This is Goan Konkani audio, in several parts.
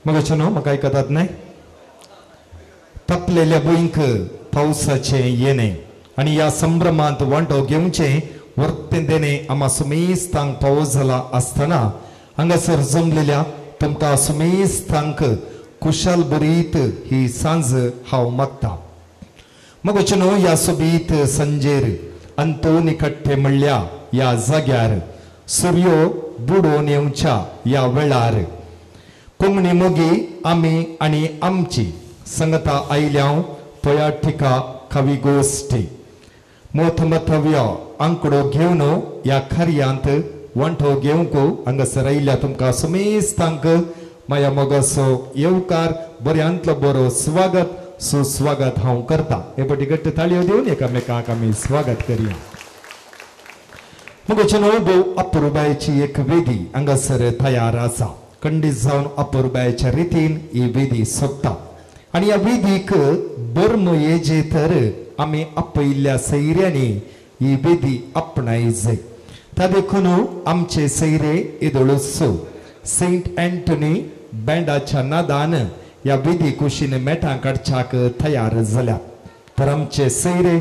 मगाचे न्हू म्हाका आयकतात न्हय? तपलेल्या भुंयक पावसाचें येणें आनी ह्या संभ्रमांत वांटो घेवचें वर्तें देणें आमा सुमेस्तांक पावस जाला आसतना हांगासर जमलेल्या तुमकां सुमेस्तांक कुशल बरीत ही सांज हांव मागता. मगोचे न्हू ह्या सोबीत संजेर अंतोनी कट्टे म्हणल्या ह्या जाग्यार सुर्यो बुडोवन येवच्या ह्या वेळार कोंकणी मोगी आमी आनी आमची संगता आयल्या पयाठिका कवी गोश्टी मोथमथव्य आंकडो घेवन ह्या कार्यांत वांटो घेवंक हांगासर आयिल्ल्या तुमकां सुमेस्तांक माया मोगाचो येवकार बऱ्यांतलो बरो स्वागत सुस्वागत हांव करता. हे पटी घट्ट ताळयो दिवन एकामेकांक आमी स्वागत करया. मगोचे न्हू भोव अपुरबायेची एक वेदी हांगासर तयार आसा. खंडीत जावन अपुरबायेच्या रितीन ही वेदी सोदता आनी ह्या वेदीक बर्म येजे तर आमी आपयिल्ल्या सैऱ्यांनी ही वेदी आपणायजे. त्या देखून आमचे सैरे येदोळूच सेंट अँटनी बँडाच्या नादान ह्या वेदी कुशीन मेटां काडच्याक तयार जाल्या. तर आमचे सैरे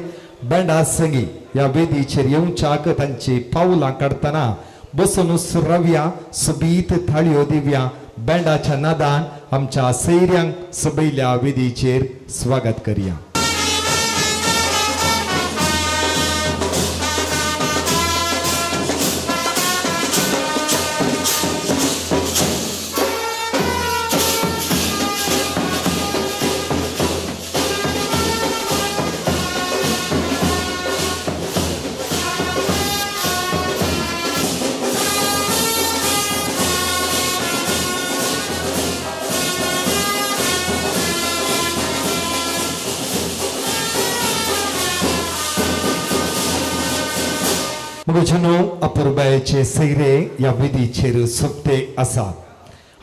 बँडा संगी ह्या वेदीचेर येवच्याक तांची पावलां काडटना बसून रावया, सोबीत थाळयो दिवया. बँडाच्या नादान आमच्या सैऱ्यांक सबयल्या वेदीचेर स्वागत करया. मगोचेनो अपुरबायेचे सैरे ह्या वेदीचेर सोबते आसा.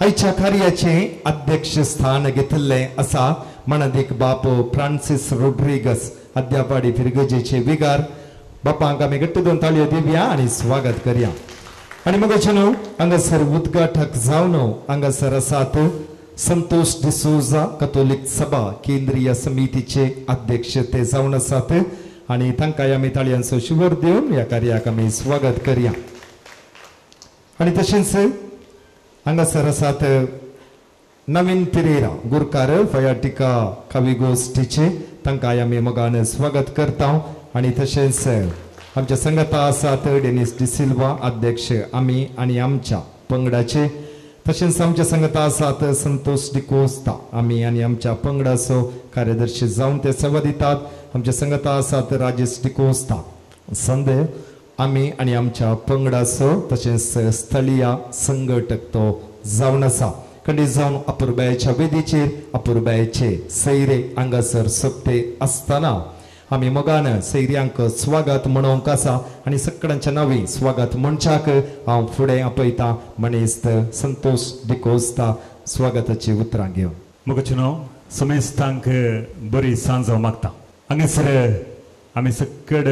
आयच्या कार्याचें अध्यक्ष स्थान घेतिल्लें आसा मनादीक बाप फ्रांसीस रोड्रिगस अद्यापाडी फिरगजेचे विगार. बापांक आमी घट्ट दोन ताळयो दिवया आनी स्वागत करया. आनी मगोचेनो हांगासर उद्घाटक जावन हांगासर आसात संतोष डिसोजा कथोलीक सभा केंद्रीय समितीचे अध्यक्ष ते जावन आसात आनी तांकां आमी ताळयांचो शिवर दिवन ह्या कार्याक आमी स्वागत करया. आनी तशेंच हांगासर आसात नवीन पिरेरा गुरकार फयाटिका कवी गोश्टीचे, तांकां आमी मोगान स्वागत करता. आनी तशेंच आमच्या संगता आसात डेनिस डिसिल्वा अध्यक्ष आमी आनी आमच्या पंगडाचे, तशेंच आमच्या संगता आसात संतोष डिकोस्ता आमी आनी आमच्या पंगडाचो कार्यदर्शी जावन ते सेवा दितात. आमच्या संगता आसात राजेश डिकोस्ता संदे आमी आनी आमच्या पंगडाचो तशेंच स्थळीय संघटक तो जावन आसा. खंडीत जावन अपुरबायेच्या वेदीचेर अपुरबायेचे सैरे हांगासर सोबते आसतना आमी मोगान सैऱ्यांक स्वागत म्हणोवंक आसा आनी सगळ्यांच्या नांवी स्वागत म्हणच्याक हांव फुडें आपयता मनेस्त संतोष डिकोस्ता स्वागताची उतरां घेवन. मगोचेनो समेस्तांक बरी सांज हांव मागता. हांगासर आमी सकड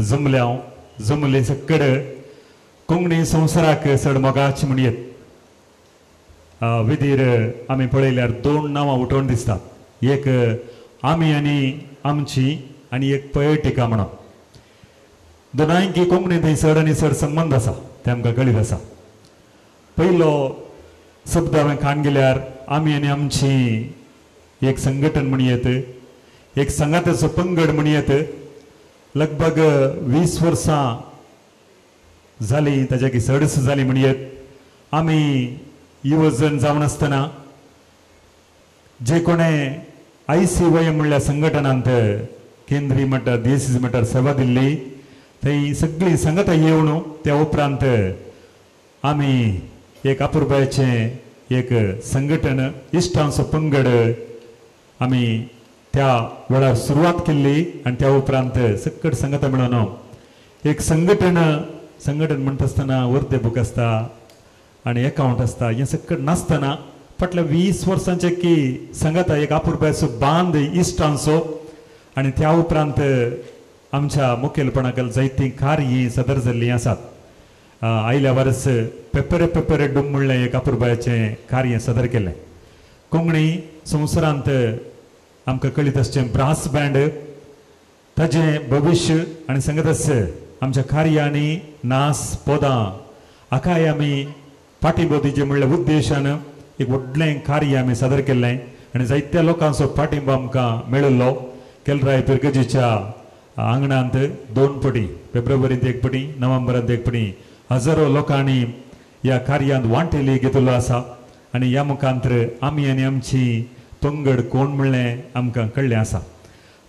जमल्या जमले सकड कोंकणी संवसाराक चड मोगाची म्हण येत वेदीर आमी पळयल्यार दोन नांवां उठोवन दिसतात. एक आमी आनी आमची आनी एक पयटिका म्हणून. दोनांयकी कोंकणी थंय चड आनी चड संबंद आसा तें आमकां कळीत आसा. पयलो शब्द हांवें खाण गेल्यार आमी आनी आमची एक संघटन म्हण येत, एक संगाताचो पंगड म्हण येत. लगभग 20 वर्सां जालीं ताज्या चडच जालीं म्हण येत. आमी युवजन जावन आसतना जे कोणें ICYM म्हणल्या संघटनांत केंद्रीय मठार DSC मठार सेवा दिल्ली थंय सगळीं संगता येवन त्या उपरांत आमी एक अपुरबायेचें एक संघटन इश्टांचो पंगड आमी त्या वेळार सुरवात केल्ली. आनी त्या उपरांत सकट संगता मेळोवन एक संघटन संघटन म्हणटा आसतना वर्दे बूक आसता आनी एकावंट आसता हें सकट नासतना फाटल्या 20 वर्सांचे की संगता एक अपुरबायेचो बांद इश्टांचो. आनी त्या उपरांत आमच्या मुखेलपणाक जायतीं कार्यां सदर जाल्लीं आसात. आयल्या वर्स पेपरे पेपरे डूम म्हणलें एक अपुरबायेचें कार्य सदर केलें. कोंकणी संवसारांत आमकां कळीत आसचें ब्रास बँड ताजें भविश्य आनी सांगत आसचें आमच्या कार्यांनी नास पदां हाकाय आमी पाठिंबो दिवचें म्हणल्या उद्देशान एक व्हडलें कार्य आमी सादर केल्लें आनी जायत्या लोकांचो पाठिंबो आमकां मेळिल्लो. केलराय पिरगजीच्या आंगणांत 2 पटी, फेब्रुवारींत 1 पटी, नोव्हेंबरांत 1 पटी हजारो लोकांनी ह्या कार्यांत वांटेली घेतिल्लो आसा आनी ह्या मुखांतर आमी आनी आमची पंगड कोण म्हणलें आमकां कळ्ळें आसा.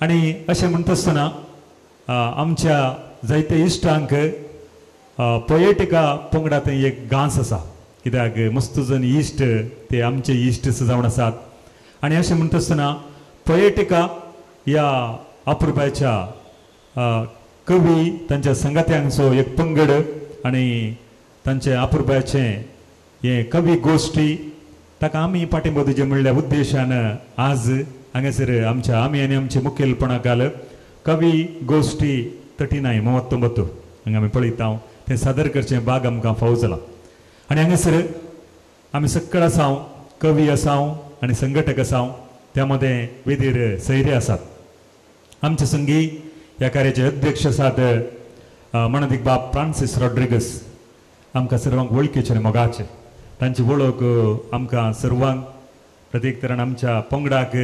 आनी अशें म्हणटा आसतना आमच्या जायते इश्टांक पोएटिका पंगडांत एक गांस आसा, कित्याक मस्त जण इश्ट ते आमचे इश्ट जावन आसात. आनी अशें म्हणटा आसतना पोएटिका ह्या अपुरबायच्या कवी तांच्या संगात्यांचो एक पंगड आनी तांचे अपुरबायचें हें कवी गोश्टी ताका आमी पाठिंबो दिवचें म्हणल्या उद्देशान आज हांगासर आमच्या आमी आनी आमचे मुखेलपणा घाल कवी गोश्टी 39 39 हांगा आमी पळयता तें सादर करचें बाग आमकां फावो जाला. आनी हांगासर आमी सगळं आसाव, कवी आसाव आनी संघटक आसाव, त्या मदें वेदीर सैरे आसात. आमचे संगी ह्या कार्याचे अध्यक्ष आसात मणदीक बाब फ्रांसीस रॉड्रिगस, आमकां सर्वांक वळखीचे आनी मोगाचे. तांची वळख आमकां सर्वांक प्रत्येक तरान आमच्या पंगडाक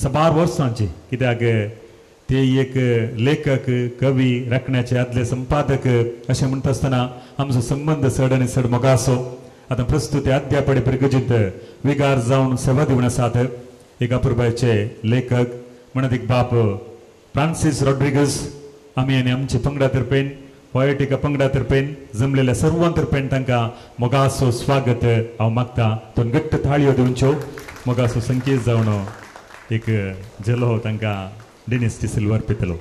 साबार वर्सांची, कित्याक ते एक लेखक, कवी, राखण्याचे आदले संपादक अशें म्हणटा आसतना आमचो संबंद चड आनी चड मोगाचो. आतां प्रस्तुत अध्यापडे पिरगजींत विगार जावन सेवा दिवन आसात एक अपुरबायचे लेखक म्हणत एक बाप फ्रांसीस रॉड्रिगस. आमी आनी आमचे पंगडा तर्फेन, पोएटिका पंगडा तर्फेन जमलेल्या सर्वां तर्फेन तांकां मोगाचो स्वागत हांव मागता. दोन घट्ट थाळयो दिवच्यो, मोगाचो संकेत जावन एक झेलो तांकां डेनिस डिसिल्वा अर्पितलो.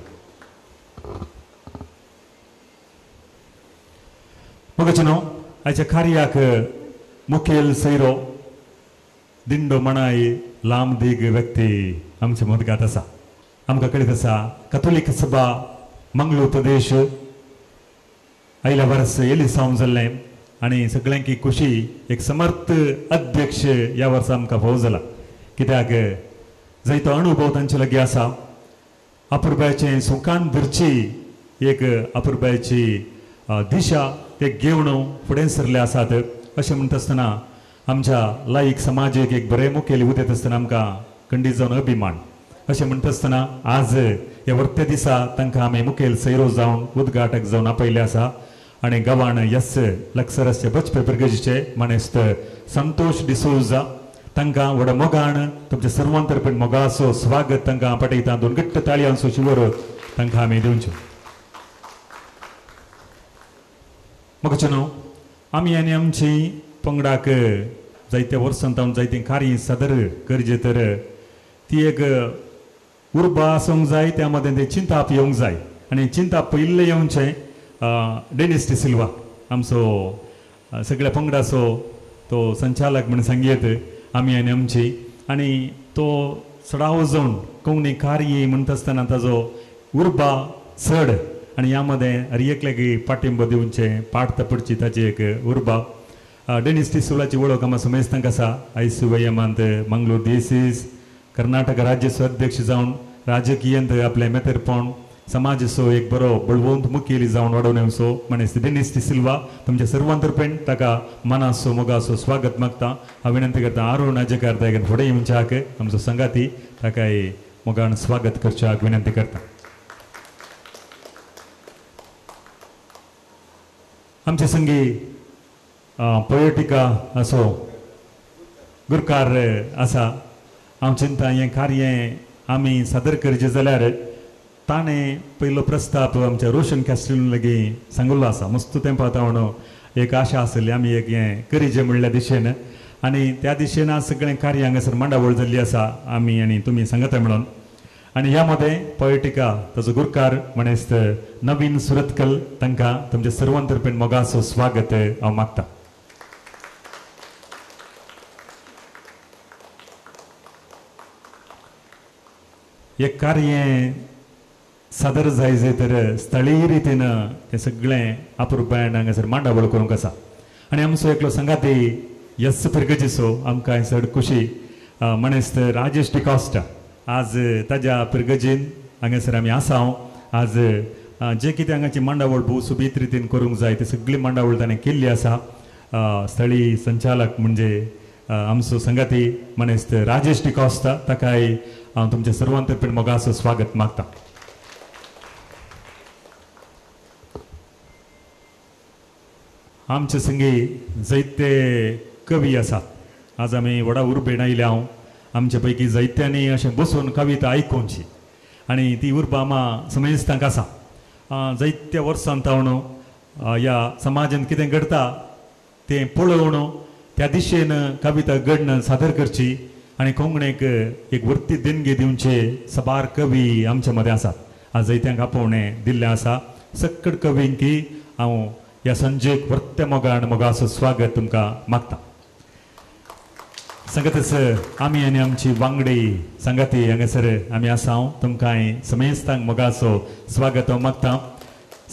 मोगाचें न्हू आयच्या कार्याक मुखेल सैरो दिंडो मणाय लांब दीग व्यक्ती आमचे मदगात आसा. आमकां कळीत आसा कथोलीक सभा मंगळूर प्रदेश आयल्या वर्स एलिसांव जाल्लें आनी सगळ्यांकी खुशी एक समर्थ अध्यक्ष ह्या वर्सा आमकां फावो जाला, कित्याक जायतो अनुभव तांचे लागीं आसा. अपुरबायचें सुखान धरची एक अपुरबायची दिशा ते घेवन फुडें सरले आसात. अशें म्हणटा आसतना आमच्या लायक समाजीक एक बरें मुखेली उदयत आसतना आमकां खंडीत जावन अभिमान. अशें म्हणटा आसतना आज ह्या वर्ते दिसा तांकां आमी मुखेल सैरो जावन उद्घाटक जावन आपयले आसा आनी गव्हाण यस लक्सरसचे बचपे पिरगजीचे मानेस्त संतोष डिसोजा तांकां व्हड मोगान तुमच्या सर्वां तर्फेन मोगाचो स्वागत तांकां पाठयता. दोन घट्ट ताळयांचो शिवर तांकां आमी दिवच्यो. मोगाचें न्हू आमी आनी आमची पंगडाक जायत्या वर्सां तावन जायतीं कार्य सादर करचे तर ती एक उर्बा आसूंक जाय, त्या मदें तें चिंताप येवंक जाय आनी चिंताप पयिल्लें येवचें डेनिस डिसिल्वा आमचो सगळ्या पंगडाचो तो संचालक म्हण सांगयत आमी आनी आमची आनी तो चडाव जावन कोंकणी कार्य म्हणटा आसतना ताजो उर्बा चड आनी ह्या मदें हर एकल्याक पाठिंबो दिवचें पाट तपडची ताची एक उर्बा. डेनिस डिसिल्वाची वळख आमकां समेस्तांक आसा. आयसीवायएमांत मंगळूर दिसीस कर्नाटक राज्याचो अध्यक्ष जावन राजकीयांत आपलें मेतेरपण समाजाचो एक बरो बळवंत मुखेली जावन वाडोवन येवचो मानेस्त डेनिस डिसिल्वा तुमच्या सर्वां तर्फेन ताका मनाचो मोगाचो स्वागत मागता. हांव विनंती करता आरुण अजयकार ताका फुडें येवच्याक आमचो संगाती ताकाय मोगान स्वागत करच्याक विनंती करता. आमचे संगी पोएटिका असो गुरकार आसा. हांव चिंता हें कार्य आमी सादर करचें जाल्यार ताणें पयलो प्रस्ताव आमच्या रोशन कॅस्टिलो लागीं सांगिल्लो आसा. मस्त तेंपा तावन एक आशा आसली आमी एक हें करीचें म्हणल्या दिशेन आनी त्या दिशेन आज सगळें कार्य हांगासर मांडावळ जाल्ली आसा आमी आनी तुमी सांगता म्हणून. आनी ह्या मदें पोएटिका ताचो गुरकार म्हणेस्त नवीन सुरतकल तांकां तुमच्या सर्वां तर्फेन मोगाचो स्वागत हांव मागता. एक कार्य सादर जाय जाय तर स्थळीय रितीन तें सगळें अपुरबायेन हांगासर मांडावळ करूंक आसा. आनी आमचो एकलो संगाती यस फिरगजीचो आमकां चड खुशी म्हणेस्त राजेश डिकॉस्टा आज ताज्या पिरगजेन हांगासर आमी आसा. आज जे कितें हांगाची मांडावळ भोव सोबीत रितीन करूंक जाय ती सगळी मांडावळ ताणें केल्ली आसा. स्थळी संचालक म्हणजे आमचो संगाती म्हणेस्त राजेश डिकॉस्टा ताकाय हांव तुमच्या सर्वां तर्फेन मोगाचो स्वागत मागता. आमचे संगी जायते कवी आसात. आज आमी व्हडा उर्बेन आयल्या हांव आमचे पैकी जायत्यांनी अशें बसून कविता आयकुची आनी ती उर्बा आमा समेस्तांक आसा. जायत्या वर्सां तावन ह्या समाजांत कितें घडटा तें पळोवन त्या दिशेन कविता घडणं सादर करची आनी कोंकणीक एक वृत्ती देणगी दिवचे साबार कवी आमच्या मदें आसात. आज जायत्यांक आपोवणें दिल्लें आसा. सक्कड कवींकी हांव ह्या संजेक वर्त्या मोगान मोगाचो स्वागत तुमकां मागता. सांगतच आमी आनी आमची वांगडी सांगाती हांगासर आमी आसा. हांव तुमकां समेस्तांक मोगाचो स्वागत हांव मागता.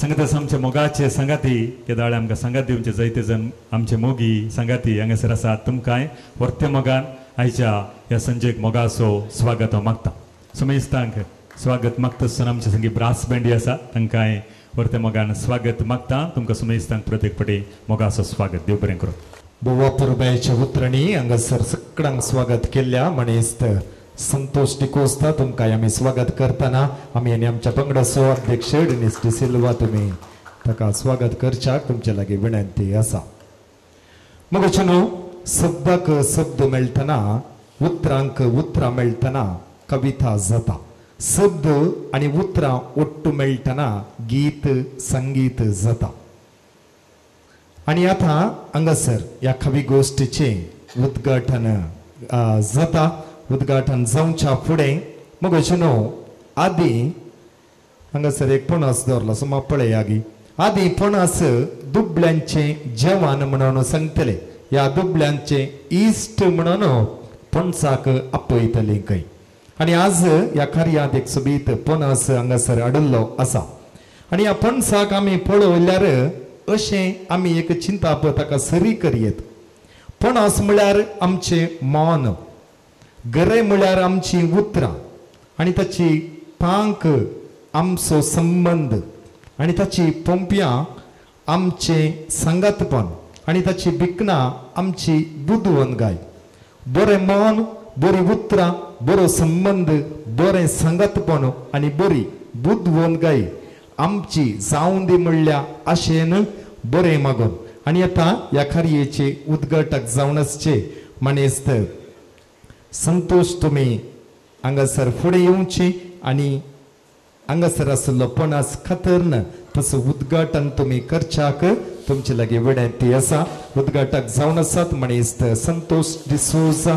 सांगतच आमचे मोगाचे सांगाती केदाळे आमकां सांगात दिवचे जायते जण आमचे मोगी सांगाती हांगासर आसात. तुमकां वर्त्या मोगान आयच्या ह्या संजेक मोगाचो स्वागत हांव मागता. समेस्तांक स्वागत मागता आसतना आमचे संगी ब्रास बँडी आसा तांकां वर्त्या मोगान स्वागत मागता. तुमकां समेस्तांक प्रत्येक पटी मोगाचो स्वागत. देव बरें करूं. बोवा पुरबायच्या उतरणी हांगासर सगळ्यांक स्वागत केल्ल्या म्हणेस्त संतोष डिकोस्ता तुमकां आमी स्वागत करतना आमी आनी आमच्या पंगडाचो अध्यक्ष डेनिस डिसिल्वा तुमी ताका स्वागत करच्याक तुमचे लागीं विनंती आसा. मग न्हू शब्दाक शब्द मेळटना उतरांक उतरां मेळटना कविता जाता. शब्द आनी उतरां ओट्टू मेळटना गीत संगीत जाता. आनी आतां हांगासर ह्या कवी गोश्टीचें उद्घाटन जाता. उद्घाटन जावच्या फुडें मग अशें न्हू आदीं हांगासर एक पणस दवरलो सुमार पळया गी आदीं पणस दुबल्यांचें जेवण म्हणून सांगतले. ह्या दुबल्यांचें इश्ट म्हणून पणसाक आपयतले खंय. आनी आज ह्या कार्यांत एक सोबीत पणस हांगासर हाडिल्लो आसा. आनी ह्या पणसाक आमी पळयल्यार अशें आमी एक चिंताप ताका सरी करयेत. पणस म्हळ्यार आमचें मन, गरे म्हळ्यार आमची उतरां आनी ताची पांक आमचो संबंद आनी ताची पोंपयां आमचें सांगातपण आनी ताची बिकणां आमची बुदवंतगाय. बरें मन, बरी उतरां, बरो संबंद, बरें सांगातपण आनी बरी बुदवंतगाय आमची जावं दी म्हणल्या आशेन बरें मागून. आनी आतां ह्या कार्याचे उद्घाटक जावन आसचे मानेस्त संतोष तुमी हांगासर फुडें येवची आनी हांगासर आशिल्लो पणस खातरन तसो उद्घाटन तुमी करच्याक तुमचे लागीं विनंती आसा. उद्घाटक जावन आसात मानेस्त संतोष डिसोजा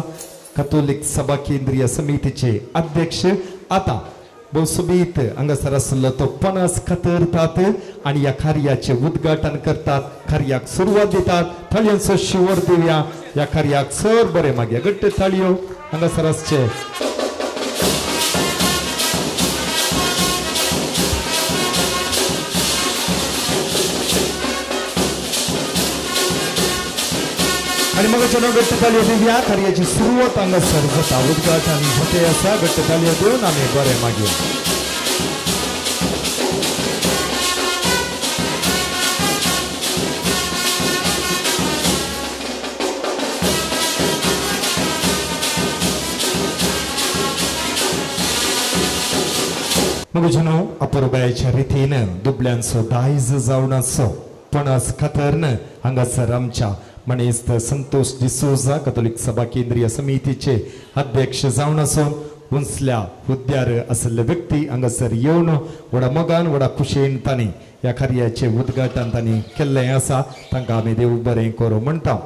कथोलीक सभा केंद्रीय समितीचे अध्यक्ष. आतां भोव सोबीत हांगासर आशिल्लो तो पणस कातरतात आनी ह्या कार्याचें उद्घाटन करतात. कार्याक सुरवात दितात. ताळयांचो शिवर दिवया ह्या कार्याक सर बरें मागीर घट्ट ताळयो हांगासर आसचे. आनी मग चलो घट्ट ताळयो दिवया. कार्याची सुरवात हांगासर जाता. उद्घाटन जाते आसा. घट्ट ताळयो दिवन आमी बरें मागीर मग न्हू अपुरबायेच्या रितीन दुबल्यांचो दायज जावन आसचो पणस खातरन हांगासर आमच्या म्हणेस्त संतोष डिसोजा कथोलीक सभा केंद्रीय समितीचे अध्यक्ष जावन आसून उंचल्या हुद्द्यार आशिल्ले व्यक्ती हांगासर येवन व्हडा मोगान व्हडा खुशयेन तांणी ह्या कार्याचें उद्घाटन तांणी केल्लें आसा. तांकां आमी देव बरें करूं म्हणटा.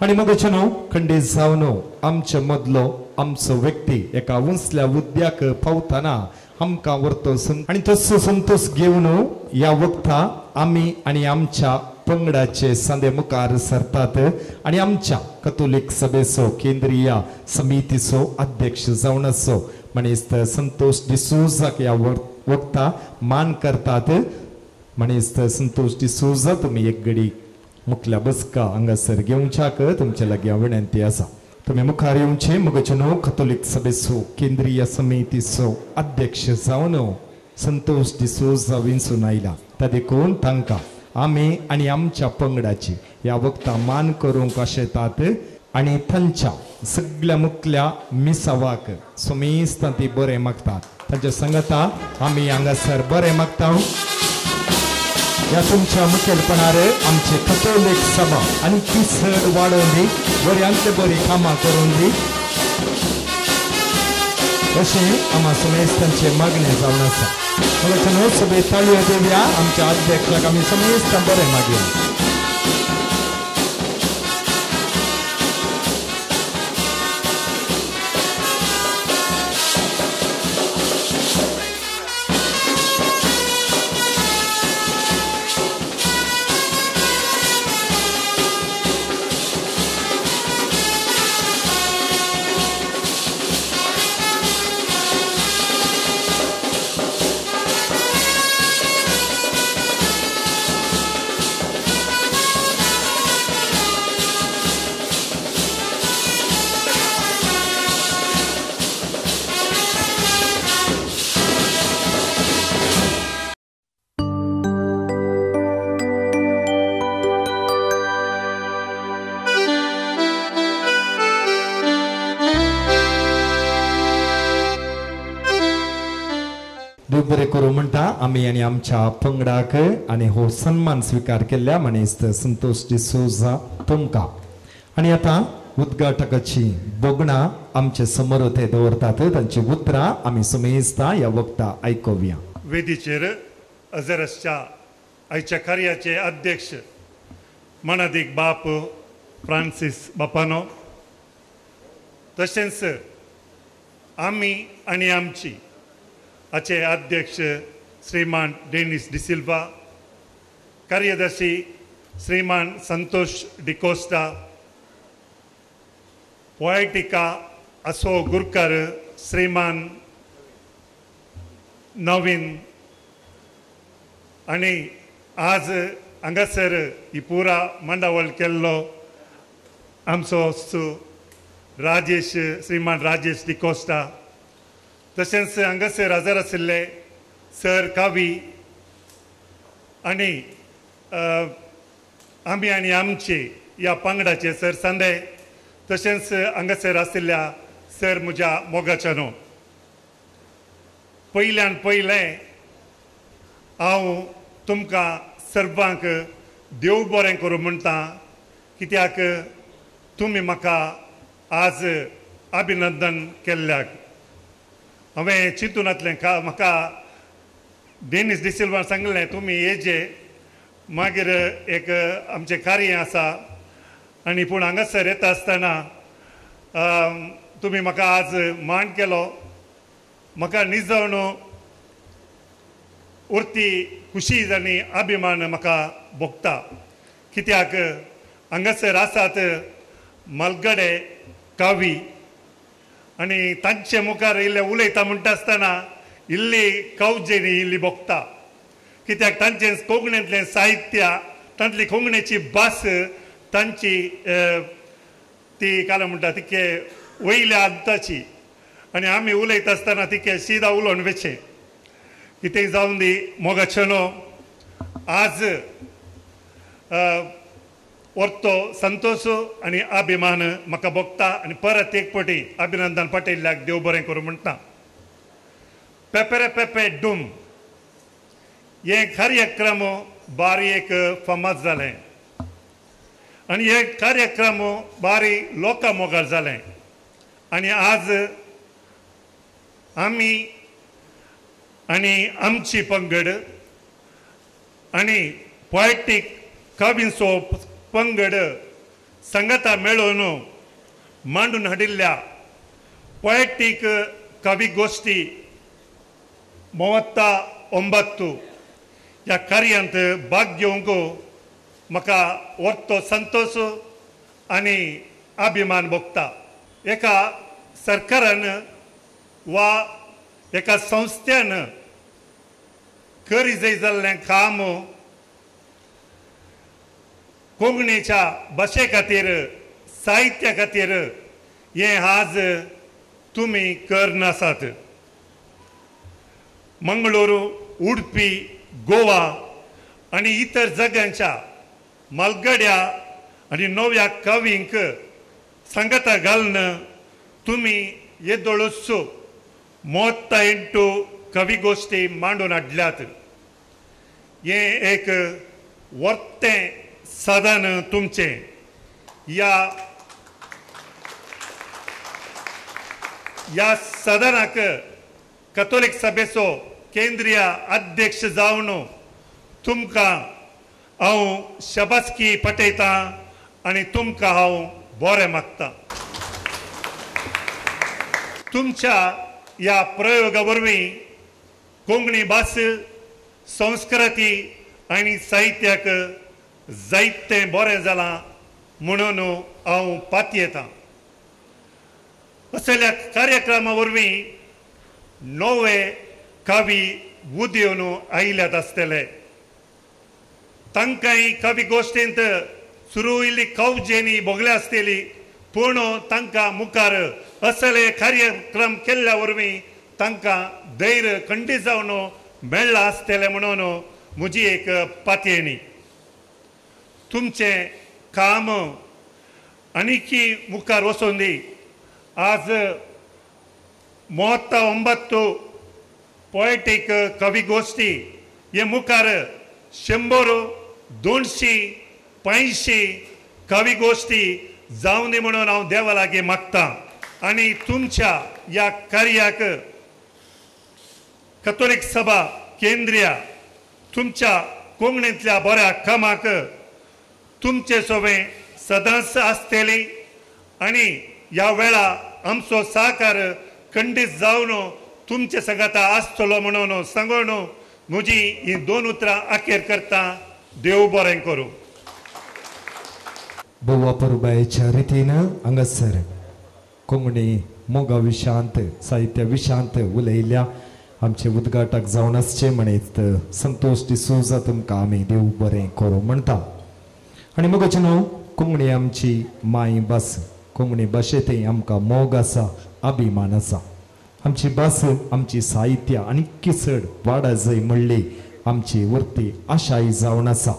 आनी मग न्हू खंडीत जावन आमचे मदलो आमचो व्यक्ती एका उंचल्या हुद्द्याक पावतना आमकां व्हरतो आनी तसो संतोष घेवन ह्या वखता आमी आनी आमच्या पंगडाचे सांदे मुखार सरतात आनी आमच्या कथोलीक सभेचो केंद्रीय समितीचो अध्यक्ष जावन आसचो म्हणेस्त संतोष डिसोजाक ह्या वखता मान करतात. म्हणेस्त संतोष डिसोजा तुमी एक घडी मुखल्या बसका हांगासर घेवच्याक तुमचे लागीं हांव विनंती आसा. तुमी मुखार येवचे मगजनो कथोलीक सभेचो केंद्रीय समितीचो अध्यक्ष जावन संतोष डिसोजा विंचून आयला. त्या देखून तांकां आमी आनी आमच्या पंगडाची ह्या वखता मान करूंक आशेतात आनी तांच्या सगळ्या मुखल्या मिसावाक समेस्तां ती बरें मागतात. तांच्या संगता आमी हांगासर बरें मागता. ह्या तुमच्या मुखेलपणार आमचे कथोलीक सभा आनी ती चड वाडोवन दी, बऱ्यांतले बरी कामां करून दी अशें आमा समेस्तांचें मागणें जावन आसा. न्हू सभे ताळयो दिवया आमच्या अध्यक्षाक. आमी समेस्तां बरें मागया. बरें करूं म्हणटा आमी आनी आमच्या पंगडाक आनी हो सन्मान स्विकार केल्ल्या मानेस्त संतोष डिसोजा तुमकां. आनी आतां उद्घाटकाची भोगणां आमचे समोर ते दवरतात. तांची उतरां आमी समेस्तां ह्या वखता आयकुया. वेदीचेर अजरसच्या आयच्या कार्याचे अध्यक्ष मनादीक बाप फ्रांसीस बापानो, तशेंच आमी आनी आमची हाचे अध्यक्ष श्रीमान डेनिस डिसिल्वा, कार्यदर्शी श्रीमान संतोष डिकोस्टा, पोएटिका असो गुरकर श्रीमान नवीन आनी आज हांगासर ही पुरा मांडावळ केल्लो आमचो राजेश श्रीमान राजेश डिकोस्टा, तशेंच हांगासर हजर आशिल्ले सर कावी आनी आमी आनी आमचे ह्या पंगडाचे सर संदे, तशेंच हांगासर आशिल्ल्या सर म्हज्या मोगाच्यानो, पयल्यान पयलें हांव तुमकां सर्वांक देव बरें करूं म्हणटा, कित्याक तुमी म्हाका आज अभिनंदन केल्ल्याक. हांवें चिंतूनातलें का म्हाका डेनिस डिसिल्वान सांगलें तुमी येजे मागीर एक आमचें कार्य आसा आनी पूण हांगासर येता आसतना तुमी म्हाका आज मान केलो. म्हाका निजवण उरती खुशी आनी अभिमान म्हाका भोगता, कित्याक हांगासर आसात मालगडे कावी आनी तांचे मुखार इल्लें उलयता म्हणटा आसतना इल्ली कवजेनी इल्ली भोगता, कित्याक तांचें कोंकणींतलें साहित्य, तांतली कोंकणीची भास तांची ती काल म्हणटा तिके वयल्या अंताची आनी आमी उलयता आसतना तिके शिदा उलोवन वेचें. कितें जावन दी मोगाचेनो, आज वर्तो संतोष आनी अभिमान म्हाका भोगता आनी परत एक पटी अभिनंदन पाटयल्ल्याक देव बरें करूं म्हणटा. पेपेरे पेपे डूम हे कार्यक्रम बारी एक फामाद जालें आनी हे कार्यक्रम बारी लोकां मोगार जालें आनी आज आमी आनी आमची पंगड आनी पोएटीक कवींचो पंगड संगता मेळोवन मांडून हाडिल्ल्या पोएटीक कवी गोश्टी 39 ह्या कार्यांत भाग घेवंक म्हाका वर्तो संतोष आनी अभिमान भोगता. एका सरकारान वा एका संस्थेन करी जाय जाल्लें काम कोंकणीच्या भाशे खातीर, साहित्या खातीर हें आज तुमी करन आसात. मंगळूर, उडपी, गोवा आनी इतर जाग्यांच्या मालगड्या आनी नव्या कवींक सांगाता घालून तुमी येदोळूच मोत्ता इंटू कवी गोश्टी मांडून हाडल्यात. हें एक वर्तें साधन तुमचें. ह्या ह्या सदनाक कथोलीक सभेचो केंद्रीय अध्यक्ष जावन तुमकां हांव शाबासकी पटयतां आनी तुमकां हांव बरें मागता. तुमच्या ह्या प्रयोगा वरवीं कोंकणी भास, संस्कृती आनी साहित्याक जायतें बरें जालां म्हणून हांव पातयेतां. असल्या कार्यक्रमा वरवीं नवे कवी उदेवन आयल्यात आसतले. तांकांय कवी गोश्टींत सुरू इल्ली कवजेनी भोगल्या आसतली, पूण तांकां मुखार असले कार्यक्रम केल्ल्या वरवीं तांकां धैर्य खंडीत जावन मेळ्ळां आसतलें म्हणून म्हजी एक पातयेणी. तुमचें काम आनीकी मुखार वचून दी. आज 39 पोएटीक कवी गोश्टी हे मुखार 100, 200, 500 कवी गोश्टी जावं दी म्हणून हांव देवा लागीं मागतां. आनी तुमच्या ह्या कार्याक कथोलीक सभा केंद्रीय तुमच्या कोंकणींतल्या बऱ्या कामाक तुमचे सोबें सदांच आसतली आनी ह्या वेळा आमचो सहकार खंडीत जावन तुमचे सांगाता आसतलो म्हणून सांगून म्हजी ही दोन उतरां अखेर करता. देव बरें करूं. भोव अपुरबायेच्या रितीन हांगासर कोंकणी मोगा विशांत, साहित्य विशांत उलयल्या आमचे उद्घाटक जावन आसचे म्हणीत संतोष डिसोजा तुमकां आमी देव बरें करूं म्हणटा. आनी मोगाचें न्हू, कोंकणी आमची माय भास, कोंकणी भाशेंतय आमकां मोग आसा, अभिमान आसा. आमची भास, आमची साहित्य आनीक चड वाडा जाय म्हणली आमची वृत्ती आशाय जावन आसा.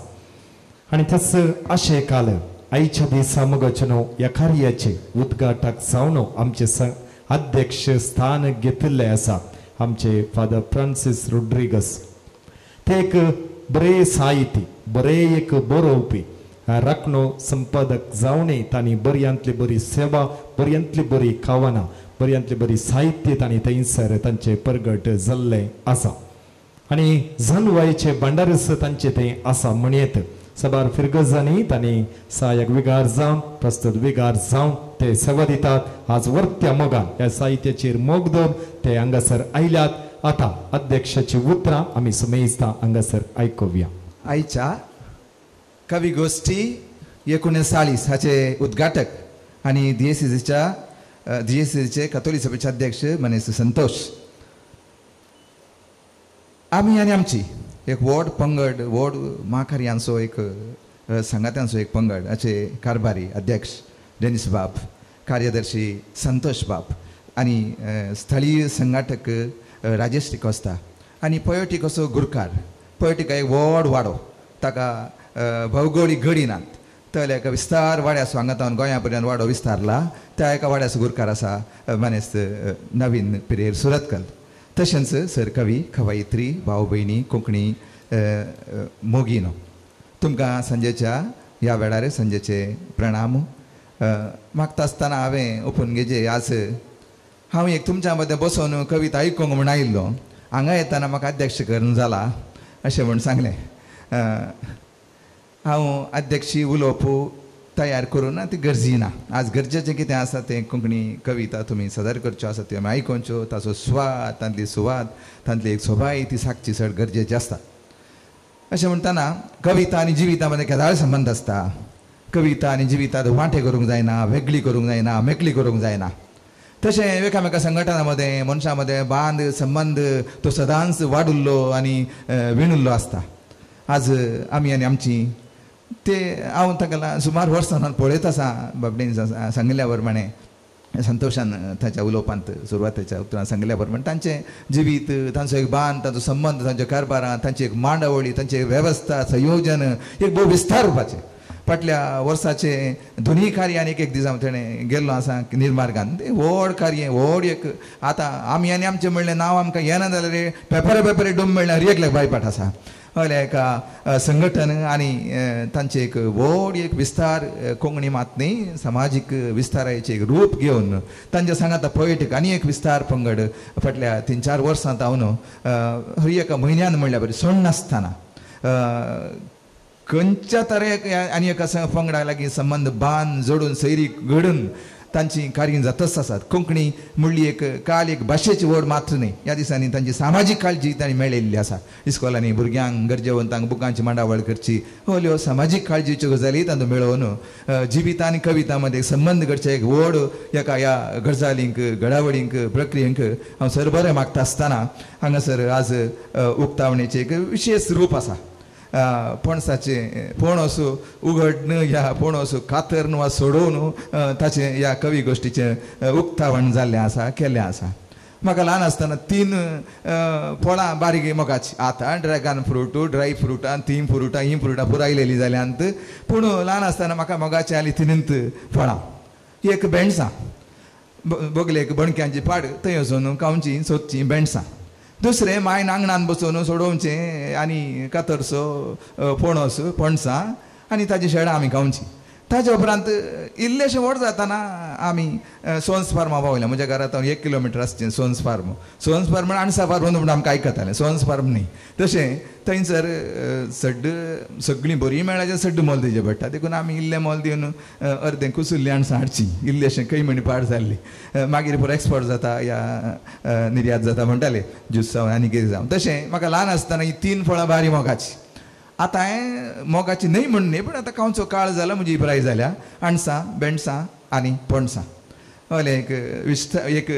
आनी त्याच आशे काल आयच्या दिसा मोगाचें न्हू ह्या कार्याचे उद्घाटक जावन आमचे अध्यक्ष स्थान घेतिल्लें आसा आमचे फादर फ्रांसीस रोड्रिगस. ते एक बरे साहित्य, बरे एक बरोवपी, राखणो संपादक जावनय तांणी बऱ्यांतली बरी सेवा, बऱ्यांतली बरी कवनां, बऱ्यांतली बरी साहित्य तांणी थंयसर तांचे परगट जाल्लें आसा. आनी जनवायचे भांडारस तांचे थंय आसा म्हणयेत. साबार फिरगजांनी तांणी सहायक विगार जावन, प्रस्तुत विगार जावन ते सेवा दितात. आज वर्त्या मोगान ह्या साहित्याचेर मोग दवर ते हांगासर आयल्यात. आतां अध्यक्षाची उतरां आमी सुमेजता हांगासर आयकुया. आयच्या कवी गोश्टी 39 हाचे उद्घाटक आनी डीएसीसीचे कथोली सभेचे अध्यक्ष मनेस्त संतोष. आमी आनी आमची एक व्हड पंगड, व्हड म्हाकार्यांचो एक सांगात्यांचो एक पंगड हाचे कारभारी अध्यक्ष डेनिस बाब, कार्यदर्शी संतोष बाब आनी स्थळीय संघाटक राजेश डिकोस्ता आनी पोएटीक असो गुरकार. पोएटीक एक व्हड वाडो, ताका भौगोळीक गडी नात, तर एका विस्तार वाड्याचो हांगा तावन गोंया पर्यंत वाडो विस्तारला, त्या एका वाड्याचो गुरकार आसा मानेस्त नवीन पिरेर सुरतकल. तशेंच सर कवी, कवयित्री, भाव भयणी, कोंकणी मोगिनो, तुमकां सांजेच्या ह्या वेळार सांजेचे प्रणाम. मागता आसतना हांवें ओपन घेजे आज हांव एक तुमच्या मदें बसोन कविता आयकूंक म्हूण आयिल्लो, हांगा येतना म्हाका अध्यक्ष करून जाला अशें म्हूण सांगलें. हांव अध्यक्षी उलोवप तयार करूं ना, ती गरजी ना. आज गरजेचें कितें आसा तें कोंकणी कविता तुमी सादर करच्यो आसा त्यो आमी आयकुच्यो, ताचो स्वाद, तांतली सुवाद, तांतली एक सोबाय ती सागची चड गरजेची आसता. अशें म्हणटना कविता आनी जिविता मदें केदाळ संबंद आसता. कविता आनी जिवितांत वांटे करूंक जायना, वेगळी करूंक जायना, मेकळी करूंक जायना. तशें एकामेका संघटना मदें, मनशां मदें बांद संबंद तो सदांच वाडुल्लो आनी विणुल्लो आसता. आज आमी आनी आमची ते हांव ताका सुमार वर्सां पळयत आसा बाबडेन सांगिल्ल्या प्रमाणें. संतोशान ताच्या उलोवपांत सुरवातेच्या उतरान सांगिल्ल्या प्रमाणे तांचें जिवीत, तांचो एक बांद, तांचो संबंद, तांच्या कारभारां, तांची एक मांडावळी, तांची एक वेवस्था, संयोजन एक भोव विस्तार रुपाचें. फाटल्या वर्साचे दोनूय कार्यान एक एक दिसा तेणें गेल्लो आसा निर्मार्गान. तें व्हड कार्य, व्हड एक आतां आमी आनी आमचें म्हणलें नांव आमकां येना जाल्यार पेपरे पेपरे डोम म्हणल्यार एकल्याक बायपाट आसा. हय एका संघटन आनी तांचें एक व्हड एक विस्तार कोंकणी मात न्ही समाजीक विस्ताराचें एक रूप घेवन तांच्या सांगाता पोएटीक आनी एक विस्तार पंगड फाटल्या 3-4 वर्सां हांव हर एका म्हयन्यान म्हणल्यार बरें सोडनासतना खंयच्या तरेक आनी एका पंगडा लागीं संबंद बांद जोडून सैरी घडून तांची कार्यां जातच आसात. कोंकणी म्हणली एक काल एक भाशेची व्हड मात्र न्ही, ह्या दिसांनी तांची सामाजीक काळजी तांणी मेळयल्ली आसा. इस्कोलांनी भुरग्यांक गरजेवंतांक बुकांची मांडावळ करची हल्यो सामाजीक काळजीच्यो गजाली तांचो मेळोवन जिविता आनी कविता मदें संबंद घडचे एक व्हड एका ह्या गजालींक घडावडींक प्रक्रियेंक हांव सर बरें मागता आसतना हांगासर आज उक्तावणेचें एक विशेश रूप आसा. पणसाचें पणस उगडन ह्या पणस कातरन वा सोडोवन ताचें ह्या कवी गोश्टीचें उक्तावण जाल्लें आसा, केल्लें आसा. म्हाका ल्हान आसतना 3 फळां बारीक मोगाची, आतां ड्रॅगन फ्रूट, ड्राय फ्रुटां, तीं फ्रुटां, हीं फ्रुटां पुरायलेलीं जाल्यांत, पूण ल्हान आसतना म्हाका मोगाची आली 3 फळां. एक भेंडसां, बगलेक बणक्यांची पाड थंय वचून खावची सोदची भेंडसां. दुसरें मायन आंगणान बसोवन सोडोवचें आनी कातरचो पणस पणसां आनी ताजी शेणां आमी खावची. ताज्या उपरांत इल्लेशें व्हड जाताना आमी सोन्स फार्मा पावल्या. म्हज्या घरांत 1 किलोमिटर आसचें सोन्स फार्म. सोन्स फार्म म्हण अणसा फार्म म्हणून आमकां आयकतालें, सोन्स फार्म न्ही. तशें थंयसर सड्ड सगळीं बरीं मेळ्ळ्याचें सड्ड मोल दिवचें पडटा, देखून आमी इल्लें मोल दिवन अर्दें कुसुल्लीं अणसां हाडचीं, इल्लेशें खंय म्हणी पाड जाल्ली. मागीर पुरो एक्सपोर्ट जाता या निर्यात जाता म्हणटाले, ज्यूस जावं आनी कितें जावं. तशें म्हाका ल्हान आसतना ही 3 फळां बारी मोगाची. आतां हांवें मोगाची न्हय म्हण न्ही, पूण आतां खावचो काळ जाला, म्हजी इब्राय जाल्या. अणसां, भेंडसां आनी पणसां. हय एक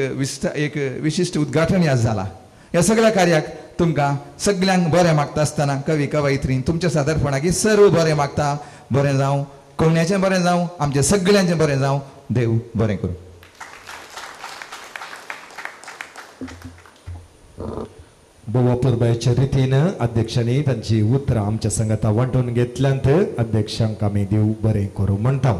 एक विशिश्ट उद्घाटन आज जाला. ह्या सगळ्या कार्याक तुमकां सगल्यांक बरें मागता आसतना कवी कवयित्री तुमच्या सादरपणाक सर्व बरें मागता. बरें जावं, कोंकण्याचें बरें जावं, आमचें सगल्यांचें बरें जावं, देव बरें करूं. भोव अपुरबायेच्या रितीन अध्यक्षांनी तांची उतरां आमच्या संगता वांटून घेतल्यांत. अध्यक्षांक आमी देव बरें करूं म्हणटा.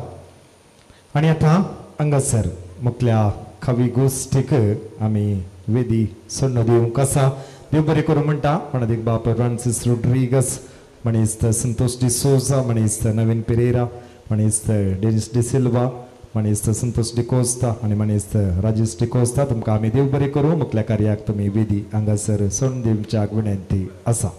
आनी आतां हांगासर मुखल्या कवी गोश्टीक आमी वेदी सोडून दिवंक आसा. देव बरें करूं म्हणटा मणादीक बाप फ्रांसीस रोड्रिगस, मणेस्त संतोष डिसोजा, मणेस्त नवीन पेरेरा, मणेस्त डेनिस डिसिल्वा, मणेस्त संतोष डिकोस्ता आनी मणेस्त राजेश डिकोस्ता. तुमकां आमी देव बरें करूं. मुखल्या कार्याक तुमी वेदी हांगासर सोडून दिवच्याक विनंती आसा.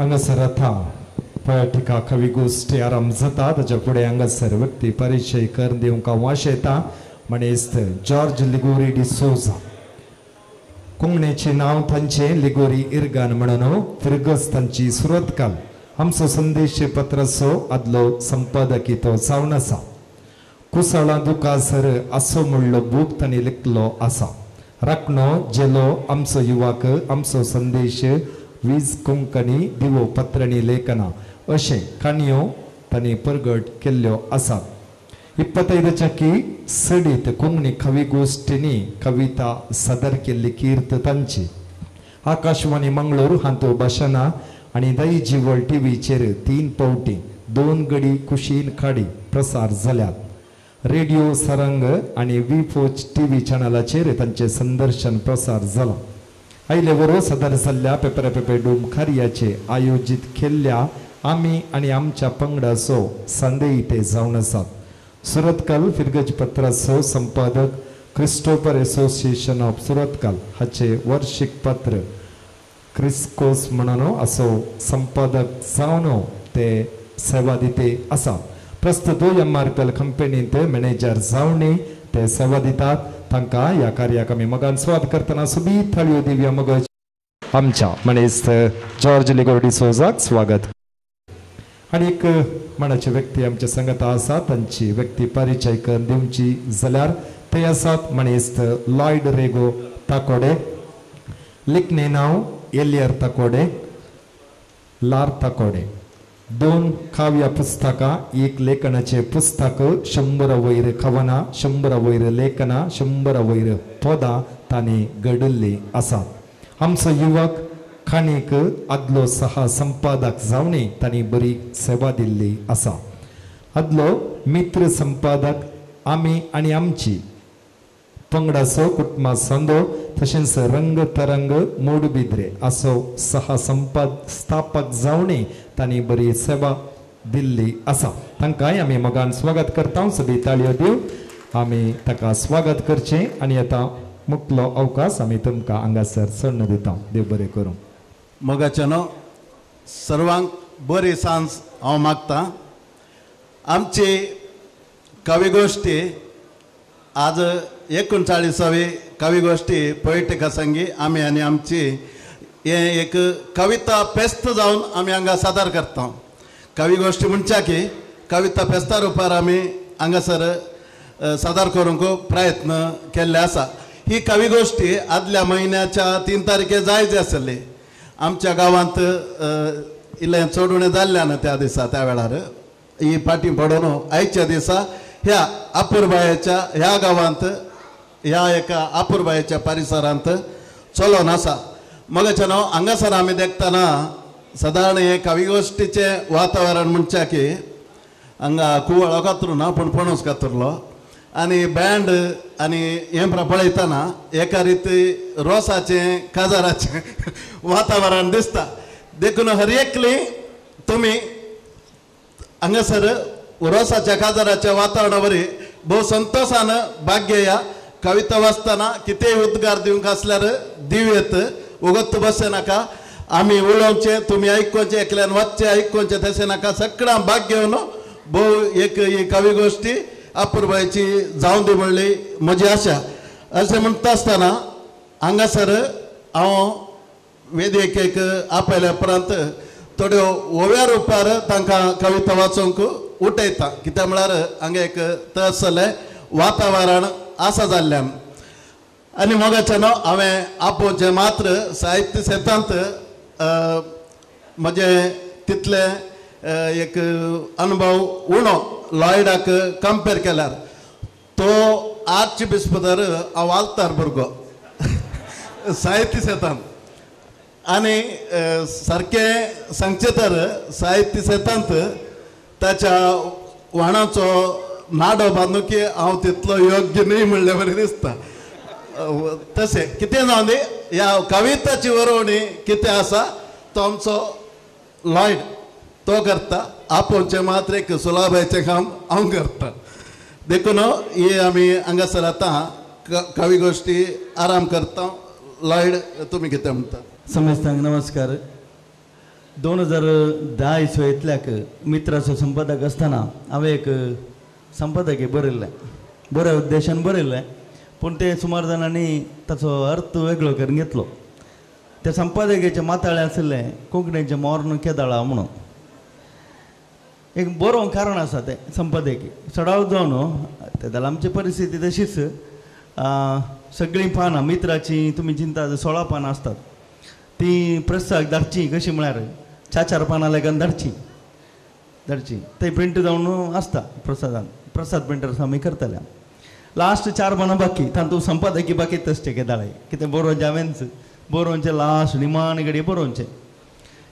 हांगासर आतां पळयटिका कवी गोश्टी आरंभ जाता. ताच्या फुडें हांगासर व्यक्ती परिचय करून दिवंक हांव आशेता. मणेस्त जॉर्ज लिगोरी डिसोजा, कोंकणीचें नांव तांचें लिगोरी इर्गान म्हणून फिरगज तांची सुरतकाल. आमचो संदेश पत्राचो आदलो संपादकी तो जावन आसा. कुसाळां दुकासर असो म्हणलो बूक तांणी लिखलो आसा. राखणो जेलो आमचो युवाक आमचो संदेश वीज कोंकणी दिवो पत्रणी लेखना अशें काणयो तांणी परगट केल्ल्यो आसात. 25 च्याकी सडीत कोंकणी कवी गोश्टींनी कविता सादर केल्ली कीर्त तांची. आकाशवाणी मंगळूर हांतू भाशणां आनी दाईजिवळ टीव्हीचेर 3 फावटी 2 गडी कुशीन काडी प्रसार जाल्यात. रेडिओ सारंग आनी V4 TV चॅनलाचेर तांचें संदर्शन प्रसार जालां. आयले वरो सदर जाल्ल्या पेपरा पेपे डोम कार्याचे आयोजीत केल्ल्या आमी आनी आमच्या पंगडाचो संदेय ते जावन आसात. सुरतकल फिरगज पत्राचो संपादक क्रिस्टोफर एसोसिएशन ऑफ सुरतकल हाचे वर्षीक पत्र क्रिस्कोस म्हणून असो संपादक जावन ते सेवा दिते आसा. प्रस्तुत MRPL कंपनींत मॅनेजर जावणी ते सेवा दितात. तांकां ह्या कार्याक आमी मोगान स्वागत करतना सोबीत थाळयो दिवया मगज आमच्या मानेस्त जॉर्ज लिगोर डिसोजाक स्वागत. आनी एक मानाचे व्यक्ती आमच्या संगता आसा, तांची व्यक्ती परिचय करून दिवची जाल्यार ते आसात मानेस्त लॉयड रेगो ताकोडे, लिखणे नांव एलियर ताकोडे, लार ताकोडे. 2 काव्य पुस्तकां, एक लेखनाचे पुस्तक, 100 वयर कवनां, 100 वयर लेखनां, 100 वयर पदां तांणी घडयल्लीं आसात. आमचो युवक खाणीक आदलो सहा संपादक जावनी तांणी बरी सेवा दिल्ली आसा. आदलो मित्र संपादक आमी आनी आमची पंगडाचो कुटुंबा संदो तशेंच रंग तरंग मोडबिद्रे असो सहा संपाद स्थापक जावनी तांणी बरी सेवा दिल्ली आसा. तांकांय आमी मोगान स्वागत करता. सगळी ताळयो दिवन आमी ताका स्वागत करचें आनी आतां मुकलो अवकाश आमी तुमकां हांगासर सोडून दिता. देव बरें करूं. मोगाच्यानो सर्वांक बरी सांज हांव मागता. आमची कविगोष्ठी आज 39वी कविगोष्ठी पोएटिका संगी आमी आनी आमची हें एक कविता फेस्त जावन आमी हांगा सादर करता. कविगोष्ठी म्हणच्या की कविता फेस्ता रुपार आमी हांगासर सादर करूंक प्रयत्न केल्ले आसा. ही कविगोष्ठी आदल्या म्हयन्याच्या 3 तारखे जायची आसली. आमच्या गांवांत इल्लें चड उणें जाल्ल्यान त्या दिसा त्या वेळार ही फाटीं पडून आयच्या दिसा ह्या अपुरबायेच्या ह्या गांवांत ह्या एका अपुरबायेच्या परिसरांत चलोन आसा. मगाच्यान हांगासर आमी देखतना सदारण हें कविगोष्ठीचें वातावरण म्हणच्या की हांगा कुवळो कातरू ना पूण पणस कातरलो आनी बँड आनी हें पळयतना एका रिती रोसाचें काजाराचें वातावरण दिसता. देखून हर एकली तुमी हांगासर रोसाच्या काजाराच्या वातावरणा वरी भोव संतोशान भाग घेया. कविता वाचतना कितेंय उद्गार दिवंक आसल्यार दिवं येत, उगत बसचें नाका. आमी उलोवचें, तुमी आयकोवचें, एकल्यान वाचचें आयकोवचें तशें नाका. सगळ्यां भाग घेवन भोव एक ही कविगोष्ठी अपुरबायेची जावं दी म्हणली म्हजी आशा. अशें म्हणटा आसतना हांगासर हांव वेदिकेक आपयल्या उपरांत थोड्यो ओव्या रुपार तांकां कविता वाचूंक उठयता. कित्याक म्हळ्यार हांगा एक तसलें वातावरण आसा जाल्ल्यान. आनी मोगाच्यान हांवें आपोवचें मात्र साहित्य शेतांत म्हजें तितलें एक अनुभव उणो लॉयडाक कंपेर केल्यार. तो आर्च बिस्पदर हांव आल्तार भुरगो साहित्य शेतांत. आनी सारकें सांगचें तर साहित्य शेतांत ताच्या व्हाणाचो नाडो बांदू की हांव तितलो योग्य न्हय म्हणले बरें दिसता. तशें कितें जावं दी, ह्या कविताची बरोवणी कितें आसा तो आमचो लॉयड तो करता. आपोवचें मात्र एक सुलाबायचें काम हांव करता. देखून ही आमी हांगासर आतां कवी गोश्टी आराम करता. लॉयड तुमी कितें म्हणटा? समेस्तांक नमस्कार. 2010 इसवेंतल्याक मित्राचो संपादक आसतना हांवें एक संपादक बरयल्लें, बऱ्या उद्देशान बरयल्लें, पूण तें सुमार जाणांनी ताचो अर्थ वेगळो करून घेतलो. त्या संपादकेचें माथाळें आशिल्लें कोंकणीचें मोर्न केदाळा म्हणून. एक बरो कारण आसा तें संपादकी चडावत जावन तेन्ना आमची परिस्थिती तशीच. सगळीं पानां मित्राचीं तुमी चिंता 16 पानां आसतात तीं प्रेसाक धाडचीं कशीं म्हळ्यार 4-4 पानां लेगीत धाडचीं धाडचीं थंय प्रिंट जावन आसता प्रसादान प्रसाद प्रिंटर्स आमी करतले. लास्ट 4 पानां बाकी तातूंत संपादकी बाकी तसचें केदाळे कितें बरोवचें हांवेंच बरोवचें लास्ट निमाणे घडये बरोवचें.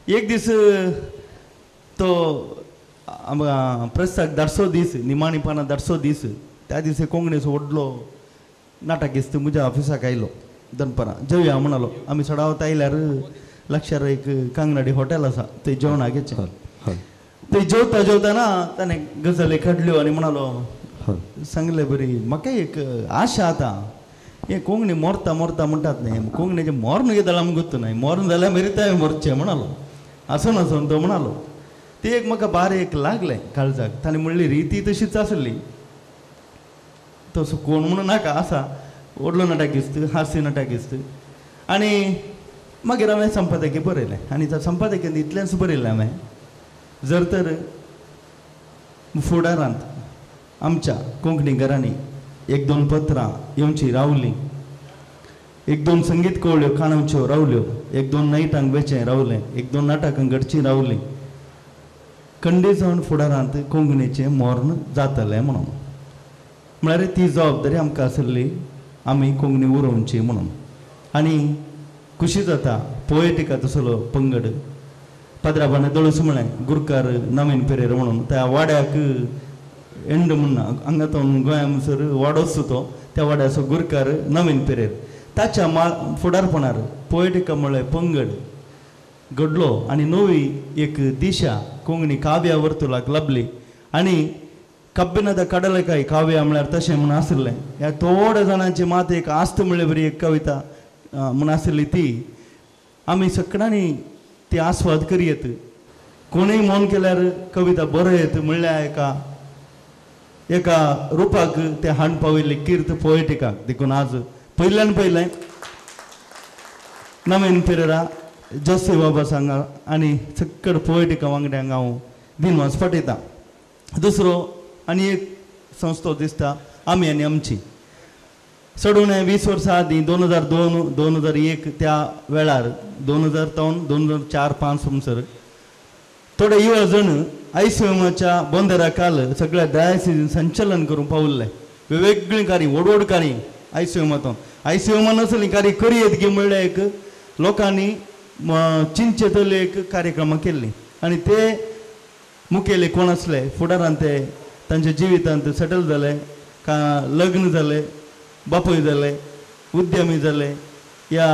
एक दीस तो आमकां प्रेसाक धाडसो दीस निमाणी पानां धाडसो दीस त्या दिसा कोंकणीचो व्हडलो नाटकिस्त म्हज्या ऑफिसाक आयलो दनपारां जेवया म्हणालो. आमी सडावत आयल्यार लक्षार एक कांगनाडी हॉटेल आसा थंय जेवणाक घेचें. थंय जेवता जेवताना ताणें गजाली काडल्यो आनी म्हणालो सांगलें बरी म्हाका एक आशा आतां हें कोंकणी मोरता मोरता म्हणटात न्ही कोंकणीचें मोर्न कितें जालां आमकां गोत्तू न्हय मोर्न जाल्यार मेरिताय मोरचें म्हणालो. आसून आसून तो म्हणालो ती एक म्हाका बारीक एक लागलें काळजाक. ताणें म्हणली रिती तशीच आसली, तसो कोण म्हणून नाका आसा व्हडलो नाटकिस्त हास्य नाटकिस्त. आनी मागीर हांवें संपादकी बरयलें आनी त्या संपादकेन इतलेंच बरयलें हांवें, जर तर फुडारांत आमच्या कोंकणी घरांनी एक दोन पत्रां येवची रावलीं, एक दोन संगीत कवळ्यो काणवच्यो रावल्यो, एक दोन नायटांक वेचें रावलें, एक दोन नाटकांक घडचीं रावलीं, खंडीत जावन फुडारांत कोंकणीचें मर्ण जातलें म्हणून. म्हळ्यार ती जबाबदारी आमकां आसली आमी कोंकणी उरोवची म्हणून. आनी खुशी जाता पोएटिका तसलो पंगड पाद्राबाने दळूस म्हळें गुरकार नवीन पेरेर म्हणून त्या वाड्याक एंड म्हणना हांगा तो गोंया म्हणसर वाडोच तो त्या वाड्याचो गुरकार नवीन पेरेर ताच्या फुडारपणार पोएटिका म्हळ्यार पंगड घडलो आनी नवी एक दिशा कोंकणी काव्या वर्तुलाक लाभली. आनी कब्बिनादा कडले काय काव्या म्हळ्यार तशें म्हूण आशिल्लें ह्या थोड्या जाणांची मात एक आस्त म्हळ्ळे बरी एक कविता म्हूण आशिल्ली ती आमी सगळ्यांनी ती आस्वाद करयेत. कोणूय मौन केल्यार कविता बरयत म्हणल्यार एका एका रुपाक ते हाडून पावयल्ली कीर्त पोएटिकाक. देखून आज पयल्यान पयलें नवीन पेरेरा जोसे बाबा सांगा आनी सक्कड पोएटिका वांगड्यांक हांव दिनवास पाठयतां. दुसरो आनी एक संस्था दिसता आमी आनी आमची. चडून 20 वर्सां आदीं 2002 2001 त्या वेळार 2003 2004 5 म्हणसर थोडे युवा जण आयसीएमाच्या बंदरा काल सगळ्या डायसिसीन संचलन करूंक पावल्ले. वेगवेगळीं कार्य व्हड व्हड कार्य आयसीएमातून आयसीएमा नासलीं कार्य करयेत गी म्हणल्यार एक लोकांनी चिंचेतले एक कार्यक्रमां केल्लीं आनी ते मुखेली कोण आसले फुडारान ते तांच्या जिवितांत सेटल जाले का लग्न जाले बापूय जाले उद्यमी जाले या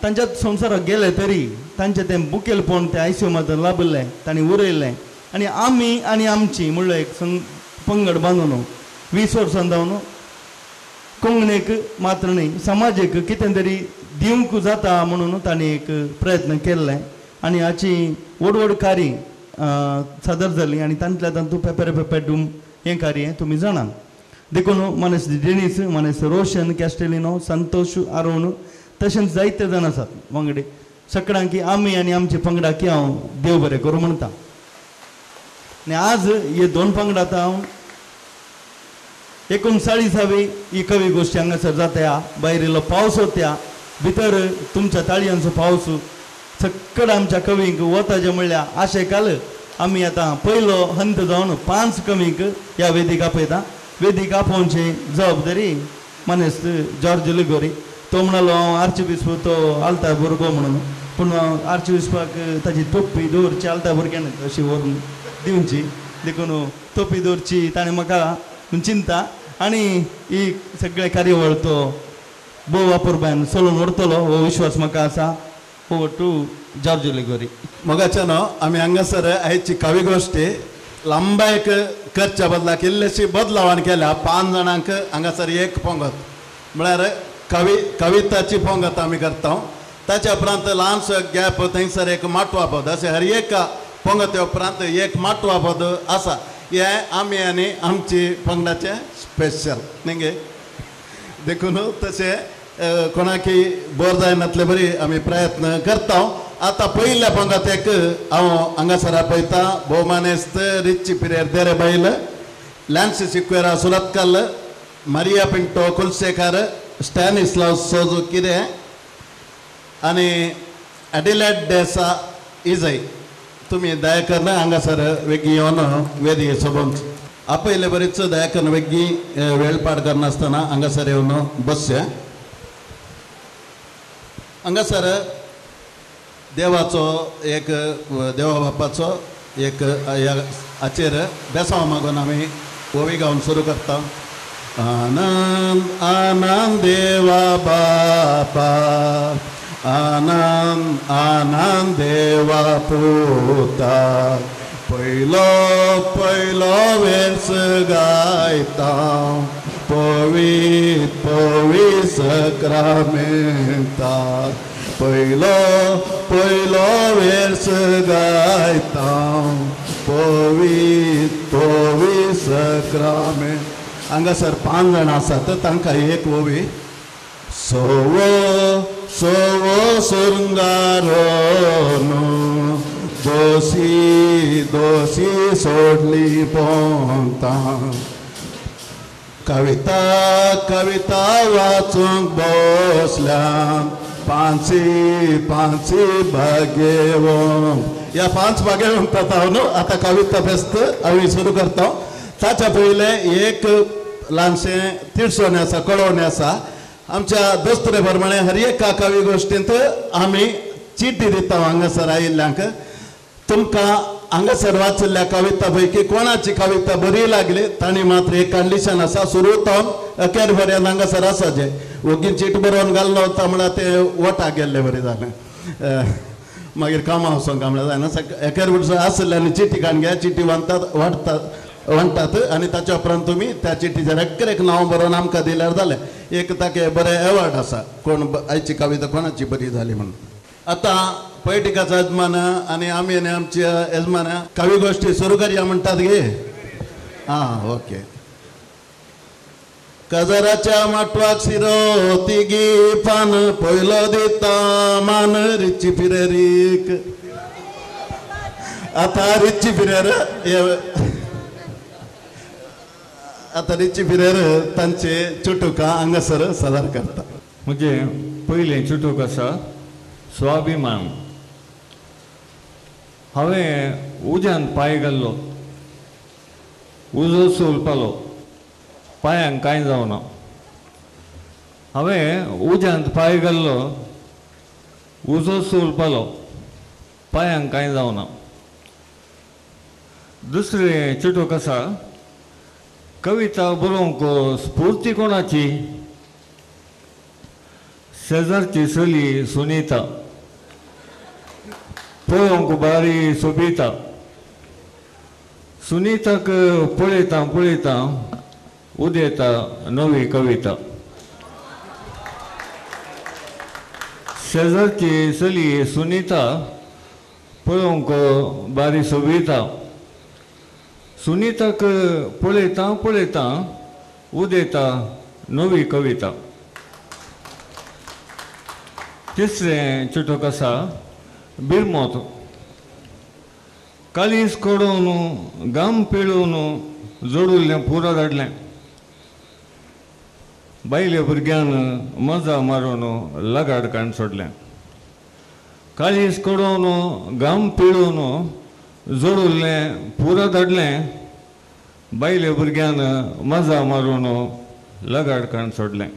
तांच्या संवसाराक गेले तरी तांचें तें मुखेलपण तें आयसीएमांत लाभिल्लें तांणी उरयल्लें. आनी आमी आनी आमची म्हणल्यार एक पंगड बांदून 20 वर्सां जावन कोंकणीक मात्र न्ही समाजेक कितें तरी दिवंक जाता म्हणून तांणी एक प्रयत्न केल्ले आनी हाची व्हड व्हड कार्य सादर जाली आनी तांतल्या तातूंत पेपर पेपर डूम हें कार्य तुमी जाणात. देखून मानेस्त डेनीस मानेस्त रोशन कॅस्टेलिनो संतोष आरोण तशेंच जायते जाण आसात वांगडी सगळ्यांकी आमी आनी आमचे पंगडाकी हांव देव बरें करूं म्हणटा. आनी आज हे दोन पंगडा आतां हांव 39वी ही कवी गोश्टी हांगासर जाता. भायर इल्लो पावस वता भितर तुमच्या ताळयांचो पावस सक्कड आमच्या कवींक वता म्हणल्यार आशे काल आमी आतां पयलो हंत जावन 5 कवींक ह्या वेदीक आपयता. वेदीक आपोवची जबाबदारी मानेस्त जॉर्ज लिगोरी तो म्हणालो हांव आर्चबिस्प तो आलता भुरगो म्हणून, पूण आर्चबिस्पाक ताची तोपी दवरची आलता भुरग्यान अशी व्हरून दिवची देखून तोपी दवरची ताणें म्हाका चिंता आनी ही सगळे कार्यावळ तो भोव वापरपान चलोवन व्हरतलो हो विश्वास म्हाका आसा. हो टू जॉर्ज लिगोरी. मोगाच्यानो आमी हांगासर आयची कवी गोश्टी लांबायक करच्या बदलाक इल्लेशी बदलावान केल्या. 5 जाणांक हांगासर एक पंगत म्हळ्यार कविताची पंगत आमी करता. ताच्या उपरांत ल्हानसो गॅप थंयसर एक माटवा पद अशें हर एक पंगते उपरांत एक माटवा पद आसा. हें आमी आनी आमची पंगडाचें स्पेशल न्ही देखून तशें कोणाकी बोर जायनातले बरी आमी प्रयत्न करता. आतां पयल्या पंगतेक हांव हांगासर आपयता भोवमानेस्त रिच्ची पिरेर देरे बैल, लॅन्सी सिक्वेरा सुरतकल, मारिया पिंटो कुलशेखर, स्टॅनिस्लाव सोजू कितें आनी एडिलेट डेसा इजय. तुमी दया करून हांगासर वेगीं येवन वेदी सोबोवन आपयले बरीच दया करून वेगीं वेळपाट करनासतना हांगासर येवन बसचें. हांगासर देवाचो एक देवा बापाचो एक हाचेर बेसांव मागून आमी ओवी गावन सुरू करता. आनंद आनंद देवा बापा, आनंद आनंद देवा पुता, पयलो पयलो वेर्स गायता पवीत पवीत सक्रामेंता, पयलो पयलो वेर्स गायता तोवी तोवी सक्रामे. हांगासर 5 जाणां आसात, तांकां एक ओवी. सोवो सोवो सुरंगारोनो दोशी दोशी सोडली पोंतां. कविता कविता वाचूंक बसल्या पांची पांची भागेवंक. ह्या 5 भागेवंक जाता न्हू. आतां कविता फेस्त हांव सुरू करता. ताच्या पयलें एक ल्हानशें तिडसोवणें आसा, कळोवणें आसा. आमच्या दस्तुरे प्रमाणे हर एका कवी गोश्टींत आमी चिटी दिता हांगासर आयिल्ल्यांक. तुमकां हांगासर वाचिल्ल्या कविता पैकी कोणाची कविता बरी लागली तांणी मात्र एक कंडिशन आसा, सुरू जावन अखेर पर्यंत हांगासर आसा जे ओगी चीट बरोवन घाल्लो वता म्हळ्यार ते वोटाक गेल्ले बरी जालें, मागीर कामां वचोंक म्हळ्यार जायना. अखेर वर्सा आसले आनी चिटी काडून घ्या, चिटी वांतात वाडटात वांट्टात आनी ताच्या उपरांत तुमी त्या चिटीचेर एक नांव बरोवन आमकां दिल्यार जालें. एक ताका बरें एवॉर्ड आसा, कोण आयची कविता कोणाची बरी जाली म्हणून. आतां पोयटिकाचो यजमान आनी आमी आनी आमच्या यजमान कवी गोश्टी सुरू करया म्हणटात गे. आं ओके. कजराच्या माटवाक शिरो तिगी पान पयलो दिता मान रिची फिरेरीक. आतां रिची फिरेर आतां रिची फिरेर तांचे चुटुकां हांगासर सादर करता. म्हजें पयलें चुटूक आसा स्वाभिमान. हांवें उज्यान पांय घाल्लो, उजो सोलपालो, पांयांक कांय जावना. हांवें उज्यांत पांय घाल्लो, उजो सोलपालो, पांयांक कांय जावना. दुसरें चुटूक आसा कविता बरोवंक स्फूर्ती कोणाची? शेजारची चली सुनीता, पळोवंक बारी सोबिता. सुनीताक पळयता पळयता उदेता नवी कविता. शेजारची चली सुनीता पळोवंक बारी सोबिता. सुनीताक पळयता पळयता उदेता नवी कविता. तिसरें चुटूक आसा बिरमोत. कालीस कडोवन गाम पिळोवन जोडुल्लें पुरो धाडलें. बायले भुरग्यान मजा मारून लगाड काण सोडलें. कालीस कडोवन गाम पिळोवन जोडुल्लें पुरो धाडलें. बायले भुरग्यान मजा मारून लगाड काण सोडलें.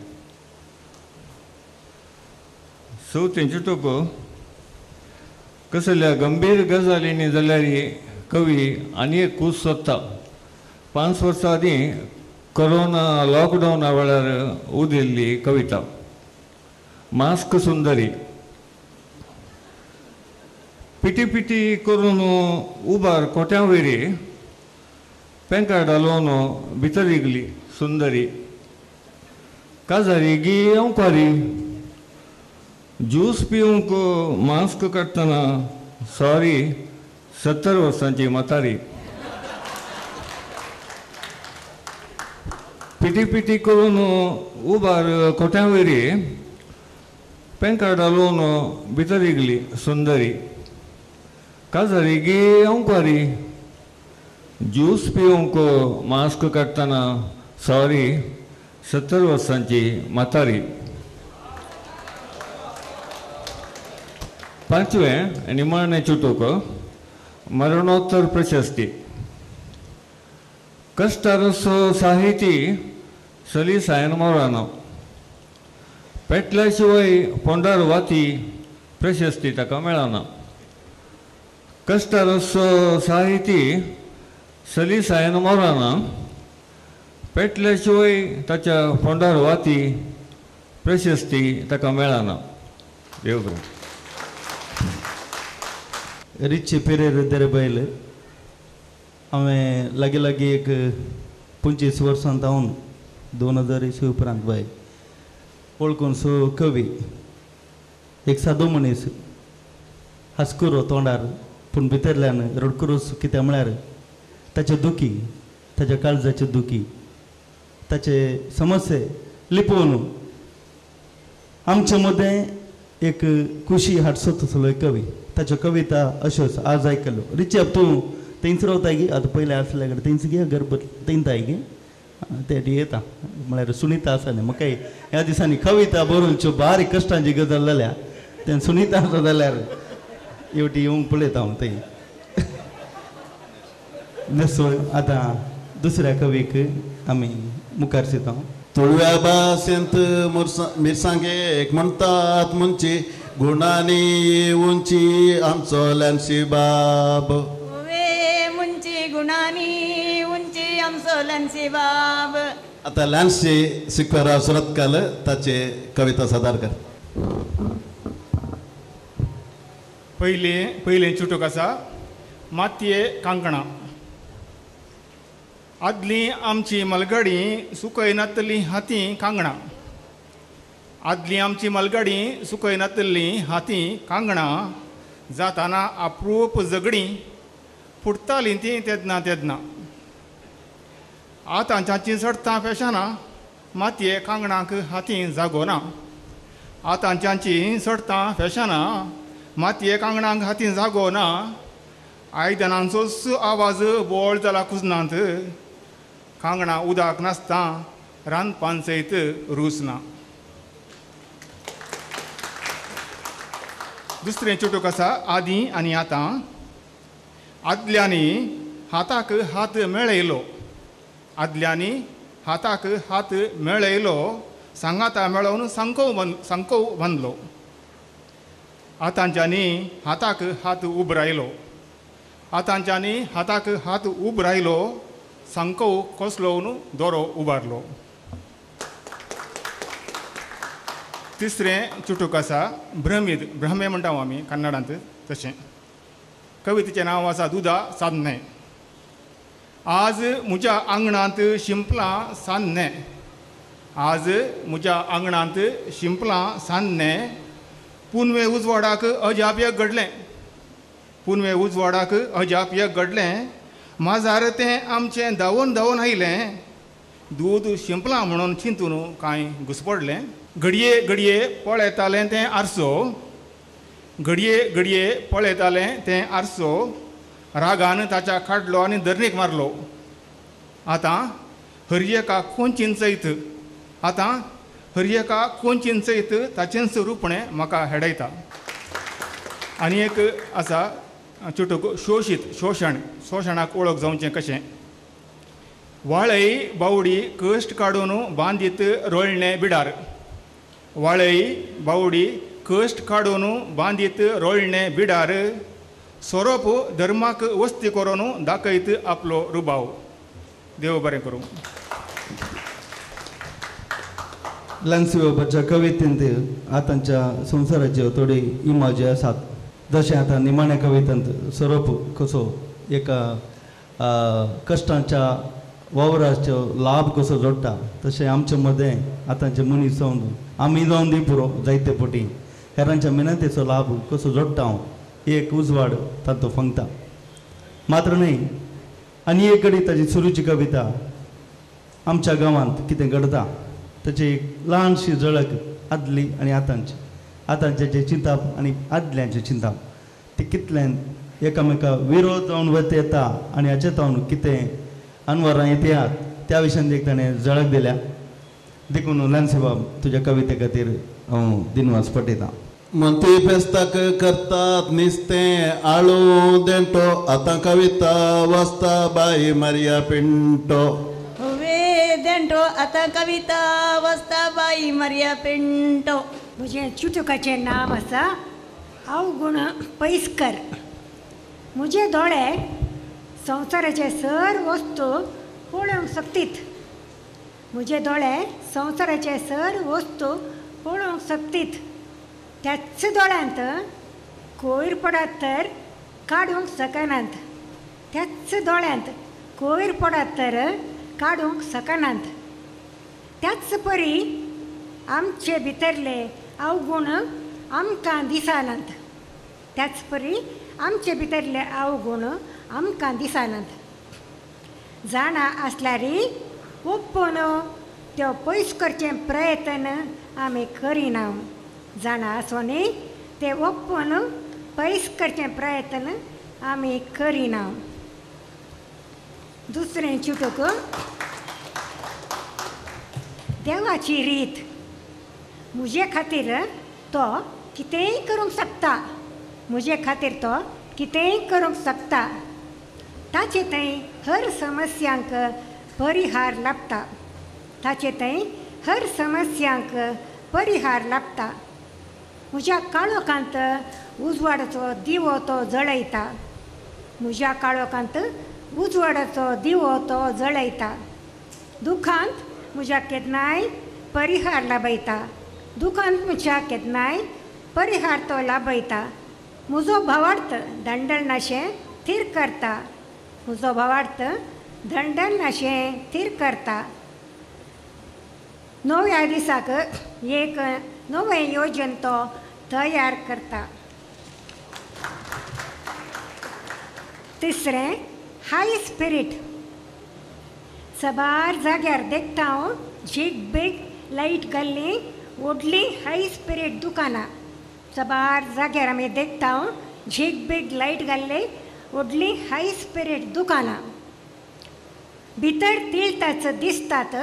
चवथें चुटूक कसल्या गंभीर गजालींनी जाल्यार कवी आनी एक कूस सोदता. 5 वर्सां आदीं कोरोना लॉकडावना वेळार उदिल्ली कविता मास्क सुंदरी. पिटी पिटी करून उबार कोट्या वयरी पेंकाड घालून भितर रिगली सुंदरी. काजारी गी अंवकारी ज्यूस पिवंक मास्क काडटना सॉरी 70 वर्सांची म्हातारी. पिटी पिटी करून उबार कोट्या वयरी पेंकाड घालून भितर रिगली सुंदरी. काजारी गी अंवकारी ज्यूस पिवंक मास्क काडटना सॉरी 70 वर्सांची म्हातारी. पांचवें निमाणें चुटूक मरणोत्तर प्रशस्ती. कश्टारसो साहिती सली सायन मोरानो पेटल्या शिवाय फोंडार वाती प्रशस्ती ताका मेळना. कश्टारसो साहिती सली सायन मोराना पेटल्या शिवाय ताच्या फोंडार वाती प्रशस्ती ताका मेळना. देव बरें. रिची पिरेर देरबैल हांवें लागीं लागीं एक 25 वर्सां जावन 2000 इसवी उपरांत बाय वळखून सो कवी, एक सादो मनीस, हांसकुरो तोंडार पूण भितरल्यान रडकुरोच. कितें म्हळ्यार ताचे दुखी, ताच्या काळजाचे दुखी, ताचे समस्ये लिपोवन आमचे मदें एक खुशी हाडसो तसलो एक कवी. ताच्यो कविता अश्योच आज आयकल्यो. रिची तूं थंयच रावताय गी? आतां पयलें आसल्या कडेन थंयच गे घर थंयताय गी? ते येता म्हळ्यार सुनिता आसा न्ही, म्हाका ह्या दिसांनी कविता बरोवच्यो बारीक कश्टांची गजाल जाल्या. तें सुनिता आसा जाल्यार येवटी येवंक पळयता हांव थंय. आतां दुसऱ्या कवीक आमी मुखार सरता. तुळव्या भाशेंत मिरसांगे एक म्हणटात मुंची गुणांनी उंची आमचो लॅन्सी बाब. मुंची गुणांनी उंची आमचो लॅन्सी बाब. आतां लॅन्सी सिक्वेरा सुरतकाल ताचे कविता सादर कर. पयलें पयलें चुटूक आसा मातये कांकणां. आदलीं आमची मलगडी सुकयनातलीं हातीं कांगणां. आदलीं आमची मलगडी सुकयनातलीं हातीं कांगणां जाताना अप्रूप झगडीं फुटतालीं तीं तेदना तेदना. आतांच्याचीं चडतां फॅशनां मातये कांगणांक हातीं जागो ना. आतांच्याचीं चडतां फॅशनां मातये कांगणांक हातीं जागो ना. आयदनांचोच आवाज बोळ जाला कुजनांत. कांगणां उदक नासता रांदपान सयत रूच ना. दुसरें चुटूक आसा आदीं आनी आतां. आदल्यांनी हाताक हात मेळयलो. आदल्यांनी हाताक हात मेळयलो सांगाता मेळोवन सांकोव बांदलो. आतांच्यांनी हाताक हात उबरायलो. आतांच्यांनी हाताक हात उबरायलो सांकोव कोसलोवन दोरो उबारलो. तिसरें चुटूक आसा भ्रमीद. भ्रमे म्हणटा आमी कन्नडांत तशें. कवितेचें नांव आसा दुदा सान्नें. आज म्हज्या आंगणांत शिंपलां सान्नें. आज म्हज्या आंगणांत शिंपलां सान्नें. पुनवे उजवाडाक अजाप घडलें. पुनवे उजवाडाक अजाप घडलें. माजार तें आमचें धांवून धांवून आयलें. दूद शिंपलां म्हणून चिंतून कांय घुसपडलें. घडये घडये पळयतालें तें आरसो. घडये घडये पळयतालें तें आरसो. रागान ताच्या काडलो आनी धरणीक मारलो. आतां हरयेका कोंचीन सयत. आतां हरयेका कोंचीन सयत ताचेंच रुपणें म्हाका हेडयता. आनी एक आसा चुटूक शोशीत. शोशण. शोशणाक वळख जावचें कशें. वाळय बावडी कश्ट काडून बांदीत रोळणें बिडार. वाळय बावडी कश्ट काडून बांदीत रोळणें बिडार. सोरोप धर्माक वस्ती करून दाखयत आपलो रुबाव. देव बरें करूं. लॅन्सी बाबाच्या कवितेंत आतांच्या संवसाराच्यो थोडी इमाजी आसात. जशें आतां निमाण्या कवितेंत सोरोप कसो एका कश्टांच्या वावराचो लाभ कसो जोडटा तशें आमचे मदें आतांचे मनीस जावन आमी जावन दी पुरो जायते पटी हेरांच्या मेहनतीचो लाभ कसो जोडटा हांव एक उजवाड तातूंत फंगता. मात्र न्हय आनी एक कडेन ताजी सुरूची कविता आमच्या गांवांत कितें घडता ताची एक ल्हानशी झळक आदली आनी आतांची. आतांचें चिंतप आनी आदल्यांचें चिंतप ते कितल्यान एकामेका विरोध जावन वत येता आनी हाचे तावन कितें अनवरां येतात त्या विशयान एक ताणें झळक दिल्या. देखून लॅन्सी बाब तुज्या कविते खातीर हांव दिनवास पटयतां. मंती फेस्ताक करतात निस्तें आळू देंटो. आतां कविता वाचता बाई मारिया पिंटो. वे देंटो आतां कविता वाचता बाई मारिया पिंटो. म्हजें चुटुकाचें नांव आसा अवगुण पैसकर. म्हजे दोळे संवसाराचे सर वस्तू पळोवंक शकतीत. म्हजे दोळे संवसाराचे सर वस्तू पळोवंक शकतीत. त्याच दोळ्यांत कोयर पडत तर काडूंक शकनात. त्याच दोळ्यांत कोयर पडत तर काडूंक शकनात. त्याच परी आमचे भितरले अवगुण आमकां दिसनात. त्याच परी आमचे भितरले अवगुण आमकां दिसनात. जाणा आसल्यारी ओप्पोन त्यो पयस करचें प्रयत्न आमी करिना. जाणा आसोनी ते ओप्पोन पयस करचें प्रयत्न आमी करिना. दुसरें चुटूक देवाची रीत. म्हजे खातीर तो कितेंय करूंक शकता. म्हजे खातीर तो कितेंय करूंक शकता. ताचे थंय हर समस्यांक परिहार लाभता. ताचे थंय हर समस्यांक परिहार लाभता. म्हज्या काळोखांत उजवाडाचो दिवो तो जळयता. म्हज्या काळोखांत उजवाडाचो दिवो तो जळयता. दुखांत म्हज्या केन्नाय परिहार लाभयता. दुखांत म्हज्या केन्नाय परिहार तो लाभयता. म्हजो भावार्थ दंडलनाशें थीर करता. म्हजो भावार्थ दंडलनाशें थीर करता. नव्या दिसाक एक नवें योजन तो तयार करता. तिसरें हाय स्पिरीट. सबार जाग्यार देखता हांव झीग बीग लायट घाल्ली व्हडली हाय स्पिरीट दुकानां. सबार जाग्यार आमी देखता हांव झीग बीग लायट घाल्ली व्हडली हाय स्पिरीट दुकानां. भितर तिळताच दिसतात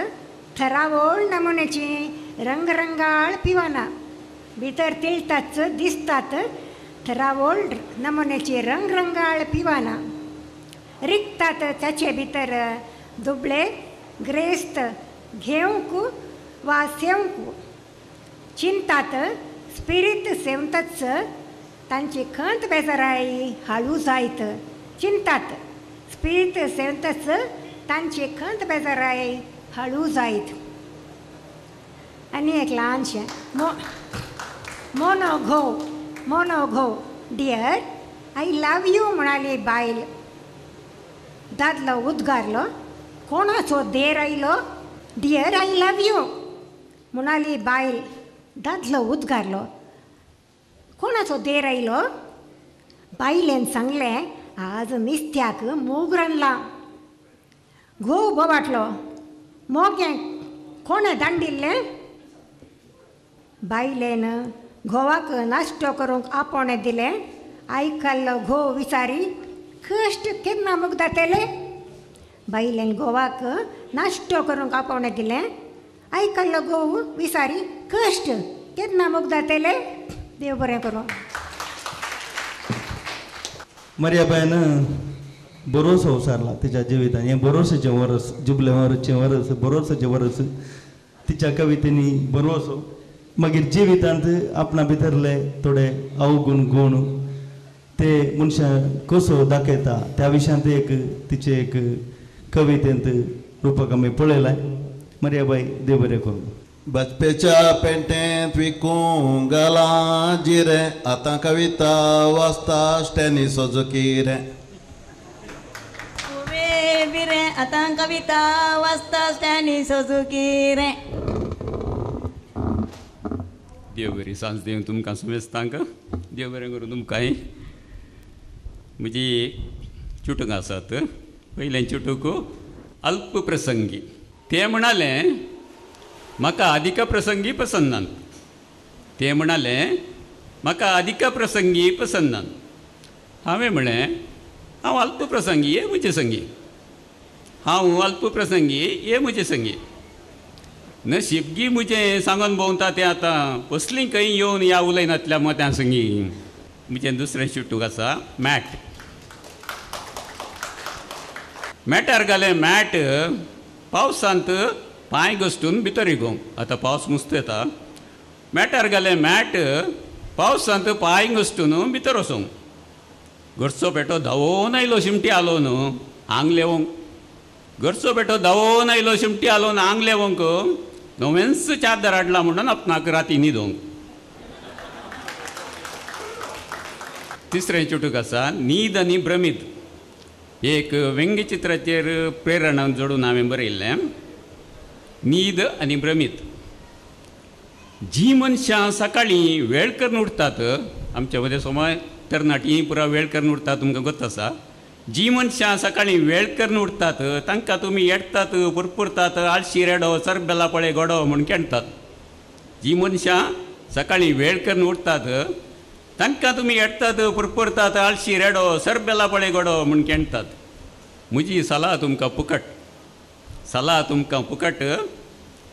थरावळ नमुन्याची रंगरंगाळ पिवानां. भितर तिळताच दिसतात थरावळ नमुन्याची रंगरंगाळ पिवानां. रिगतात ताचे भितर दुबळे ग्रेस्त घेवंक वा सेवंक. चिंतात स्पिरीत सेवताच तांची खंत बेजाराय हाळू जायत. चिंतात स्पिरीत सेवताच तांची खंत बेजाराय हाळू जायत. आनी एक ल्हानशें मोनो घोव. मोनो घोव डियर I love you म्हणाली बायल. दादलो उद्गारलो कोणाचो देर आयलो. डियर I love you म्हणाली बायल. दादलो उद्गारलो कोणाचो देर आयलो. बायलेन सांगलें आज निस्त्याक मूग रांदला. घोव बोवाटलो मोगें कोणें दांडिल्लें. बायलेन घोवाक नाश्टो करूंक आपोवणें दिलें. आयकल्लो घोव विचारी कश्ट केन्ना मुगदातले. बायलेन घोवाक नाश्टो करूंक आपोवणें दिलें. आयकल्लो घोव विचारी कश्ट केन्ना मुगदातले. देव बरें करूं. मर्याबायन बरोसो उसारला तिच्या जिवितान. हें बरोसचें वरस जुबले वरचें वरस बरोसचें वरस तिच्या कवितेंनी बरोसो. मागीर जिवितांत आपणा भितरले थोडे अवगुण गुण ते मनशां कसो दाखयता त्या विशयांत एक तिचे एक कवितेंत रुपक आमी पळयलां. मर्याबाई देव बरें करूं. बचपेच्या पेंटेंत विकूंक घालां जिरें आतां कविता वाचता स्टॅनी सुजुकी रे. बिरें आतां कविता वाचता स्टॅनी सुजुकी रे. देव बरी सांज देव तुमकां सुमेस्तांक. देव बरें करूं तुमकांय. म्हजी चुटूक आसात. पयलें चुटूक अल्प प्रसंगी. ते म्हणाले म्हाका अधिक प्रसंगी पसंत नात. ते म्हणाले म्हाका अधिक प्रसंगी पसंत नात. हांवें म्हळें हांव अल्प प्रसंगी ये म्हजे संगी. हांव अल्प प्रसंगी ये म्हजे संगी. नशीब गी म्हजें सांगून भोंवता तें आतां कसलीं खंय येवन ह्या उलयनातल्या मोत्यां संगी. म्हजें दुसरें शिटूक आसा मॅट. मॅटार घालें मॅट पावसांत पांय घसटून भितर रिगोवंक. आतां पावस मुस्त येता. मॅटार घालें मॅट पावसांत पांय घसटून भितर वचोंक. घरचो पेटो धांवोन आयलो शिमटी आलो न्हू आंग लेवोंक. घरचो पेटो धांवोन आयलो शिमटी आलो आंग लेवोंक. नवेंच चादर हाडला म्हणून आपणाक राती न्हिदोंक. तिसरें चुटूक आसा न्हीद आनी भ्रमीत. एक व्यंगचित्राचेर प्रेरणा जोडून हांवें बरयल्लें. न्हीद आनी भ्रमीत. जी मनशां सकाळीं वेळ करून उठतात, आमच्या मदें सोमार तरणाटीं पुरा वेळ करून उठतात तुमकां गोत आसा. जी मनशां सकाळीं वेळ करून उठतात तांकां तुमी येडटात, पुरपुरतात, आळशी रेडो चरबेला पळय गोडो म्हूण केणटात. जी मनशां सकाळीं वेळ करून उठतात तांकां तुमी येडटात, पुरपुरतात, आळशी रेडो सरबेला पळय गोडो म्हूण केणटात. म्हजी सलाह तुमकां फुकट, सलाह तुमकां फुकट,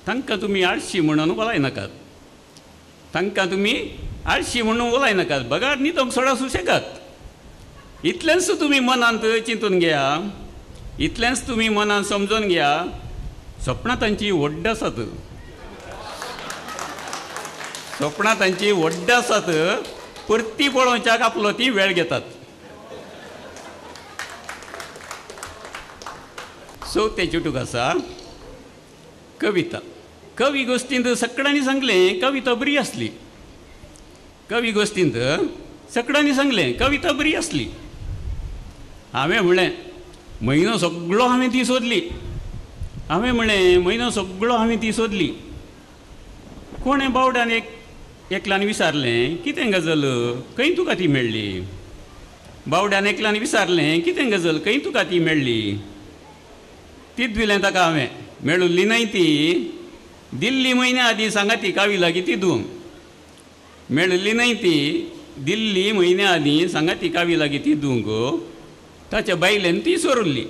तांकां तुमी आळशी म्हणून उलयनाकात, तांकां तुमी आळशी म्हणून उलयनाकात, बगार न्हिदोंक सोडा सुशेगात. इतलेंच तुमी मनांत चिंतून घेया, इतलेंच तुमी मनांत समजून घेया, सपनां तांची व्हड आसात, सपनां तांची व्हड आसात, परती पळोवच्याक आपलो ती वेळ घेतात. चवथें चुटूक आसा कविता. कवी गोश्टींत सगळ्यांनी सांगलें कविता बरी आसली, कवी गोश्टींत सगळ्यांनी सांगलें कविता बरी आसली. हांवें म्हणलें म्हयनो सगळो हांवें ती सोदली, हांवें म्हणलें म्हयनो सगळो हांवें ती सोदली. कोणें बावड्यान एकल्यान विचारलें कितें गजल खंय तुका ती मेळ्ळी, बावड्यान एकल्यान विचारलें कितें गजल खंय तुका ती मेळ्ळी. तीच दिलें ताका हांवें, मेळुल्ली न्हय ती, दिल्ली म्हयन्या आदीं सांगा ती कावी लागीं ती दिवंक, मेळिल्ली न्हय ती, दिल्ली म्हयन्या आदीं सांगा ती कावी लागीं ती दिवंक. ताच्या बायलेन ती सोरुल्ली,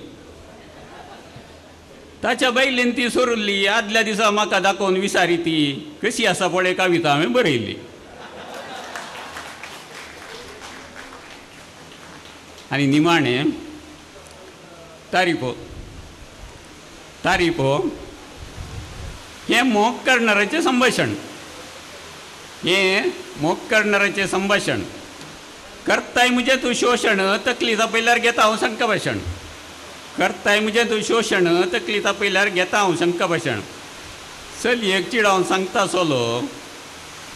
ताच्या बायलेन ती सोरुल्ली. आदल्या दिसा म्हाका दाखोवन विचारी ती कशी आसा पळय कविता हांवें बरयल्ली. आनी निमाणें तारीफो, तारीफो हें मोग करणाऱ्याचें संभाशण, हें मोग करणाऱ्याचें संभाशण. करताय म्हजें तूं शोशण, तकली तापयल्यार घेता हांव शंका भाशण, करताय म्हजें तूं शोशण, तकली तापयल्यार घेता हांव शंका भाशण. चलयेक चिडावन सांगता सोलो,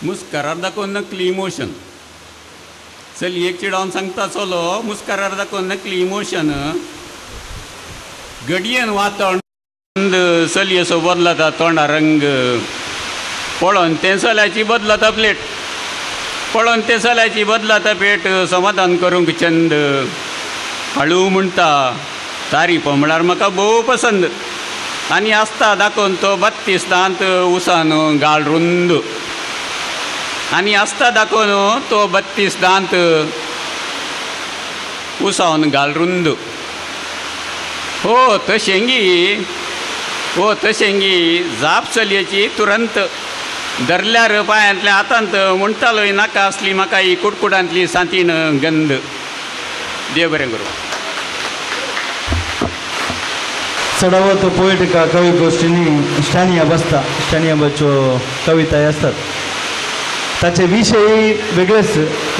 मुस्कारार दाखोवन नकली इमोशन, चलयेक चिडावन सांगता सोलो, मुस्कारार दाखोवन नकली इमोशन. घडयेन वातावरण चलयेचो बदलता तोंडा रंग, पळोवन तें चल्याची बदलता प्लेट, पळोवन तें चल्याची बदलता पेट, समाधान करूंक चंद. हळू म्हणटा तारीफ म्हळ्यार म्हाका भोव पसंद, आनी आसता दाखोवन तो 32 दांत उसान गाळ रुंद, आनी आसता दाखोवन तो 32 दांत उसावन गाळ रुंद. हो तशेंगी, हो तशेंगी जाप चलयेची तुरंत, धरल्यार पांयांतल्या हातांत, म्हणटालो नाका आसली म्हाका ही कुडकुडांतली सांतीण गंध. देव बरें करूं. चडावत पोएटिका कवी गोश्टींनी स्टॅनिया बसता, स्टॅनियाबाच्यो कविताय आसतात, ताचे विशय वेगळेच,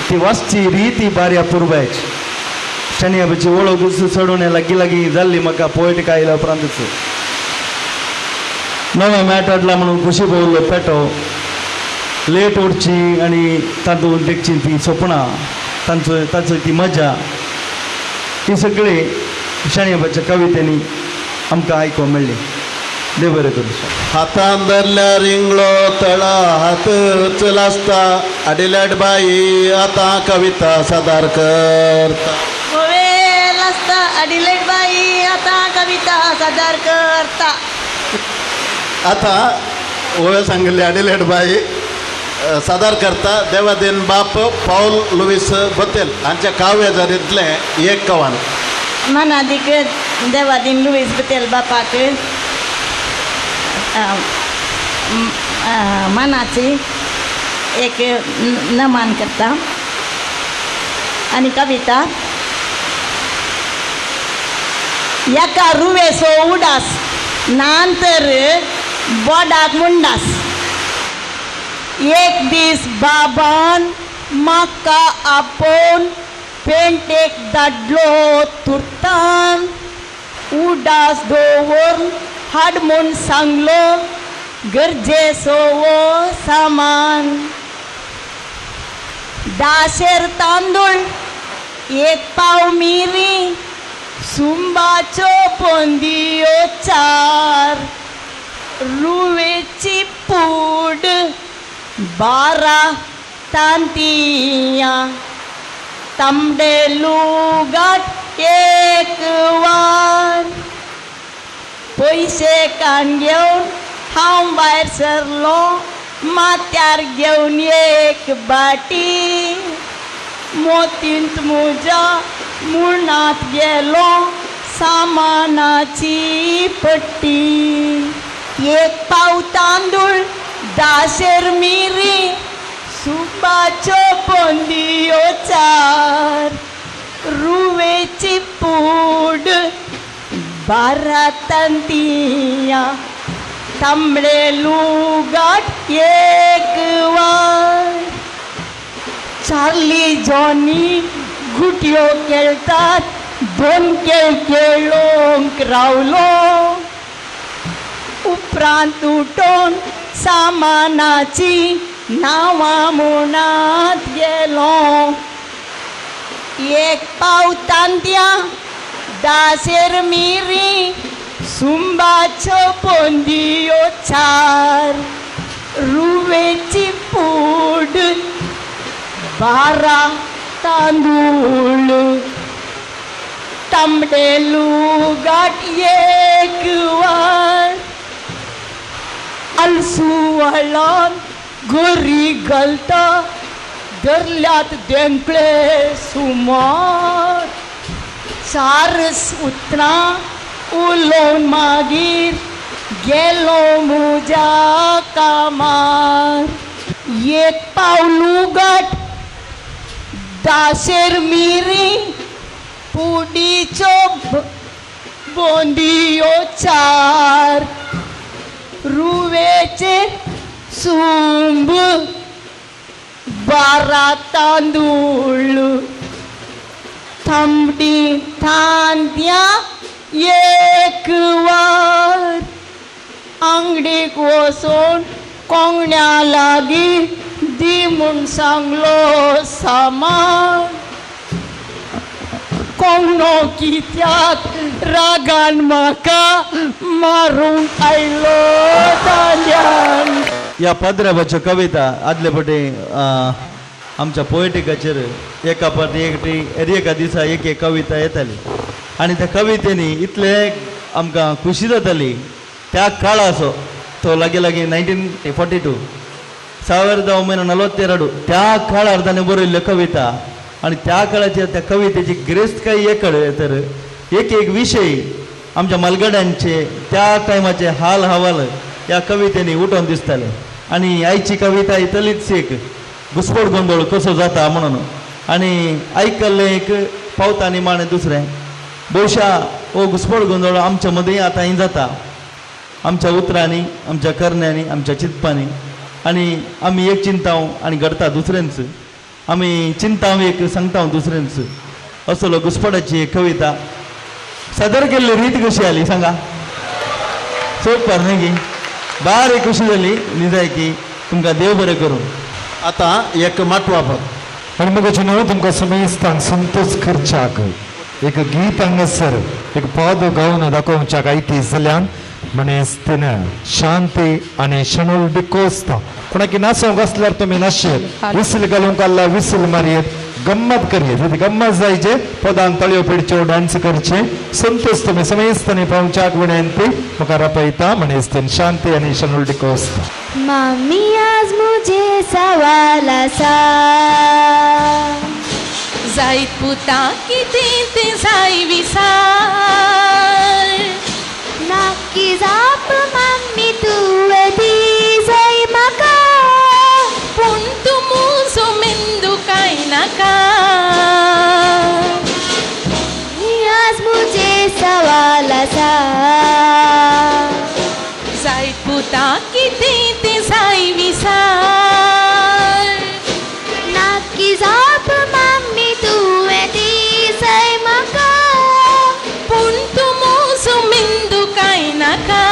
ती वाचची रीती बारी अपुरबायची. स्टॅनियाबाची वळख चडून लागीं लागीं जाल्ली म्हाका पोएटिका आयल्या उपरांतच. नवें मॅट हाडला म्हणून खुशी पळयल्लो पेटो, लेट उरची आनी तातूंत देखची ती सपनां, तांचो ताचो ती मजा, ती सगळी शाणयाबाच्या कवितेंनी आमकां आयकूंक मेळ्ळी. देव बरें करूं. हातान धरल्यार रिंगलो तळा हात चलासता, आडिलेट बाई आतां कविता सादर करता. आसता आडिलेट बाई आतां कविता सादर करता. आतां ओवे सांगिल्ली आडिलेट बाई सादर करता देवादीन बाप पावल लुईस बोतेल हांच्या काव्य जरींतलें एक कवन. मनादीक देवादीन लुईस बोतेल बापाक मनाची एक नमन करता आनी कविता. एका रुवेसो उडास नांतर बोडाक मुंडास, एक दीस बाबान म्हाका आपोवन पेंटेक धाडलो तुर्तान, उडास दवर हाड म्हूण सांगलो गरजेचो वो सामान. 10 तांदूळ एक पाव मिरी सुंबाच्यो पोंदियो 4, रुवेची पूड 12 तांतियां, तांबडे लुगाट एक वार पयशे काण घेवन हांव भायर सरलो माथ्यार घेवन एक बाटी मोतींत म्हज्या मुळांत गेलो सामानाची पट्टी एक पाव तांदूळ दाशेर मिरी सुपाच्यो पोंदियो चार रुवेची पूड 12 तांतियां तांबडे लुगाट एक वार चार्ली जॉनी गुटयो खेळतात दोन खेळ खेळोंक रावलो उपरांत उठोन सामानाची नांवां मुणांत गेलो एक पाव तांतयां दाशेर मिरी सुंबाच्यो पोंदियो चार रुवेची पूड 12 तांदूळ तांबडे लुगाट एक वार आलसुवाळान गोरी घालता धरल्यात देंकळे सुमार 4 उतरां उलोवन मागीर गेलो म्हज्या कामार एक पाव लुगाट दाशेर मिरी पुडीच्यो बोंदियो 4 रुवेचे सुंब 12 तांदूळ तांबडी तांतयां एक वार आंगडीक वचून कोंगण्या लागीं दी म्हूण सांगलो सामान कोंगणो कित्याक रागान म्हाका मारूंक आयलो दांड्यान. ह्या पाद्राबाच्यो कविता आदले फावटी आमच्या पोएटिकाचेर एका फावटी एक एका दिसा एक एक कविता येताली आनी त्या कवितेनी इतले आमकां खुशी जाताली. त्या काळाचो तो लागीं लागीं 1942 1942 त्या काळार ताणें बरयल्ल्यो कविता आनी त्या काळाचेर त्या कवितेची गिरेस्तकाय एकड तर एक एक विशय आमच्या मालगड्यांचे त्या टायमाचे हाल हवाल ह्या कवितेनी उठोवन दिसताले. आनी आयची कविता इतलीच एक घुसपट गोंदळ कसो जाता म्हणून आनी आयकल्लें एक पावता आनी माणें दुसरें. बहुशा हो घुसपट गोंदळ आमच्या मदीं आतां ही जाता आमच्या उतरांनी आमच्या करण्यांनी आमच्या चिंतपांनी. आनी आमी एक चिंताव आनी घडता दुसरेंच आमी चिंताव एक सांगता दुसरेंच असलो घुसपटाची एक कविता सादर केल्ली रीत कशी आली सांगा. सोपपार न्ही की बारीक खुशी जाली निजाय की तुमकां देव बरें करूं. आतां एक माटवापत आनी मग न्हू तुमकां समेस्तांक संतोष करच्याक एक गीत हांगासर एक पद गावन दाखोवच्याक आयती जाल्यान मनेस्तीन शांती आनी शणूल डिकोस्ता कोणाकी नाचोवंक आसल्यार तुमी नाशेत विसल घालूंक आसल्यार विसल मारयेत गम्मत करयेत गम्मत जायचे पदान तळयो पेडच्यो डान्स करचे संतोष तुमी समेस्तांनी पावच्याक विनंती मुखार आपयता मनेस्तीन शांती आनी शणूल डिकोस्ता. मामी आज मुझे सवाल आसा जायत पुता कितें तें जाय विसार नाकी जाप मामी तुवें दी जाय म्हाका पूण तूं म्हजो मेंदू कांय नाका. आज मुझे सवाल आसा जायत पुता कितें तें जाय विसार नाकी जाप मामी तुवें दी जाय म्हाका पूण तूं म्हजो मेंदू कांय नाका.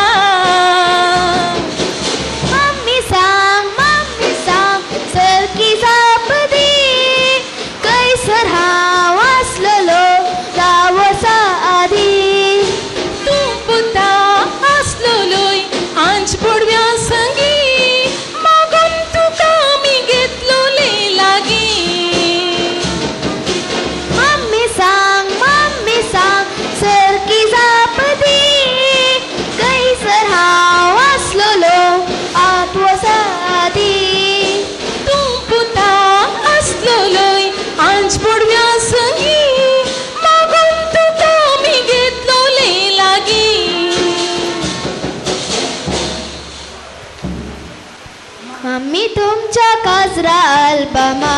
अल्बमा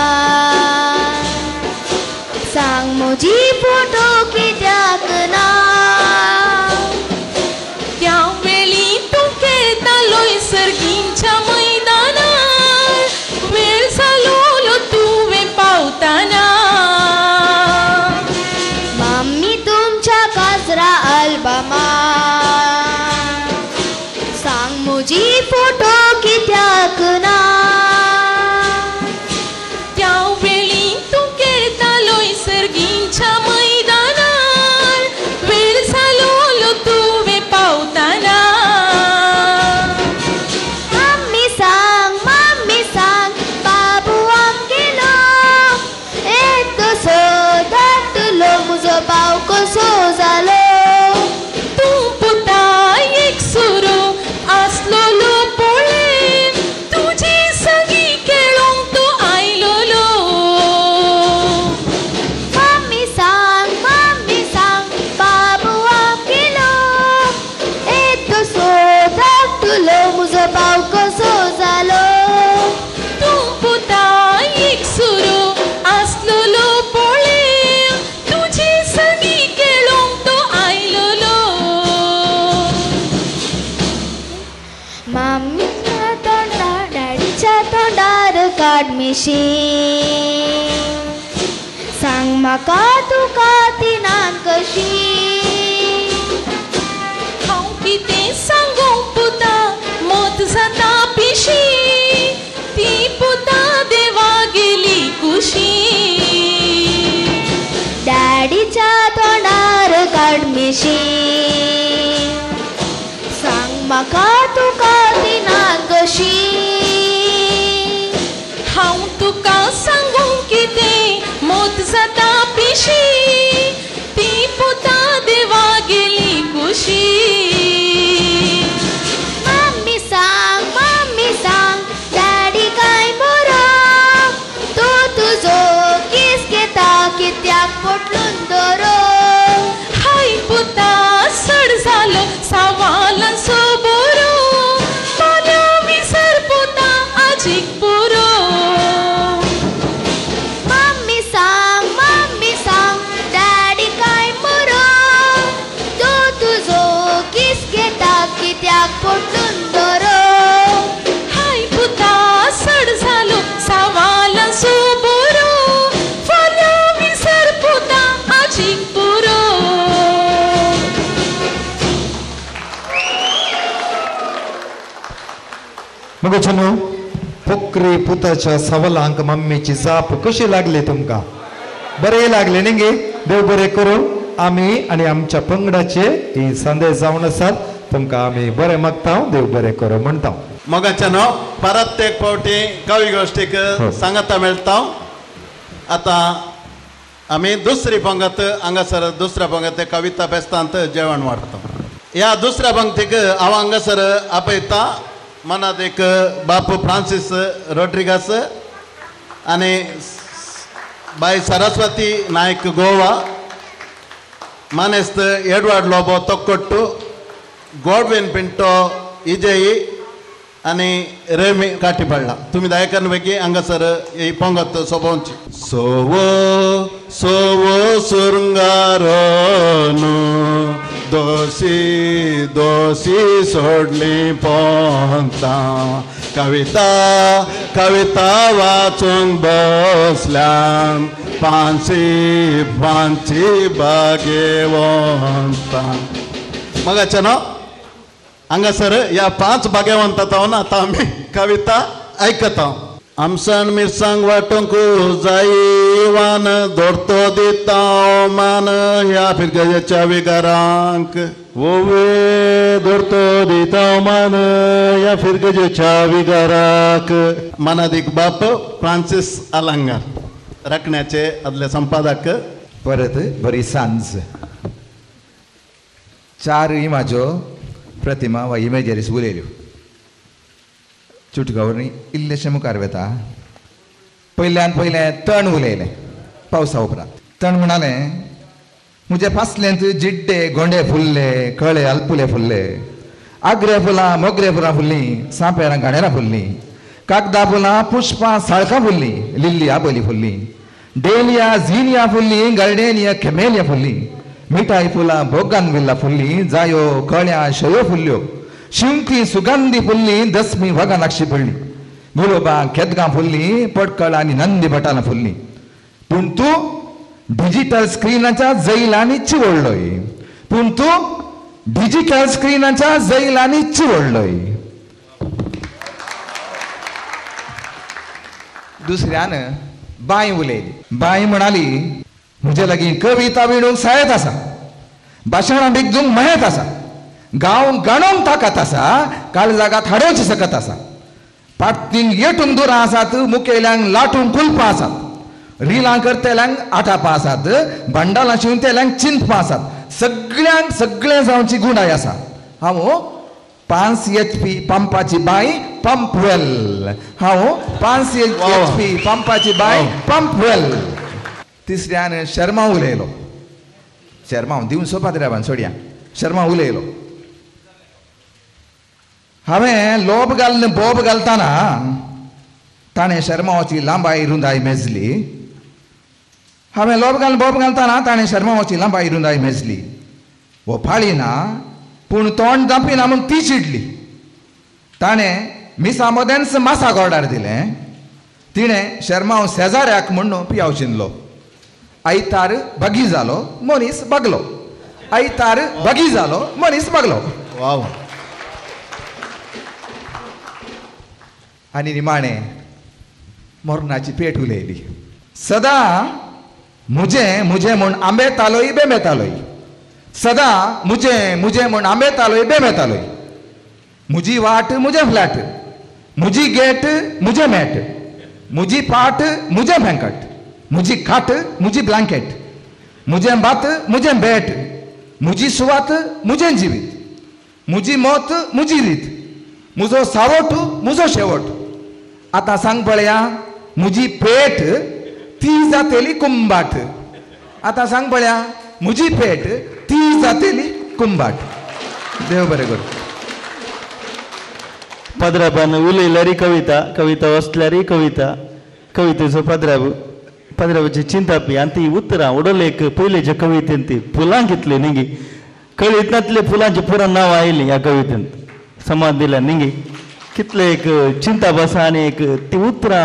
सांग म्हजी फोटो कित्याक ना त्या वेळी तूं खेळटालो सर्गींच्या मैदानार वेळ जालोलो तुवें पावताना मम्मी तुमच्या काजरा अल्बमा सांग म्हजी फोटो कित्याक ना त्या वेळी तूं खेळटालो सर्गींच्या मैदानार वेळ जालोलो तुवें पावताना मम्मी सांग बाबू आमगेलो येतसो धाडटलो म्हजो भाव कसो जालो तूं पुता एक सुरू आसलोलो पळय तुजी सगळी खेळोंक तूं आयलोलो मम्मी सांग बाबू आमगेलो येतसो धाडटलो म्हजो भाव कसो जालो तूं पुता एक सुरू आसलोलो पळय तुजी सगळी खेळोंक तूं आयलोलो मम्मीच्या तोंडार डॅडीच्या तोंडार काड मिशी सांग म्हाका तुका ती नान कशी हांव कितें सांगूं पुता मत जाता पिशी ती पुता देवा गेली कुशी डॅडीच्या तोंडार काड मिशी सांग म्हाका तुका ती नान कशी हांव तुका सांगूं कितें मत जाता पिशी ती पुता देवा गेली कुशी मम्मी सांग डॅडी काय बरो तूं तुजो किस घेता कित्याक पोटलून दवरो हाय पुता सड जालो सवालांचो बरो फाल्यां विसर पुता आजीक पुरो मम्मी सांग डॅडी काय बरो तूं तुजो किस घेता कित्याक पोटलून दवरो हाय पुता सड जालो सवालांचो बरो फाल्यां विसर पुता आजीक पुरो मगो पोकरी पुताच्या सवालांक मम्मीची जाप कशी लागली तुमकां? बरे लागले न्ही गे? देव बरें करूं आमी आनी आमच्या पंगडाचे ही संदेश जावन आसात तुमकां आमी बरें मागता देव बरें करूं म्हणटा. मोगाच्यानो परत एक फावटी कवी गोश्टीक सांगता मेळटा. आतां आमी दुसरी पंगत हांगासर दुसऱ्या पंगत कविता फेस्तांत जेवण वाडटा. ह्या दुसऱ्या पंगतीक हांव हांगासर आपयता मनात एक बापू फ्रांसीस रोड्रिगास आनी बाय सरस्वती नायक गोवा, मानेस्त एडवर्ड लोबो तोक्कोट्टू, गॉडविन पिंटो इजयी आनी रेमी काटीपडला. तुमी दयाकन पैकी हांगासर ही पंगत सोबोवची. सोवो सोवो सुरंगारोनु दोशी दोशी सोडली पोंता कविता कविता वाचूंक बसल्यान पांची पांची बागेवंता. मगाचे न्हू हांगासर ह्या पांच बागेवंता आतां आमी कविता आयकता. आमसण मिरसांग वांटूंक जायी वान दोडतो दिता मान ह्या फिरगजेच्या विगारांक ओवे दोडतो दिता मान ह्या फिरगजेच्या विगाराक. मनादीक बाप फ्रांसीस आलांगार राखण्याचे आदले संपादक. परत बरी सांज. चार इमाज्यो प्रतिमा वा इमेजरीस उलयल्यो चुटका वरवीं इल्लेशें मुखार वेता. पयल्यान पयलें तण उलयलें पावसा उपरांत. तण म्हणालें म्हज्या फासल्यांत जिड्डे गोंडे फुल्ले, कळे अल्पुले फुल्ले, आगरे फुलां मोगरे फुलां फुल्लीं, सांपेरां घाणेरां फुल्लीं, कागदां फुलां पुष्पां साळकां फुल्लीं, लिल्ली आबोली फुल्ली, डेलिया झिनिया फुल्ली, गार्डेनिया खेमेलिया फुल्ली, मिठाई फुलां बोगान विल्ला फुल्ली, जायो कळ्या शयो फुल्ल्यो, शिंवती सुगंधी फुल्ली, दसमी वगानाक्षी पडली, गुलोबां खेदगां फुल्ली, पटकळ आनी नंदी भटालां फुल्ली. पूण तूं डिजिटल स्क्रिनाच्या जैलांनी चिवडलोय, पूण तूं डिजिटल स्क्रिनाच्या जैलांनी चिवडलोय. दुसऱ्यान बांय उलयली. बांय म्हणाली, म्हजे लागीं कविता विणूंक सायत आसा, भाशणां बिगजूंक महेत आसा, गांव गाणोंक ताकत आसा, काळजागात हाडोवची सकत आसा, पाटतींक येटूंक दुरां आसात, मुखेल्यांक लाटूंक कुलपां आसात, रिलां करतल्यांक आटापां आसात, भांडालां शिंवतल्यांक चिंतपां आसात, सगळ्यांक सगळें जावची गुणाय आसा. हांव 5 HP पंपाची बांय पंप वेल, हांव 5 HP पंपाची बांय पंप वेल. तिसऱ्यान शर्मा उलयलो. शर्मा दिवन सोपाद्र्याबान सोडया. शर्मा उलयलो, हांवें लोब घालून बोब घालतना ताणें शर्मावाची लांबाय रुंदाय मेजली. हांवें लोब घालून बोब घालतना ताणें शर्मावाची लांबाय रुंदाय मेजली. वो फाळी ना पूण तोंड दापिना म्हूण ती चिडली. ताणें मिसा मदेंच मासाक ऑर्डर दिलें. तिणें शर्माव शेजाऱ्याक म्हूण पियाव चिंदलो. आयतार बगी जालो मनीस बगलो, आयतार बगी जालो मनीस बगलो. वाव. आनी निमाणें मरणाची पेट उलयली. सदां म्हजें म्हजें म्हूण आंबेतालोय बेमेतालोय, सदां म्हजें म्हजें म्हूण आंबेतालोय बेमेतालोय, म्हजी वाट म्हजें फ्लॅट, म्हजी गेट म्हजें मॅट, म्हजी पाट म्हजें भेंकट, म्हजी खाट म्हजी ब्लँकेट, म्हजें भात म्हजें बेट, म्हजी सुवात म्हजें जिवीत, म्हजी मत म्हजी रीत, म्हजो सावट म्हजो शेवट. आतां सांग पळया म्हजी पेट ती जातेली कुंबाट, आतां सांग पळया म्हजी पेट ती जातेली कुंबाट. देव बरें करूं. पाद्राबान उलयल्यारय कविता, कविता वाचल्यारय कविता, कवितेचो पाद्राब, पाद्राबाची चिंतापी आनी ती उतरां उडोलेक पयलेच्या कवितेन ती फुलां घेतली न्ही, कळीत नातले फुलांची पुरां नांवां आयलीं ह्या कवितेंत, समाज दिल्या न्ही. कितले एक चिंताप आसा आनी एक ती उतरां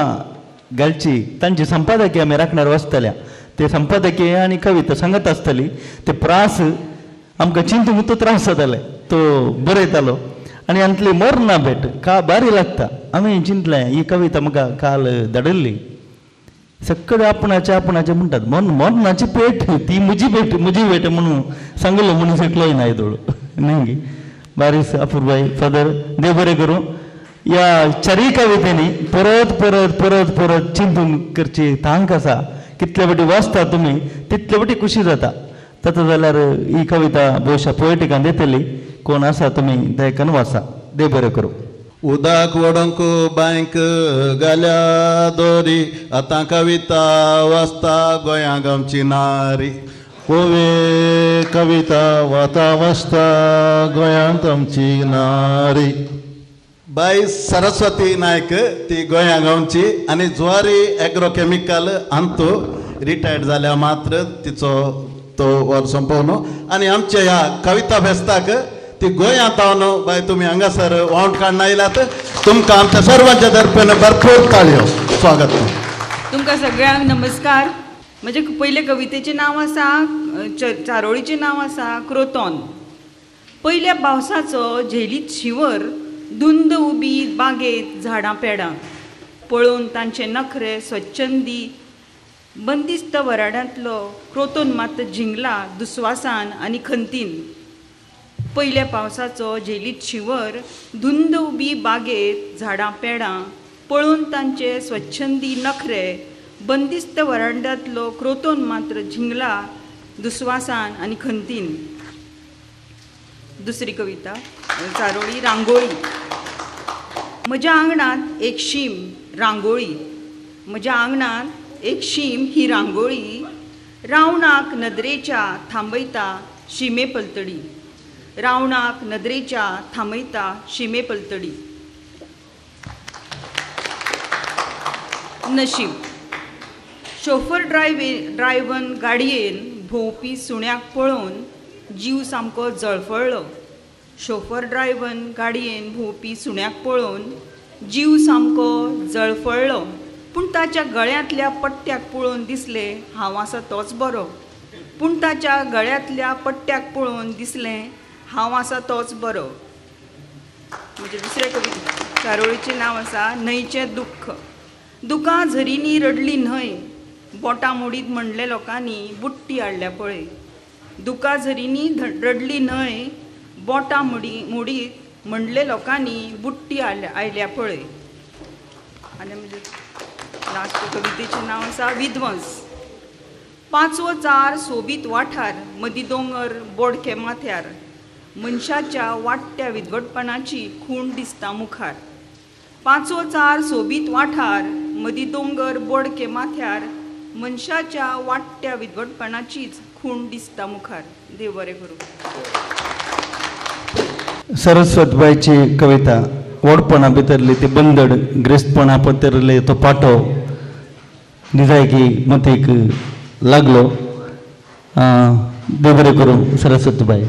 घालची तांची संपादकीय आमी राखणार वाचतल्या, ते संपादकीय आनी कविता सांगत आसतली. ते प्रास आमकां चिंतूंक तो त्रास जाताले, तो बरयतालो. आनी हातली मरना भेट का बारी लागता. आमी चिंतलें ही कविता म्हाका काल धाडिल्ली. सगळे आपणाचे आपणाचे म्हणटात, मरणाची पेट ती म्हजी भेट म्हजी भेट म्हणून सांगलो मनीस एकलोय ना येदोळ न्ही. बारीस अपुरबाय फादर, देव बरें करूं. ह्या चारूय कवितेंनी परत परत परत परत चिंतून करची तांक आसा. कितले फावटी वाचता तुमी तितले फावटी खुशी जाता. तशें जाल्यार ही कविता भोवशा पोएटिकान येतली. कोण आसा तुमी दयकन वाचा. देव बरें करूं. उदक वडोवंक बांयक घाल्या दोरी, आतां कविता वाचता गोंया गांवची नारी. कोवे कविता वाता वाचता गोंयांत आमची नारी. बाय सरस्वती नायक ती गोंया गांवची आनी जुवारी एग्रोकेमिकल अंतू रिटायर्ड जाल्या मात्र तिचो तो वर सोंपोवन आनी आमच्या ह्या कविता फेस्ताक ती गोंयांत हांव बाय तुमी हांगासर वावंट काडून आयलात, तुमकां आमच्या सर्वांच्या तर्फेन भरपूर ताळयो. स्वागत. तुमकां सगळ्यांक नमस्कार. म्हजे पयले कवितेचें नांव आसा, चारोळीचें नांव आसा क्रोतोन. पयल्या पावसाचो झेलीत शिंवर, धुंद उबी बागेत झाडां पेडां, पळोवन तांचे नखरे स्वच्छंदी बंदिस्त वराडांतलो क्रोतोन मात झिंगला दुस्वासान आनी खंतीन. पयल्या पावसाचो झेलीत शिंवर, धुंद उबी बागेत झाडां पेडां, पळोवन तांचे स्वच्छंदी नखरे बंदिस्त वरांडांतलो क्रोतोन मात्र झिंगला दुस्वासान आनी खंतीन. दुसरी कविता चारोळी रांगोळी. म्हज्या आंगणांत एक शीम रांगोळी, म्हज्या आंगणांत एक शीम ही रांगोळी, रावणाक नदरेच्या थांबयता शिमे पलतडी, रावणाक नदरेच्या थांबयता शिमे पलतडी. नशीब. शोफर ड्रायव्हन गाडयेन भोंवपी सुण्याक पळोवन जीव सामको जळफळ्ळो. शोफर ड्रायव्हन गाडयेन भोंवपी सुण्याक पळोवन जीव सामको जळफळ्ळो. पूण ताच्या गळ्यांतल्या पट्ट्याक पळोवन दिसलें हांव आसा तोच बरो. पूण ताच्या गळ्यांतल्या पट्ट्याक पळोवन दिसलें हांव आसा तोच बरो. म्हजें दुसऱ्या कविता चारोळीचें नांव आसा न्हंयचें दुख्ख. दुकां झरींनी रडली न्हंय, बोटां मोडीत म्हणले लोकांनी बुट्टी हाडल्या पळय. दुकां झरींनी रडली न्हंय, बोटां मोडीत म्हणले लोकांनी बुट्टी आयल्या पळय. आनी म्हजें लास्ट कवितेचें नांव आसा विध्वंस. पांचवो चार सोबीत वाठार, मदीं दोंगर बोडके माथ्यार, मनशाच्या वाडट्या विद्वटपणाची खूण दिसता मुखार. पांचवो चार सोबीत वाठार, मदीं दोंगर बोडके माथ्यार, मनशाच्या वाडट्या विद्वटपणाचीच खूण दिसता मुखार. देव बरें करूं. सरस्वतबायची कविता व्हडपणा भितरली ती बंदड, ग्रेस्तपणा भितरले तो पाटो निजायकी मतीक लागलो. देव बरें करूं सरस्वतबाय.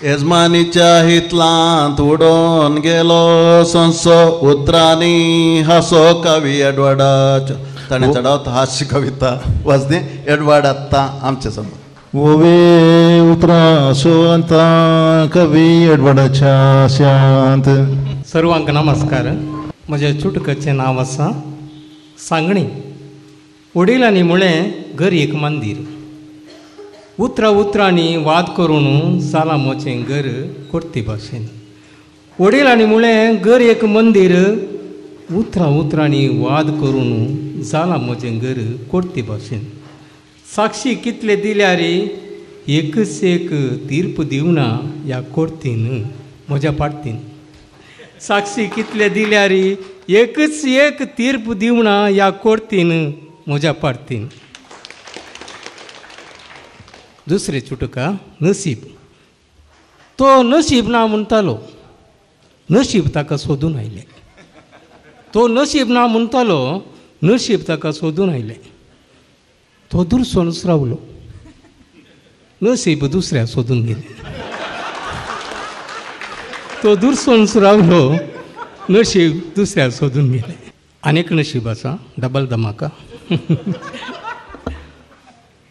येजमानीच्या हितलांत उडोवन गेलो संसो, उतरांनी हासो कवी एडवर्डाचो. ताणें चडावत हास्य कविता वाचली. एडवर्ड आत्तां आमचे समोर. ओवे उतरां सोंता कवी एडवर्डाच्या शांत. सर्वांक नमस्कार. म्हज्या चुटकाचें नांव आसा सांगणी. वडिलांनी म्हळें घर एक मंदीर. उतरां उतरांनी वाद करून जालां म्हजें घर कोर्ती भाशेन. वडिलांनी म्हळें घर एक मंदीर, उतरां उतरांनी वाद करून जालां म्हजें घर कोर्ती भाशेन. साक्षी कितले दिल्यार एकच एक तीर्प दिवना ह्या कोर्तीन म्हज्या पार्टीन. साक्षी कितले दिल्यार एकच एक तीर्प दिवना ह्या कोर्तीन म्हज्या पार्टीन. दुसरें चुटका नसीब. तो नसीब ना म्हणटालो, नशीब ताका सोदून आयलें. तो नसीब ना म्हणटालो, नशीब ताका सोदून आयलें. तो दुरसोनच रावलो, नसीब दुसऱ्या सोदून गेलें. तो दुरसोनच रावलो, नशीब दुसऱ्या सोदून गेलें. आनीक नशीब आसा डबल धमाका.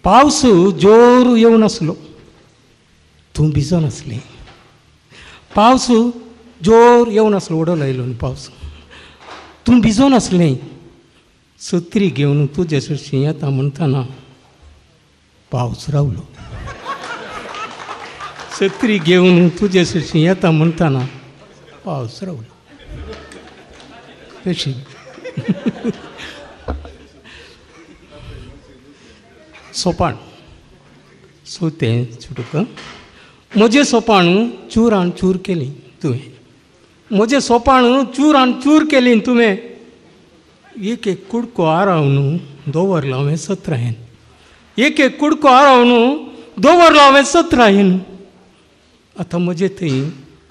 पावस जोर येवन आसलो, तूं भिजोन आसली. पावस जोर येवन आसलो, उडो लायलो न्हू पावस, तूं भिजोन आसलें. सत्री घेवन तुजे सरशीं येता म्हणटना पावस रावलो. सत्री घेवन तुजे सरशीं येता म्हणटना पावस रावलो. तशी सोपाण सो तें चुटक. म्हजें सोपाण चूरान चूर केली तुवें, म्हजें सोपाण चूरान चूर केली तुवें. एक एक कुडको आरावन दवरलो हांवें सत्रायेन. एक एक कुडको आरावन दवरलो हांवें सत्रायेन. आतां म्हजे थंय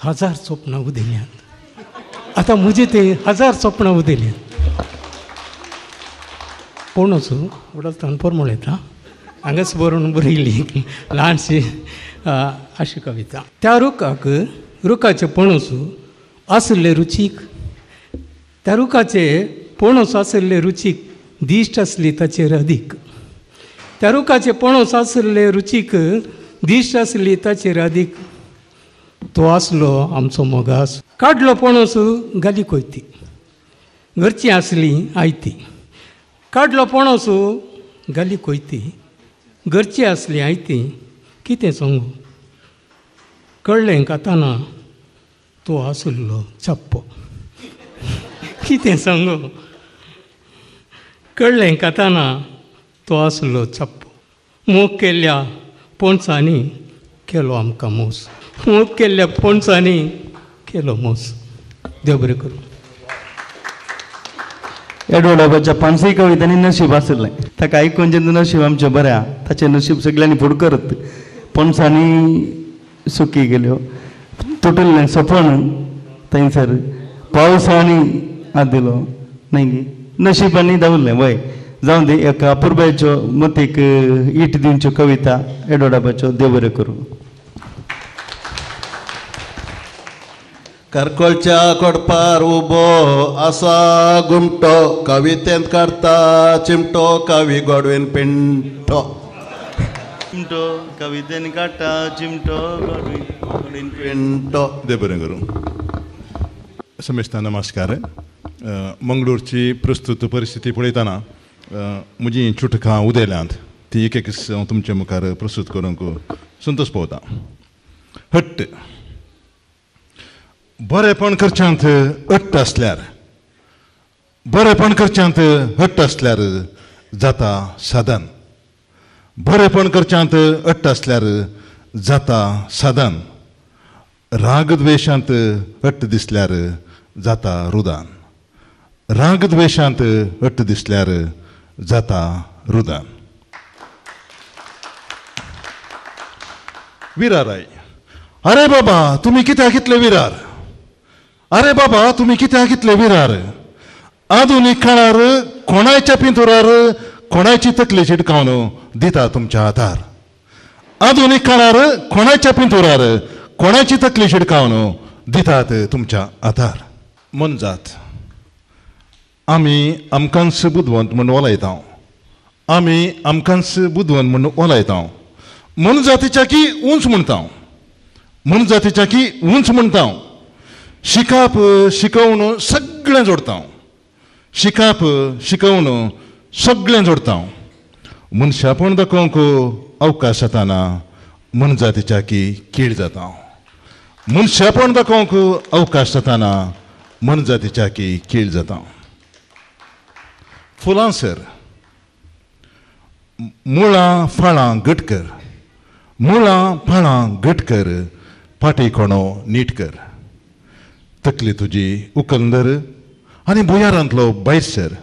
1000 सोपणां उदेल्यांत. आतां म्हजे थंय 1000 सोपणां उदेल्यांत. पणस उडलतान परमळ येता हांगाच बरोवन बरयली ल्हानशी अशी कविता. त्या रुखाक रुखाचे पणस आशिल्ले रुचीक, त्या रुखाचे पणस आशिल्ले रुचीक, दिश्ट आसली ताचेर अदीक. त्या रुखाचे पणस आशिल्ले रुचीक, दिश्ट आसली ताचेर अदीक. तो आसलो आमचो मोगास. काडलो पणस गाली कोयती, घरची आसली आयती. काडलो पणस गाली कोयती, घरची आसली आयती. कितें सांगू कळ्ळें काताना तो आसलो चप्पो. कितें सांगू कळ्ळें काताना तो आसलो चप्पो. मोग केल्ल्या पणसांनी केलो आमकां मोस. मोग केल्ल्या पणसांनी केलो मोस. देव बरें करूं. एडवर्डाच्या पांचय कवितांनी नशीब आशिल्लें. ताका आयकून जेन्ना नशीब आमचें बरें आहा, ताचें नशीब सगळ्यांनी फुड करत. पणसांनी सुकी गेल्यो, तुटल्लें सपन थंयसर, पावसांनी हात दिलो न्हय नशिबांनी धांवलें वय जावं दी एका अपुरबायेच्यो मतीक it दिवच्यो कविता एडवर्डाबाच्यो देव बरें करूं. करकोळच्या कोडपार उबो आसा गुमटो कवितेंत काडटा चिमटो कवी गॉडवीन पिंटो चिमटो कवितेन काडटा चिमटो गॉडवीन पिंटो. देव बरें करूं. समेस्ता नमस्कार. मंगळूरची प्रस्तुत परिस्थिती पळयतना म्हजी चुटकां उदेल्यांत ती एक एक हांव तुमचे मुखार प्रस्तुत करूंक संतोश पावता. हट्ट बरेपण करच्यांत हट्ट आसल्यार बरेपण करच्यांत हट्ट आसल्यार जाता साधन बरेपण करच्यांत हट्ट आसल्यार जाता साधन रागद्वेशांत हट्ट दिसल्यार जाता रुदान रागद्वेशांत हट्ट दिसल्यार जाता रुदान. विराराय अरे बाबा तुमी कित्याक इतले विरार अरे बाबा तुमी कित्याक इतले विरार आधुनीक काळार कोणायच्या पिंतुरार कोणायची तकली शिटकावन दिता तुमच्या हातार आधुनीक काळार कोणायच्या पिंतुरार कोणाची तकली शिटकावन दितात तुमच्या हातार. मनजात आमी आमकांच बुदवंत म्हूण वलायता आमी आमकांच बुदवंत म्हूण वलायता मनजातीच्या की उंच म्हणटा मनजातीच्या की उंच म्हणटा शिकाप शिकोवन सगळें जोडटा शिकाप शिकोवन सगळें जोडटा मनशापण दाखोवंक अवकाश जाताना मनजातीच्या की कीड जाता मनशापण दाखोवंक अवकाश जाताना मनजातीच्या की कीड जाता. फुलां सर मुळां फाळां घट कर मुळां फाळां घट कर फाटी कोणो नीट कर तकली तुजी उकंदर आनी भुंयारांतलो भायर सर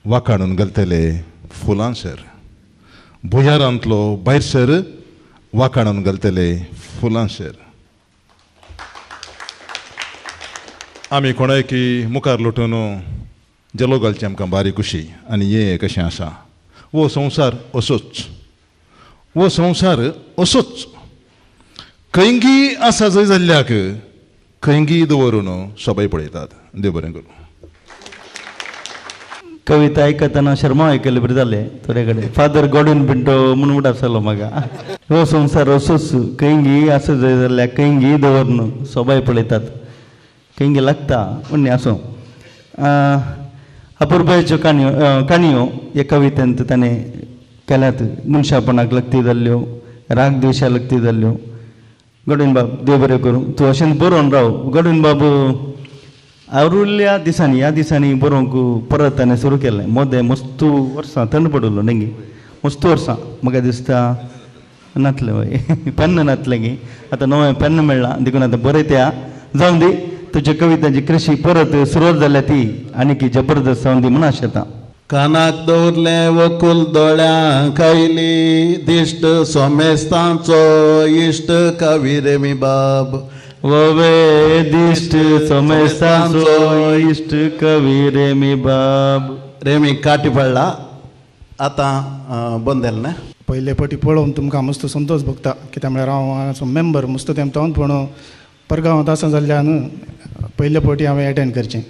वाकाणून घालतले फुलां सर भुंयारांतलो भायर सर वाकाणून घालतले फुलां सर. आमी कोणायकी मुखार लोटून जेलो घालची आमकां बारीक खुशी आनी हें कशें आसा वो संवसार असोच वो संवसार असोच खंयगी आसा जंय जाल्ल्याक खंयगी दवरून सबाय पळयतात. देव बरें करूं. कविता आयकतना शर्मा आयकले बरें जालें थोडे कडेन फादर गॉडवीन पिंटो म्हूण उडास जालो म्हाका. हो संवसार असोच खंयगी आसा जंय जाल्ल्याक खंयगी दवरून सोबाय पळयतात खंयगी लागता म्हणणे आसूं. अपुरबायेच्यो काणयो काणयो हे कवितेंत ताणें केल्यात मनशापणाक लगती जाल्ल्यो राग द्वेशा लगती जाल्ल्यो. गॉडवीन बाब देव बरें करूं तूं अशेंच बरोवन राव. गॉडवीन बाब आवरुल्ल्या दिसांनी ह्या दिसांनी बरोवंक परत ताणें सुरू केलें. मोदें मस्तू वर्सां थंड पडिल्लो न्ही मस्तू वर्सां म्हाका दिसता नातलें वय पेन्न नातलें गी आतां नवें पेन्न मेळ्ळां देखून आतां बरयत्या जावं दी तुज्या कवितांची कृशी परत सुरवात जाल्या ती आनीक जबरदस्त जावन दी म्हूण आशेता. कानाक दवरलें वकुल दोळ्यांक आयली दिश्ट सोमेस्तांचो इश्ट कवी रेमी बाब ववे दिश्ट सोमेस्तांचो इश्ट कवी रेमी बाब. रेमी काटी पडला आतां बंद जालें न्हय. पयले पटी पळोवन तुमकां मस्त संतोश भोगता कित्याक म्हळ्यार हांव मेंबर मस्त तेमतावन पूण परगांवांत आसा जाल्ल्यान पयले फावटी हांवें एटेंड करचें.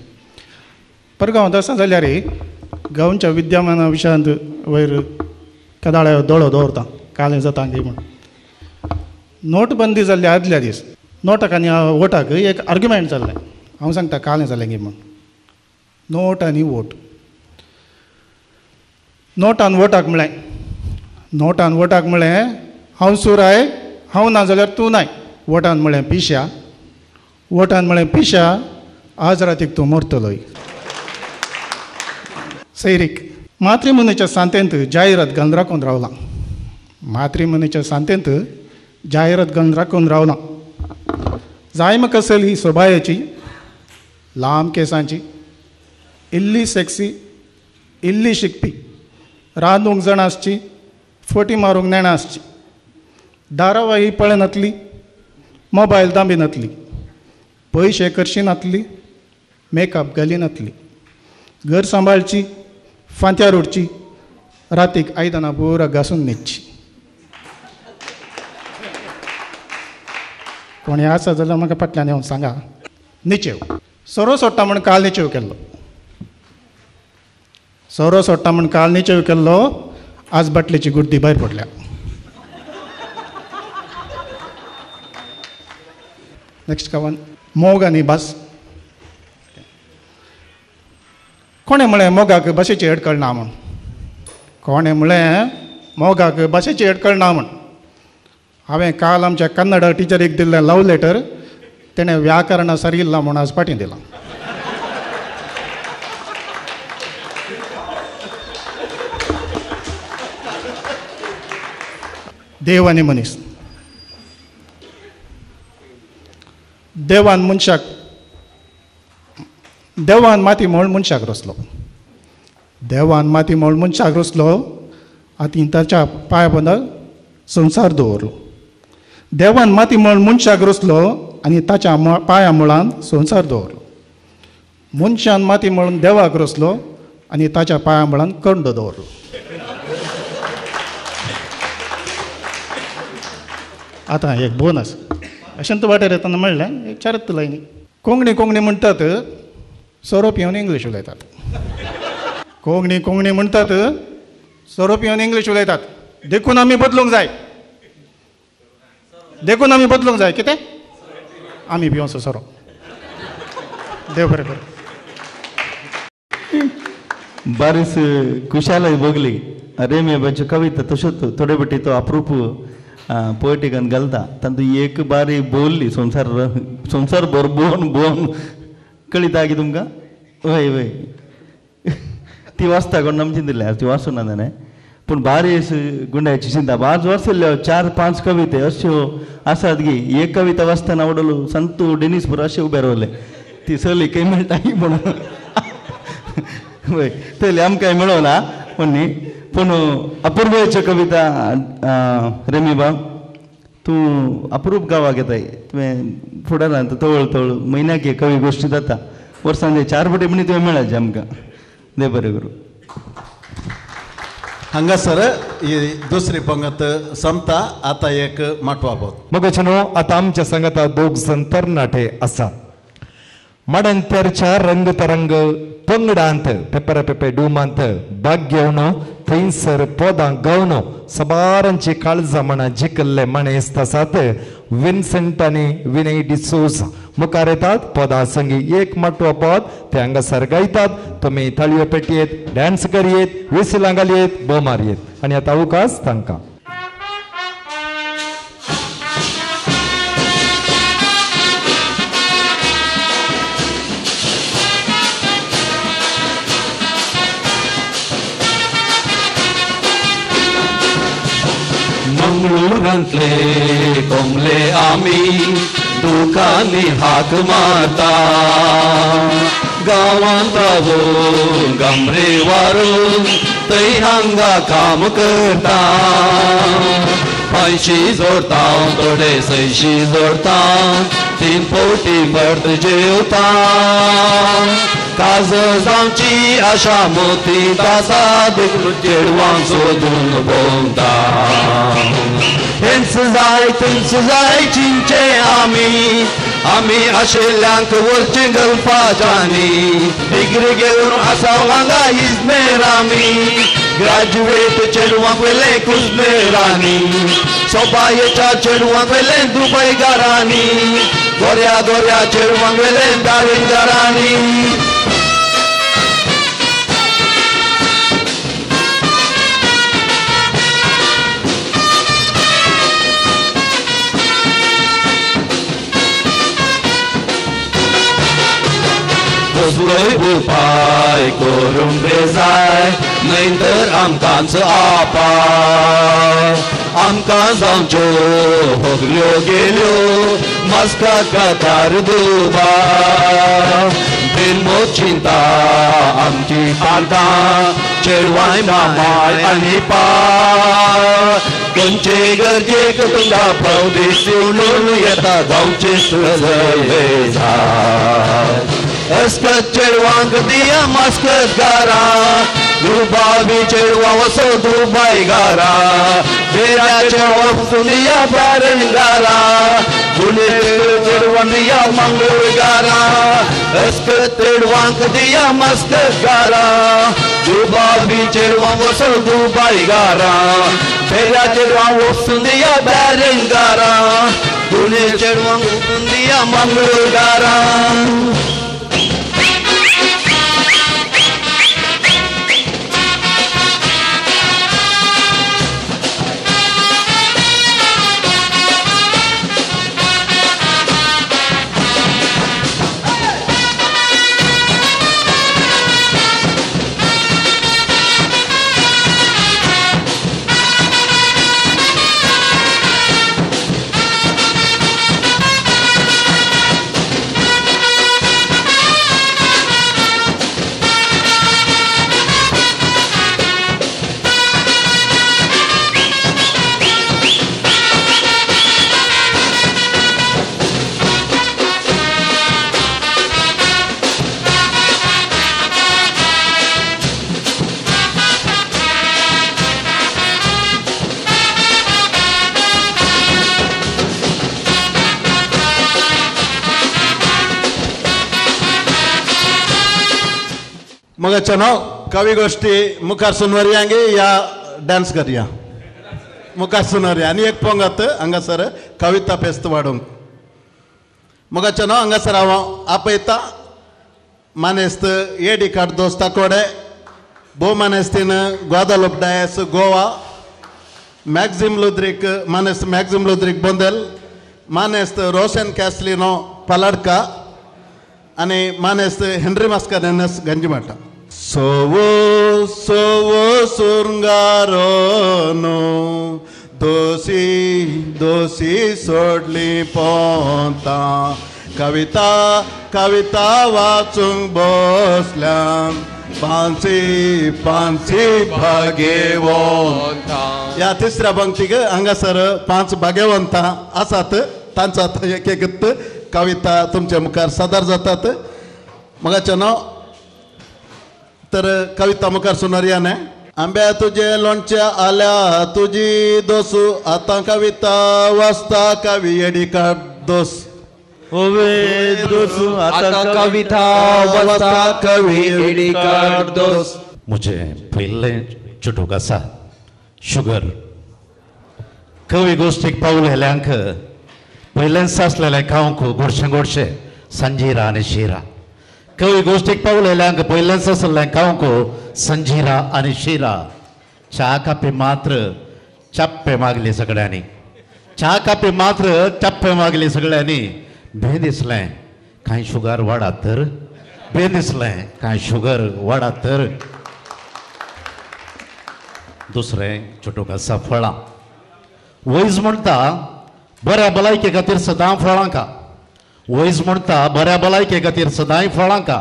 परगांवांत आसा जाल्यार गांवच्या विद्यमाना विशयांत वयर केदाळ्या दोळो दवरता कालें जाता गी म्हूण. नोटबंदी जाल्ली आदल्या दीस नोटाक आनी वोटाक एक आर्ग्युमेंट जाल्लें. हांव सांगता कालें जालें गी म्हूण नोट आनी वोट. नोटान वोटाक म्हळें नोटान वोटाक म्हळें हांव सुराय हांव ना जाल्यार तूं नाय. वोटान म्हळें पिश्या वोटान म्हळें पिश्या आज रातीक तूं मरतलोय. सैरीक मातृमनीच्या सांतेंत जायरात घालून राखून रावलां मातृमनीच्या सांतेंत जायरात घालून राखून रावलां. जाय म्हाका चली सोबायेची लांब केसांची इल्ली सेक्सी इल्ली शिकपी रांदूंक जाणा आसची फटी मारूंक नेणा आसची धारावाही पळयनातली मोबायल दांबी नातली पयशे करशी नातली मेकअप घालिनातली, घर सांबाळची, फांत्यार उडची, रातीक आयदनां पुरा घासून न्हिदची. कोणी आसा जाल्यार म्हाका फाटल्यान येवन सांगा. निचेव सोरो सोडटा म्हूण काल निचेव केल्लो, सोरो सोडटा म्हूण काल निचेव केल्लो, आज बाटलेची गुड्डी भायर पडल्या. नेक्स्ट कवन मोग आनी भास. कोणें म्हळें मोगाक भाशेची अडकळ ना म्हूण? कोणें म्हळें मोगाक भाशेची अडकळ ना म्हूण? हांवें काल आमच्या कन्नड टिचरीक दिल्लें लव लेटर तेणें व्याकरणां सरिल्लां म्हूण आज फाटीं दिलां. देव आनी मनीस. देवान मनशाक, देवान माती म्हूण मनशाक रचलो, देवान माती म्हूण मनशाक रचलो आनी ताच्या पांया पोंदा संवसार दवरलो. देवान माती म्हूण मनशाक रचलो आनी ताच्या पांया मुळान संवसार दवरलो. मनशान माती म्हणून देवाक रचलो आनी ताच्या पांया मुळान कंड दवरलो. आतां एक बोनस अशें वाटेर येतना म्हणलें एक चारत लायनी. कोंकणी कोंकणी म्हणटात, सोरो पिवन इंग्लीश उलयतात. कोंकणी कोंकणी म्हणटात, सोरो पिवन इंग्लीश उलयतात. देखून आमी बदलूंक जाय, देखून आमी बदलूंक जाय. कितें आमी पिवचो सोरो. देव बरें करूं. बारीस खुशालय भोगली रेमेबाच्यो कविता तश्योच थोडे पटी तो अप्रूप पोएटिकान घालता. तातूंत एक बारी बोल्ली संवसार संवसार भर भोवन भोवन कळिता की तुमकां? वय वय ती वाचता कोण आमची दिल्या ती वाचूना ताणें, पूण बारी गुंडाची चिंता आज वाचिल्ल्यो 4-5 कविते अश्यो आसात की एक कविता वाचतना वडलो संतू डेनीस पुरो अशें उबे रावले ती सली खंय मेळटा म्हणून. वय तयली आमकांय मेळोना पूण न्ही, पूण अपुर्बायेच्यो कविता. रेमीबाब तूं अप्रूप गांवाक येताय, तुवें फुडारांत तवळ तवळ म्हयन्याक एक कवी गोश्टी जाता, वर्सान 4 फावटी म्हणी तुवें मेळाचे आमकां. देव बरें करूं. हांगासर ही दुसरी पंगत सोंपता. आतां एक माटवा बोध. मगच न्हू आतां आमच्या सांगाता दोग जाण तरणाटे आसा. माडंतरच्या रंग तरंग पंगडांत पेपरा पेपे डुमांत भाग घेवन थंयसर पदां गावन सबारांची काळजां मनां जिखल्ले मानेस्त आसात. विन्संट आनी विनय डिसोजा मुखार येतात पदां संगी एक माटवा पद ते हांगासर गायतात. तुमी ताळयो पेटयेत, डांस करयेत, विसलां घालयेत, बोम मारयेत. आनी आतां अवकाश तांकां. मंगळूरांतले कोमले आमी दुकानी हाक मारता, गांवांत रावून गामरे वारून थंय हांगा काम करता. 5 जोडता थोडे 6 जोडता, 3 फावटी मर्द जेवता. काज जावची आशा मोती आसा देखून चेडवांक सोदून भोंवता. हेंच जाय थंयच जाय चिंचे आमी, आमी आशिल्ल्यांक वरचें गल्फाच्यानी. डिग्री घेवन आसा हांगा इजनेर आमी, ग्रॅज्युएट चेडवांक वेले कुजनेरांनी, सोबायेच्या चेडवांक वेले दुबयगारांनी, गोऱ्या गोऱ्या चेडवांक वेले दारिंगारांनी. कसलोय उपाय करूंक जाय न्हय तर आमकांच आपाय. आमकां जावच्यो होगल्यो गेल्यो मस्का कतार दुबाय. बिरमो चिंता आमची पांतां चेडवाय मामाय आनी पाय. खंयचे गरजेक तुमकां प्रदेश उलोवन येता गांवचे सगळे जाय. अस्कत चेडवांक दिया मस्कत गारा दुबावी चेडवा वसो दुबाई गारा बेरा चेडवा दिया बारण गारा दुने चेडवां दिया मंगळूर गारा अस्कत चेडवांक दिया मस्कत गारा दुबावी चेडवा वसो दुबाई गारा बेरा चेडवा वसो दिया बारण गारा दुने चेडवांक दिया मंगळूर गारा. मगाच्या नाव कवी गोष्टी मुखार सुनवरयांगे या डान्स करया मुखार सुनवरया आनी एक पंगत हांगासर कविता फेस्त वाडोवंक. मगाच्या नाव हांगासर हांव आपयता मानेस्त एडी कार्दोस ताकोडे भोव मानेस्तीन ग्वादालूप डायस गोवा मॅक्झिम लुद्रीक मानेस्त मॅक्झिम लुद्रीक बोंदेल मानेस्त रोशन कॅसलिनो पलाडका आनी मानेस्त हेनरी मास्करेनस गंजिमाटा. सोवो सोवो सुरंगारोनो दोशी दोशी सोडली पोंता कविता कविता वाचूंक बसल्या पांची पांची भागेवंता. ह्या तिसऱ्या पंक्तीक हांगासर 5 भागेवंता आसात तांचो आतां एक एक कविता तुमच्या मुखार सादर जातात. मगाचें नाव तर कविता मुखार सुनरया न्ही. आंब्या तुजे लोणचे आल्या तुजी दोसू आतां कविता वाचता कवी एडी दोस ओवे दोसू आतां कविता वाचता कवी एडी दोस. म्हजें पयलें चुटूक आसा शुगर. कवी गोश्टीक पावल हेल्यांक पयलेंच आसलेलें खावंक गोडशें गोडशें संजिरा आनी शिरा. कवी गोश्टीक पावलेल्यांक पयलेंच आसलें खावंक संजिरा आनी शिरा. च्या कापी मात्र चप्पे मागली सगळ्यांनी. च्या कापी मात्र चप्पे मागली सगळ्यांनी. भें दिसलें कांय शुगर वाडात तर, भें दिसलें कांय शुगर वाडात तर. दुसरें चुटूक आसा फळां. वैज म्हणटा बऱ्या भलायके खातीर सदां फळां खा. वैज म्हणटा बऱ्या भलायके खातीर सदांय फळां खा.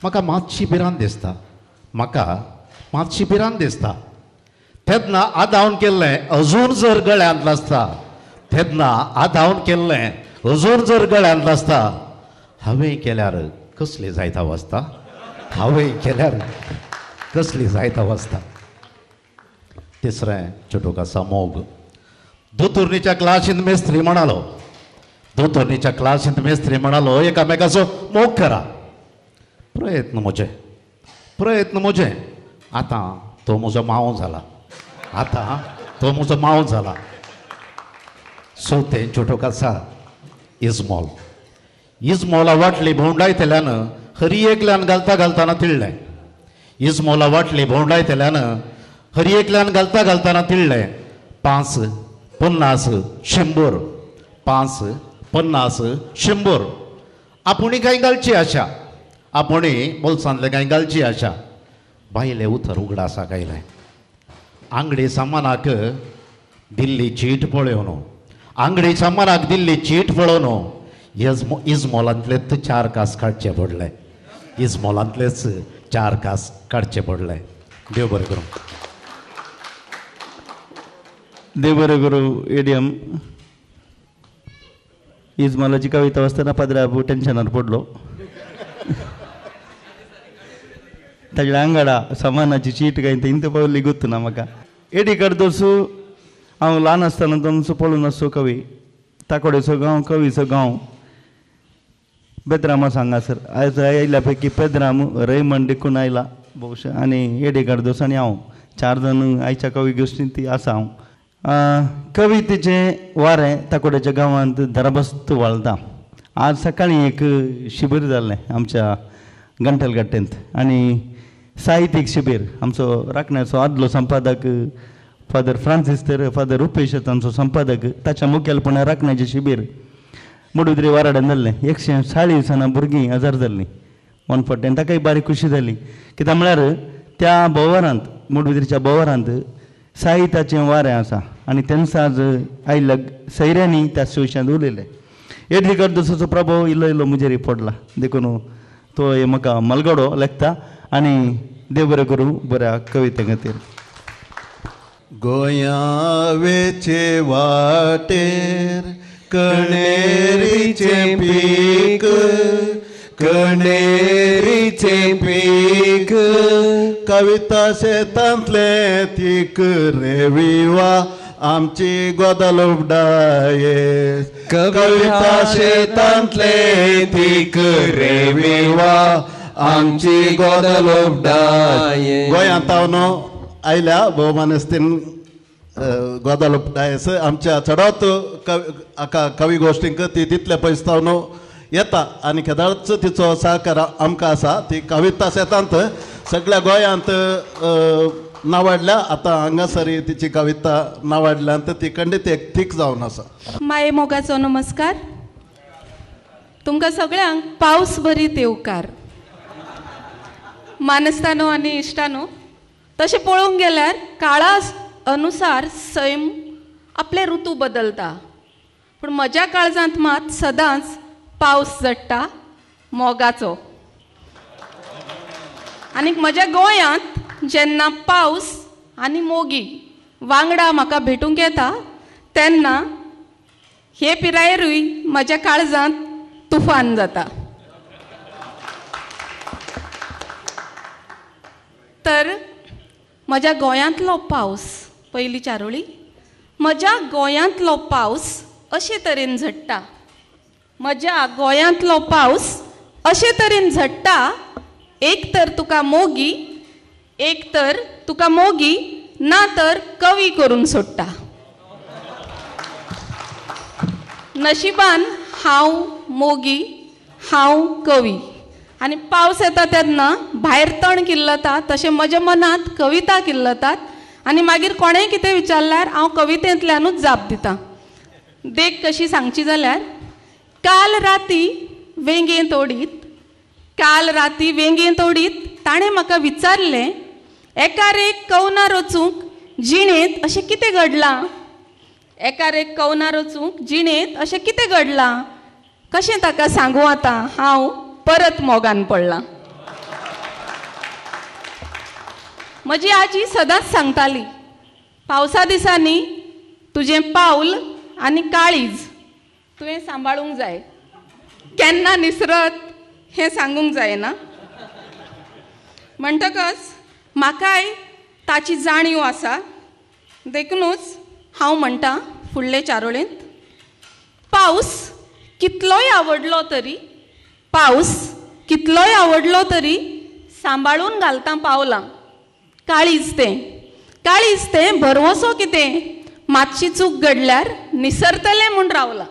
म्हाका मातशी भिरांत दिसता, म्हाका मातशी भिरांत दिसता. तेन्ना आदावन केल्लें अजून जर गळ्यांत आसता, तेन्ना आदावन केल्लें अजून जर गळ्यांत आसता, हांवें केल्यार कसली जायत अवस्था, हांवें केल्यार कसली जायत अवस्था. तिसरें चुटूक आसा मोग. दोतोरणीच्या क्लासींत मेस्त्री म्हणालो, दोतोरणीच्या क्लासींत मेस्त्री म्हणालो एकामेकाचो मोग करा. प्रयत्न म्हजे, प्रयत्न म्हजे. आतां तो म्हजो माव जाला, आतां तो म्हजो माव जाला. चवथें चुटूक आसा इजमॉल. इजमॉला वाटली भोंवडायतल्यान हरी एकल्यान घालता घालतना तिळ्ळें. इजमॉला वाटली भोंवडायतल्यान हरी एकल्यान घालता घालतना तिळ्ळें. 5, 50, 100, 5, 50, 100. आपुणी कांय घालची आशा, आपुणी बोल्सांतलें कांय घालची आशा. बायले उतर उगडासा कायलें. आंगडी सामानाक दिल्ली चीट पळोवन, आंगडी सामानाक दिल्ली चीट पळोवन इजमॉलांतलेच 4 कास काडचे पडले, इजमॉलांतलेच 4 कास काडचे पडले. देव बरें करूं. देव बरें करूं. एडियम इजमालाची कविता वाचतना पाद्रा टेन्शनार पडलो. ताज्या आंगाडा सामानाची चीट काय इंत पावली गुत्त ना म्हाका. एडी कार्दोसू हांव ल्हान आसतना तांचो पळोवन आसचो कवी, ताकोडेचो गांव, कवीचो गांव बेत्राम आसा हांगासर. आयज आयल्या पैकी पेद्राम रैमंड देखून आयला भोवशा आनी एडी कार्दोस आनी हांव 4 जाण आयच्या कवी गोश्टींत ती आसा. हांव कवितेचें वारें ताकोड्याच्या गांवांत दरबस्त व्हाळटा. आज सकाळीं एक शिबीर जाल्लें आमच्या गंटलगट्टेंत आनी साहित्यीक शिबीर. आमचो राखण्याचो आदलो संपादक फादर फ्रांसीस तर फादर रुपेश तांचो संपादक, ताच्या मुखेलपणान राखण्याचें शिबीर मुडुद्री वाराड्यान जाल्लें. 140 जाणां भुरगीं हजर जाल्लीं 140 आनी ताकाय बारीक खुशी जाली. कित्याक म्हळ्यार त्या भोंवरांत, मुडबिद्रीच्या भोंवरांत साहित्याचें वारें आसा आनी तेंच आज आयिल्ल्या सैऱ्यांनी त्या सुशेंत उलयलें. एडली कार्दोसाचो प्रभाव इल्लो इल्लो म्हजेर पडला देखून तो म्हाका मलगडो लेखता आनी देव बरें करूं बऱ्या कविते खातीर. गोंया वेचे वाटेर कणेरीचें पीक, कणेरीचें पीक, कविता शेतांतलें तीक रे विवा आमची गोदलुबडाये. कविता शेतांतलें तीक रे विवा आमची गोदलुबडाये. गोंयांत हांव आयल्या भोवमानेस्तीन गोदालुबडायस आमच्या चडावत कवी गोश्टींक ती तितले पयस जावन येता आनी केदाळच तिचो सहकार आमकां आसा. ती कविता शेतांत सगळ्या गोंयांत नावाडल्या, आतां हांगासर तिची कविता नावाडल्यान ती खंडीत एक थीक जावन आसा. माये मोगाचो नमस्कार तुमकां सगळ्यांक, पावस बरी देवकार. मानस्तानो आनी इश्टानो, तशें पळोवंक गेल्यार काळा अनुसार सैम आपले ऋतू बदलता, पूण म्हज्या काळजांत मात सदांच पावस झडटा मोगाचो. आनीक म्हज्या गोंयांत जेन्ना पावस आनी मोगी वांगडा म्हाका भेटूंक येता तेन्ना हे पिरायेरूय म्हज्या काळजांत तुफान जाता. तर म्हज्या गोंयांतलो पावस, पयली चारोळी. म्हज्या गोंयांतलो पावस अशे तरेन झडटा, म्हज्या गोंयांतलो पावस अशे तरेन झडटा, एक तर तुका मोगी, एक तर तुका मोगी, ना तर कवी करून सोडटा. नशिबान हांव मोगी, हांव कवी. आनी पावस येता तेन्ना भायर तण किल्लता तशें म्हज्या मनांत कविता किल्लतात आनी मागीर कोणेंय कितें विचारल्यार हांव कवितेंतल्यानूच जाप दितां. देख कशी सांगची जाल्यार, काल राती वेंगेंत ओडीत, काल राती वेंगेंत ओडीत ताणें म्हाका विचारलें, एकार एक कवनां रचूंक जिणेंत अशें कितें घडलां, एकार एक कवनां रचूंक जिणेंत अशें कितें घडलां, कशें ताका सांगूं आतां हांव परत मोगान पडलां. म्हजी आजी सदांच सांगताली, पावसा दिसांनी तुजें पावल आनी काळीज तुवें सांबाळूंक जाय, केन्ना निसरत हें सांगूंक जायना. म्हणटकच म्हाकाय ताची जाणीव आसा, देखूनच हांव म्हणटा फुडले चारोळेंत, पावस कितलोय आवडलो तरी, पावस कितलोय आवडलो तरी सांबाळून घालता पावलां. काळीज तें, काळीज तें भरवंसो कितें, मातशी चूक घडल्यार निसरतलें म्हूण रावलां.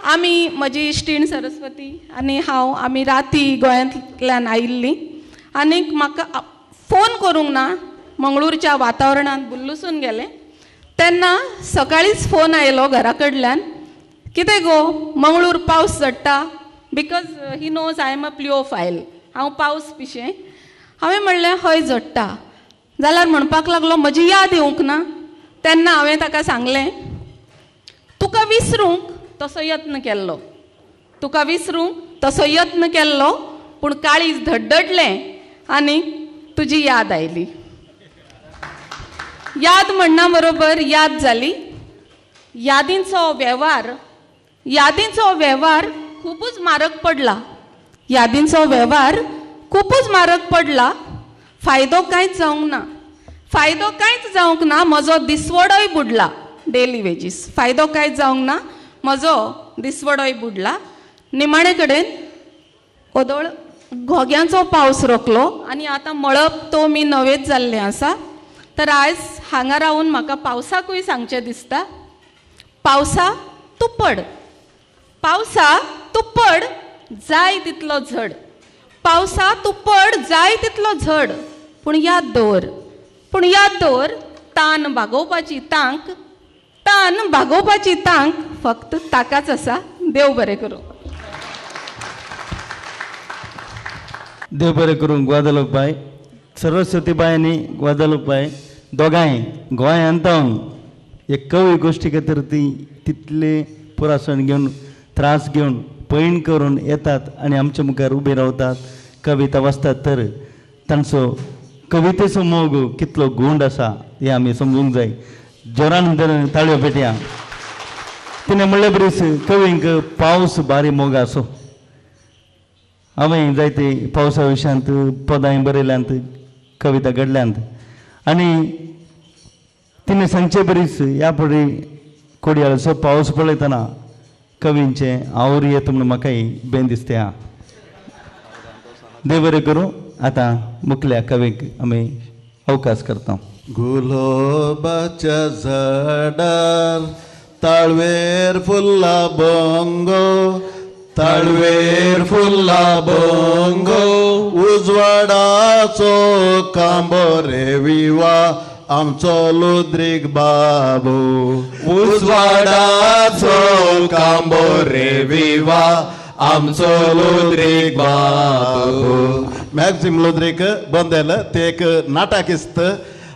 आमी, म्हजी इश्टीण सरस्वती आनी हांव, आमी राती गोंयांतल्यान आयिल्लीं आनीक म्हाका फोन करूंक ना, मंगळूरच्या वातावरणांत बुल्लुसून गेलें. तेन्ना सकाळींच फोन आयलो घरा कडल्यान, कितें गो मंगळूर पावस झडटा, because he knows I am a pliophile, हांव पावस पिशें. हांवें म्हणलें हय झडटा. जाल्यार म्हणपाक लागलो म्हजी याद येवंक ना. तेन्ना हांवें ताका सांगलें, तुका विसरूंक तसो यत्न केल्लो, तुका विसरूंक तसो यत्न केल्लो, पूण काळीज धडधडलें आनी तुजी याद आयली. याद म्हणना बरोबर याद जाली. यादींचो वेव्हार, यादींचो वेव्हार खुबूच म्हारग पडला, यादींचो वेव्हार खुबूच म्हारग पडला, फायदो कांयच जावंक ना, फायदो कांयच जावंक ना, म्हजो दिसवडोय बुडला, डेली वेजीस, फायदो कांयच जावंक ना, म्हजो दिसवडोय बुडला. निमाणे कडेन ओदोळ घोग्यांचो पावस रोखलो आनी आतां मळब तो मी नवेच जाल्लें आसा. तर आयज हांगा रावन म्हाका पावसाकूय सांगचें दिसता, पावसा तूं पड, पावसा तूं पड जाय तितलो झड, पावसा तूं पड जाय तितलो झड, पूण याद दवर, पूण याद दवर, तान भागोवपाची तांक, तान भागोवपाची तांक फक्त ताकाच आसा. देव बरें करूं. देव बरें करूं. ग्वादालूप बाय, सरस्वती बाय आनी ग्वादालूप बाय दोगांय गोंयांत एक कवी गोश्टी खातीर ती तितले पुरासण घेवन त्रास घेवन पैण करून येतात आनी आमच्या मुखार उबे रावतात, कविता वाचतात. तर तांचो कवितेचो मोग कितलो गूंड आसा हें आमी समजूंक जाय. जोरान तर ताळयो पेटया. तिणें म्हणलें बरीच कवींक पावस बारी मोग आसो. हांवें जायते पावसा विशयांत पदां बरयल्यांत, कविता घडल्यांत आनी तिणें सांगचे बरीच ह्या फुडें कोडयाळचो पावस पळयतना कवींचें our येता म्हणून म्हाकाय बेन दिसता. देव बरें करूं. आतां मुखल्या कवीक आमी अवकाश करता. गुलाबाच्या झाडार ताळवेर फुल्ला बोंगो, ताळवेर फुल्ला बोंगो, उजवाडाचो कांबो रे विवा आमचो लुद्रीक बाबू, उजवाडाचो कांबो रे विवा आमचो लुद्रीक बाबू. मॅक्झिम लुद्रीक बंदेल ते एक नाटकिस्त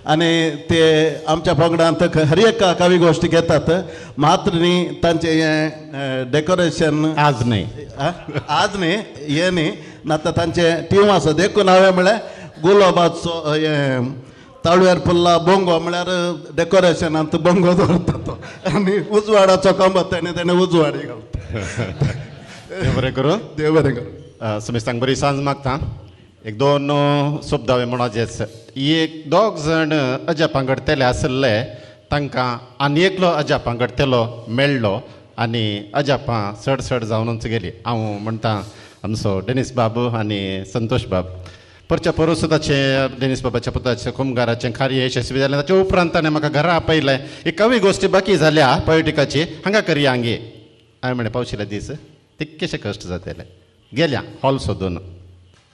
आनी ते आमच्या पंगडांत हर एक कवी गोश्टी घेतात. मात्र न्ही तांचें हें डेकोरेशन आज न्ही, आज न्ही हें न्ही, ना तर तांचें टीम आसा. देखून हांवें म्हळ्यार गुलाबाचो हें ताळवेर फुल्ला बोंगो म्हळ्यार डेकोरेशनांत बोंगो दवरता तो आनी उजवाडाचो कांबो ताणें ताणें उजवाडी घालता. देव बरें करूं. देव बरें करूं. समेस्तांक बरी सांज मागता. एक दोन शब्द हांवें म्हणपाचेच. एक दोग जाण अजापां घडटले आसले तांकां आनी एकलो अजापां घडटलो मेळ्ळो आनी अजापां चड चड जावनूच गेली. हांव म्हणटा आमचो डेनीस बाबू आनी संतोष बाब परच्या पोरूं ताचें डेनीस बाबाच्या पुताचें कुमगाराचें कार्य यशस्वी जालें. ताचे उपरांत ताणें म्हाका घरा आपयलें. एक कवी गोश्टी बाकी जाल्या पॉलिटिकाची हांगा करया हांगे. हांवें म्हणलें पावशिल्ले दीस तितकेशे कश्ट जातले. गेल्या हॉल सोदून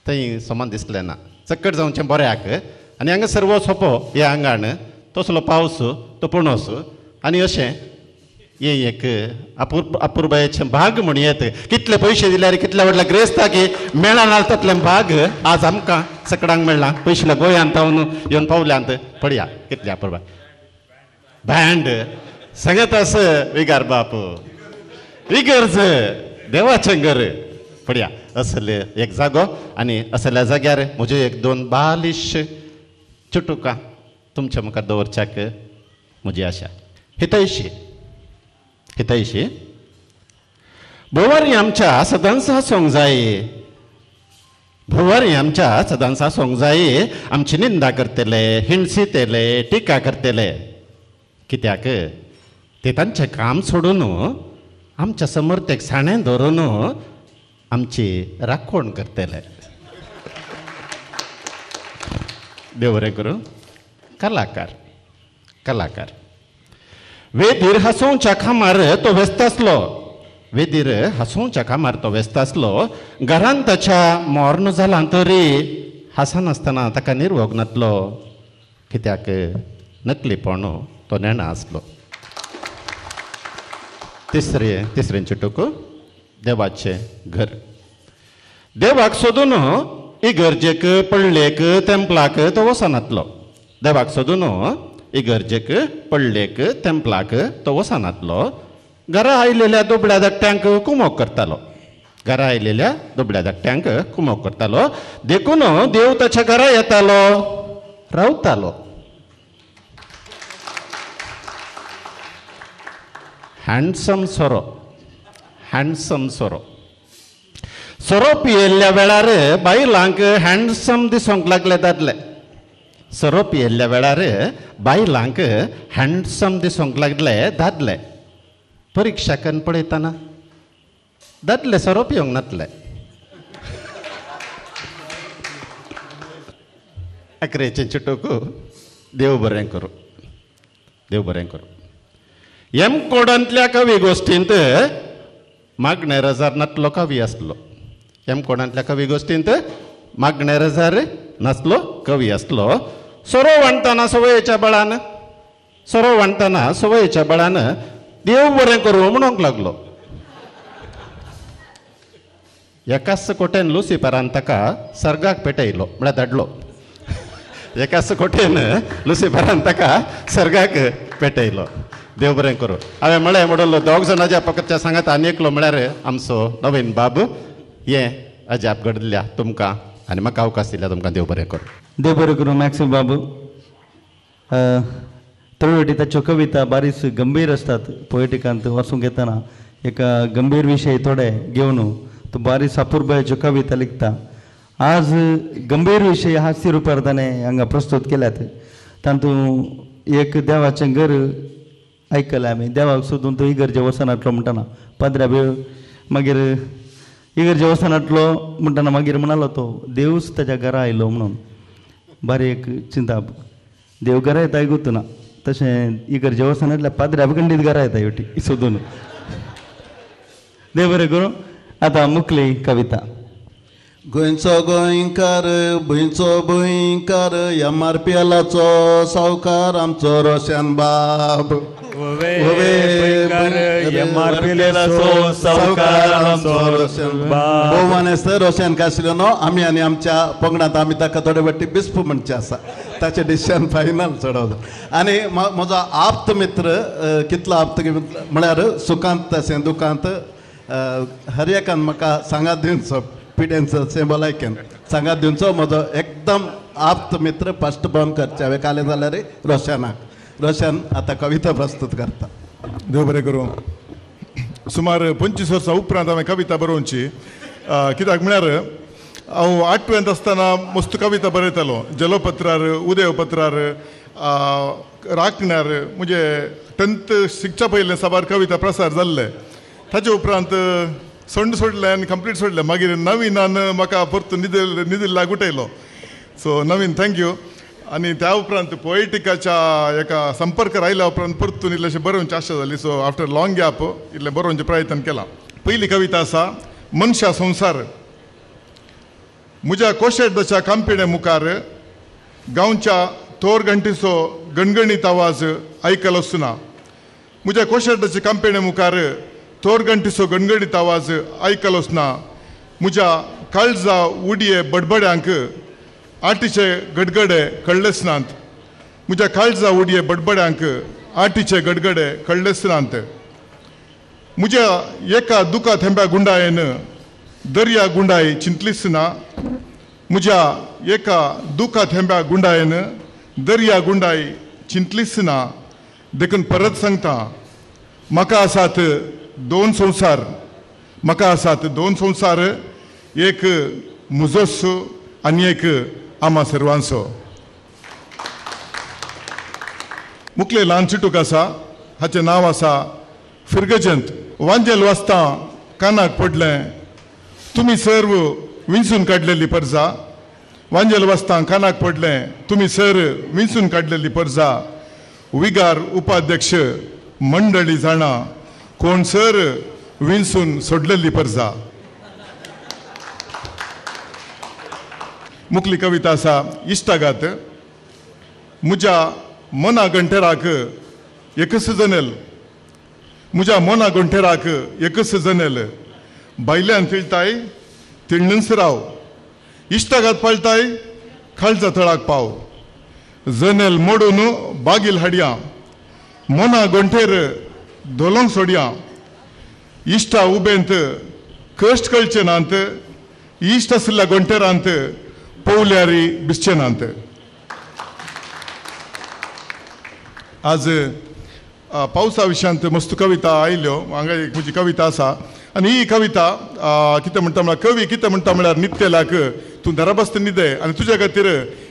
थंय समान दिसलें ना. चक्कर जावचें बऱ्याक आनी हांगा सर्व सोंपो ह्या आंगान तसलो पावस तो पणस आनी अशें हें एक अपुरबायेचें भाग म्हण येत. कितले पयशे दिल्यार कितल्या व्हडल्या ग्रेस्ताक मेळना तातलें भाग आज आमकां सकडांक मेळ्ळां. पयशिल्ल्या गोंयांत हांव येवन पावल्यांत पळया कितल्या अपुरबाय. बँड सांगत आस विगार बाप इगर्ज देवाचें घर पळया असले एक जागो आनी असल्या जाग्यार म्हज्यो एक दोन बालिश चुटुकां तुमच्या मुखार दवरच्याक म्हजी आशा. हितैशी हितैशी भोंवारी आमच्या सदांच हांसूंक जाय, भोंवारी आमच्या सदांच हांसूंक जाय. आमची निंदा करतले, हिणसितले, टिका करतले. कित्याक ते तांचें काम सोडून आमच्या समर्थेक साणें धरून आमची राखण करतले. देव बरें करूं. कलाकार कलाकार वेदीर हांसोवच्या कामार तो व्यस्त आसलो, वेदीर हांसोवच्या कामार तो व्यस्त आसलो. घरांत ताच्या मर्ण जालां तरी हांसनासतना ताका निर्वोग नातलो. कित्याक नकलीपण तो नेणा आसलो. तिसरें तिसरें चिटूक देवाचें घर. देवाक सोदून इगर्जेक पडलेक तेंपलाक तो वचनातलो. देवाक सोदून इगर्जेक पडलेक तेंपलाक तो वचनातलो. घरा आयलेल्या दुबळ्या धाकट्यांक कुमोक करतालो, घरा आयलेल्या दुबळ्या धाकट्यांक कुमोक करतालो. देखून देव ताच्या घरा येतालो, रावतालो. हँडसम सोरो, हँडसम सोरो. सोरो पियेल्ल्या वेळार बायलांक हँडसम दिसूंक लागले दादले. सोरो पियेल्ल्या वेळार बायलांक हँडसम दिसूंक लागले दादले. परिक्षकान पळयतना दादले सोरो पिवंक नातले. अकरेचें चिटूक देव बरें करूं, देव बरें करूं. एम कोडांतल्या कवी गोश्टींत मागणे रजार नातलो कवी आसलो. एम कोडांतल्या कवी गोश्टींत मागणे रजार नासलो कवी आसलो. सोरो वांटतना सवयेच्या बळान, सोरो वांटतना सवयेच्या बळान देव बरें करूं म्हणूंक लागलो. एकाच कोटेन लुसिफरान ताका सर्गाक पेटयलो, म्हळ्यार धाडलो. एकाच कोटेन लुसिफरान ताका सर्गाक पेटयलो. देव बरें करूं. हांवें म्हळें म्हणलो दोग जाण अजापकाच्या सांगात आनी एकलो म्हळ्यार आमचो नवीन बाब. हें अजाप घडल्या तुमकां आनी म्हाका अवकाश दिल्या तुमकां. देव बरें करूं. देव बरें करूं मॅक्सिम बाबू. थोड्यो ताच्यो कविता बारीच गंभीर आसतात. पोएटिकांत वाचूंक येतना एक गंभीर विशय थोडे घेवन तो बारीच अपुरबायेच्यो कविता लिखता. आज गंभीर विशय हास्य रुपार ताणें हांगा प्रस्तूत केल्यात. तातूंत एक देवाचें घर आयकलें आमी, देवाक सोदून तो इगर्जे वचनातलो म्हणटना पाद्र्या वेळ मागीर इगर्जे वचनातलो म्हणटना मागीर म्हणालो तो देवूच ताच्या घरा आयलो म्हणून. बारीक एक चिंताप, देव घरा येता आयकूत ना, तशें इगर्जे वचनातल्या पाद्र्या खंडीत घरा येता एवटी सोदून. देव बरें करूं. आतां मुखली कविता. गोंयचो गोंयकार भुंयचो भुंयकार एम आर पी एलाचो सावकार आमचो रोशन बाब. भोवमानेस्त रोशन कासलो आमी आनी आमच्या पंगडांत आमी ताका थोडे वाटी बिस्प म्हणचे आसा. ताचें डिसिजन फायनल चडवता. आनी म्हजो आप्त मित्र, कितलो आप्त म्हळ्यार सुखांत तशें दुखांत हर एकान म्हाका सांगात दिवचो, पिडेंचो भलायकेन सांगात दिवचो म्हजो एकदम आप्त मित्र फस्ट बॉर्न करचे हांवें कालें जाल्यार रोशनाक. रोशन आतां कविता प्रस्तूत करता. देव बरें करूं. सुमार 25 वर्सां उपरांत हांवें कविता बरोवची. कित्याक म्हळ्यार हांव आठवेंत आसतना मस्त कविता बरयतालो. जलोपत्रार, उदयपत्रार, राखण्यार म्हणजे 10th शिकच्या पयलें साबार कविता प्रसार जाल्ले. ताचे उपरांत सोंड सोडलें आनी कंप्लीट सोडलें. मागीर नवीनान म्हाका परतून निदिल्ला गुटयलो. सो नवीन thank you. आनी त्या उपरांत पोएटिकाच्या एका संपर्क आयल्या उपरांत परतून इल्लेशें बरोवची आशा जाली. सो आफ्टर लाँग गॅप इल्लें बरोवचें प्रयत्न केला. पयली कविता आसा मनशा संवसार. म्हज्या कोशेर्दाच्या कामपिणे मुखार गांवच्या थोर घंटीचो गणगणीत आवाज आयकलोच ना. म्हज्या कोशेर्दाच्या कामपिणे मुखार थोर घंटीचो गणगणीत आवाज आयकलोच ना. म्हज्या काळजा उडये बडबड्यांक आटीचे गडगडे कळ्ळेच नात. म्हज्या काळजा उडये बडबड्यांक आटीचे गडगडे कळ्ळेच नात. म्हज्या एका दुखा थेंब्या गुंडायेन दर्या गुंडाय चिंतलीच ना. म्हज्या एका दुखा थेंब्या गुंडायेन दर्या गुंडाय चिंतलीच ना. देखून परत सांगता, म्हाका आसात दोन संवसार, म्हाका आसात दोन संवसार, एक म्हजोच आनी एक आमा सर्वांचो. मुखले ल्हान चिटूक आसा, हाचें नांव आसा फिर्गजंत. वांजेल वाचता कानाक पडलें तुमी सर्व विंचून काडलेली परजा. वांजेल वाचता कानाक पडलें तुमी सर विंचून काडलेली परजा. विगार उपाध्यक्ष मंडळी जाणा कोण सर विंचून सोडलेली परजा. मुखली कविता आसा इश्टागात. म्हज्या मना गंठेराक एकच जनेल, म्हज्या मना गंठेराक एकच जनेल. भायल्यान तिळताय तिळणूच राव, इश्टागात पाळटाय खालचा थळाक पाव. जनेल मोडून बागील हाडया, मना गोंठेर धोलोंक सोडया. इश्टा उबेंत कश्ट कळचे नात, इश्ट आशिल्ल्या गोंठेरांत पोवल्यारी बिसचे नात. आज पावसा विशयांत मस्त कविता आयल्यो. हांगा एक म्हजी कविता आसा आनी ही कविता कितें म्हणटा म्हळ्यार कवी कितें म्हणटा म्हळ्यार नित्तेलाक तूं घरा बसता न्हिदे आनी तुज्या खातीर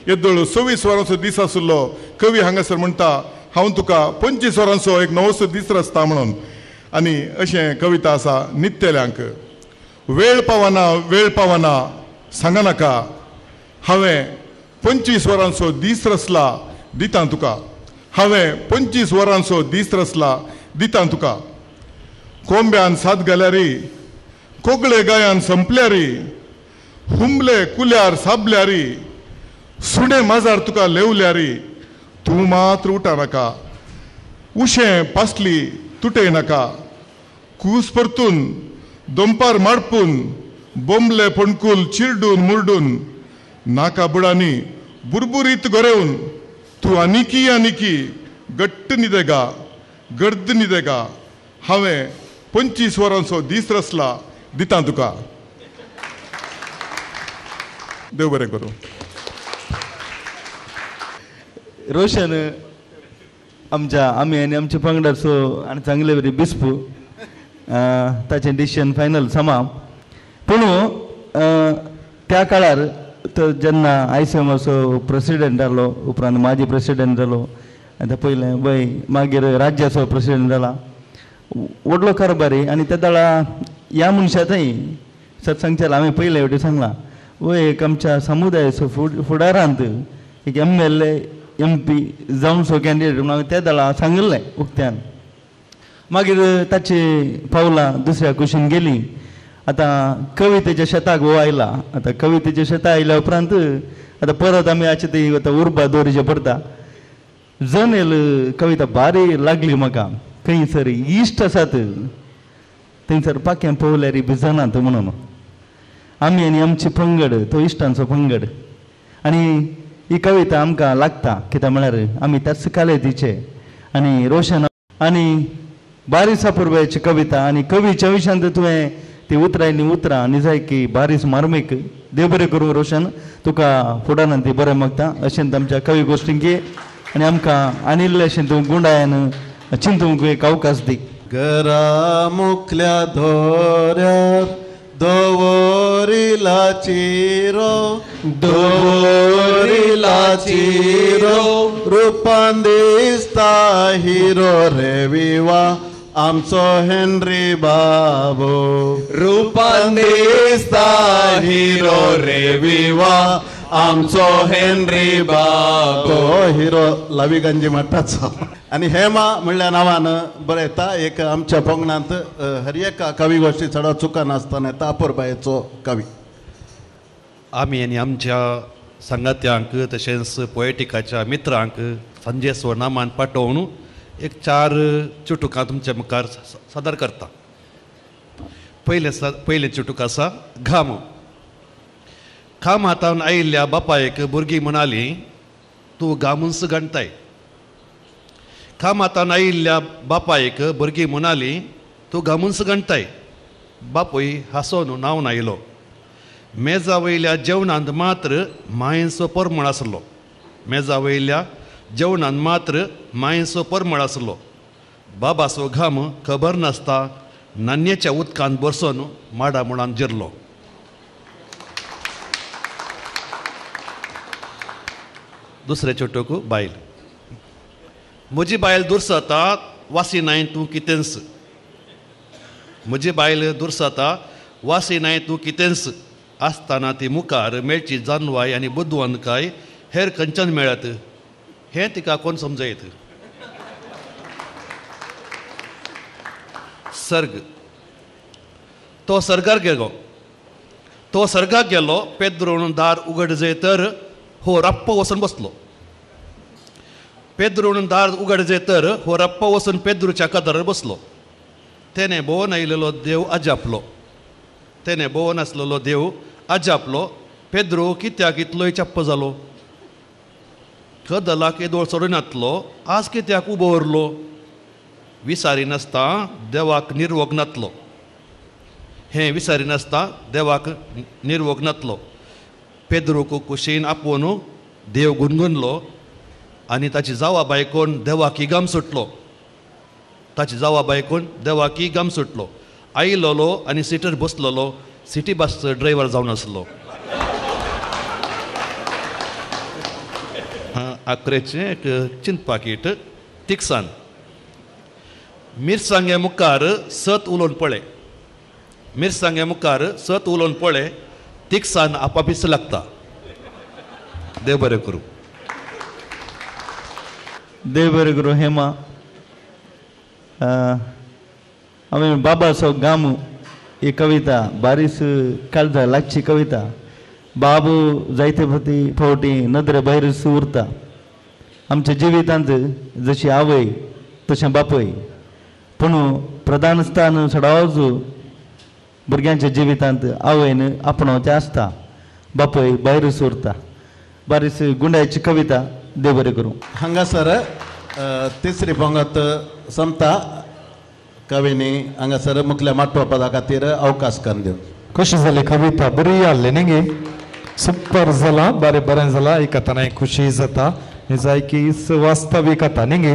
येदोळ 24 वरांचो दीस आशिल्लो. कवी हांगासर म्हणटा हांव तुका 25 वरांचो एक नवोसो दीस रचता म्हणून. आनी अशें कविता आसा नित्तेल्यांक. वेळ पावना वेळ पावना सांगा नाका, हांवें 25 वरांचो दीस रचला दिता तुका, हांवें 25 वरांचो दीस रचला दिता तुका. कोंब्यान सात घाल्यारी, कोगळे गायान संपल्यारी, हुमले कुल्यार साबल्यारी, सुणे माजार तुका लेवल्यारी, तूं मात्र उठा नाका, उशें पासली तुटय नाका, कूस परतून दोंपार माडपून, बोंबले फोणकूल चिरडून मुरडून, नाका बुडांनी बुरबुरीत गोरेवन, तूं आनिकी आनिकी गट्ट न्हिदेगा गर्द न्हिदेगा, हांवें 25 वरांचो दीस रचला दिता तुका. देव बरें करूं. रोशन आमच्या आमी आनी आमच्या पंगडाचो आनी चांगले बरी बिस्पू ताचें डिसिजन फायनल समा. पूण त्या काळार तो जेन्ना आयसीएमाचो प्रेसिडेंट जालो, उपरांत माजी प्रेसिडेंट जालो, आतां पयलें वय मागीर राज्याचो प्रेसिडेंट जाला, व्हडलो कारभारी. आनी त्या दळा ह्या मनशा थंय सत सांगचें हांवें पयले फावटी सांगलां, वय एक आमच्या समुदायाचो फुडारांत एक MLA MP जावचो कॅन्डिडेट म्हणून हांवें त्या दळा सांगिल्लें उक्त्यान. मागीर ताची पावलां दुसऱ्या कुशीन गेली. आतां कवितेच्या शेताक हो आयला. आतां कवितेच्या शेता आयल्या उपरांत आतां परत आमी आचे ती आतां उर्बा दवरचें पडटा. जनेल कविता भारी लागली म्हाका. खंयसर इश्ट आसात थंयसर पाक्यां पवल्यार भिजनात म्हणून आमी आनी आमची पंगड, तो इश्टांचो पंगड. आनी ही कविता आमकां लागता कित्याक म्हळ्यार आमी त्याच कालेतीचे. आनी रोशन आनी बारीस अपुरबायेची कविता आनी कवीच्या विशयांत तुवें ती उतरायली उतरां निजायकी बारीस मार्मीक. देव बरें करूं रोशन, तुका फुडारान ती बरें मागता. अशें आमच्या कवी गोश्टींकी आनी आमकां आनी इल्लेशें तूं गुंडायान चिंतूंक एक अवकाश दी. घरा मुखल्या धोऱ्यार दवरिला चिरो, दवरिला चिरो, रुपान दिसता हिरो रे विवा आमचो हेनरी बाबू, रुपान दिसता हिरो रे विवा आमचो हेनरी बाबू. हिरो लवी गंजी म्हणटाचो. आनी हेमा म्हणल्या नांवान बरयता. एक आमच्या पंगणांत हर एका कवी गोश्टी चड चुकनासतना येता अपुरबायेचो कवी. आमी आनी आमच्या सांगात्यांक तशेंच पोएटिकाच्या मित्रांक संजय स्वनामान पाठोवन एक 4 चुटुकां तुमच्या मुखार सादर करता. पयलें चुटूक आसा घाम. घाम हातान आयिल्ल्या बापायक भुरगीं म्हणाली तूं घामूच गणताय. घाम हातान आयिल्ल्या बापायक भुरगीं म्हणाली तूं घामूच गणताय. बापूय हांसोन न्हांवन आयलो. मेजा वयल्या जेवणांत मात्र मायेचो परमळ आसलो. मेजा वयल्या जेवणांत मात्र मायेचो परमळ आसलो. बाबाचो घाम खबर नासता नान्येच्या उदकांत बरसोन माडा मुळांत जिरलो. दुसरें चोटूक बायल. म्हजी बायल दुरसता वासी नाय तूं कितेंच. म्हजी बायल दुरसता वासी नाय तूं कितेंच. आसतना ती मुखार मेळची जानवाय आनी बुदवंतकाय हेर खंयच्यान मेळत हें तिका कोण समजयत. सर्ग. तो सर्गार गेलो. तो सर्गाक गेलो. पेद्रून दार उगड जय तर हो रप्प वचून बसलो. पेद्रून दार उगड जय तर हो रप्प वचून पेद्रूच्या कदरार बसलो. तेणे भोवन आयिल्लो देव अजापलो. तेणे भोवन आसलेलो देव अजापलो. पेद्रू कित्याक इतलोय चप्प जालो. कदलाक येदोळ चडून आज कित्याक उबो उरलो. विसारी नासता देवाक निर्वोग नातलो. हें विसारी नासता देवाक निर्वोग नातलो. पेद्रूक कुशीन आपोवन देव गुणगुणलो आनी ताची जावा बायकोन देवाक इगाम सुटलो. ताची जावा बायकोन देवाक इगाम सुटलो. आयलोलो आनी सिटर बसलोलो सिटी बस ड्रायव्हर जावन आसलो. आकरेचें एक चिंतपाकीट तिकसान मिरसांगे मुखार सत उलोवन पळय, मिरसांगे मुखार सत उलोवन पळय, तिकसान आपापीस लागता. देव बरें करूं. देव बरें करूं हेमा. हांवें बाबाचो गामू ही कविता बारीस काळजा लागची कविता. बाबू जायते फावटी नदरे भायर उरता. आमच्या जिवितांत जशी आवय तशें बापूय, पूण प्रधान स्थान सदांच भुरग्यांच्या जिवितांत आवयन आपणावचें आसता, बापूय भायरूच उरता. बारीस गुंडायची कविता. देव बरें करूं. हांगासर तिसरी पंगत सोंपता. कवींनी हांगासर मुखल्या माटवा पदा खातीर अवकाश करून दिवन. कशी जाली कविता? बरी आसली न्ही गे? सुपर जाला, बरें बरें जाला. आयकतना खुशी जाता, निजायकी वास्तवीक कथा न्ही गे?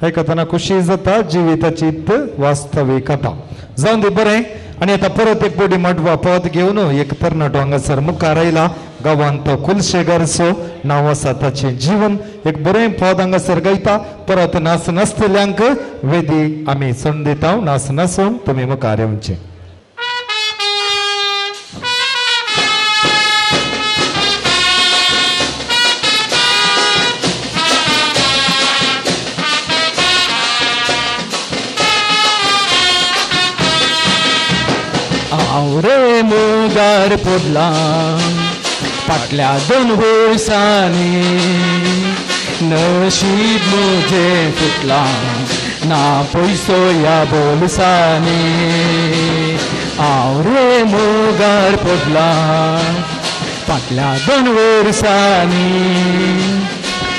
आयकतना खुशी जाता, जिविताची वास्तवीक कथा. जावन दी बरें. आनी आतां परत एक बोडी माटवा पद घेवन एक तरणाटो हांगासर मुखार आयला. गांवांत तो कुलशेगरचो नांव आसा ताचें जीवन. एक बरें पद हांगासर गायता. परत नास नासतल्यांक वेदी आमी संद दिता, नास नासून तुमी मुखार येवचें. हांव रे मुगार पडला फाटल्या 2 वर्सांनी, नशीब म्हजें फुटलां ना पयसो ह्या बोल्सांनी. हांव रे मुगार पडला फाटल्या 2 वर्सांनी,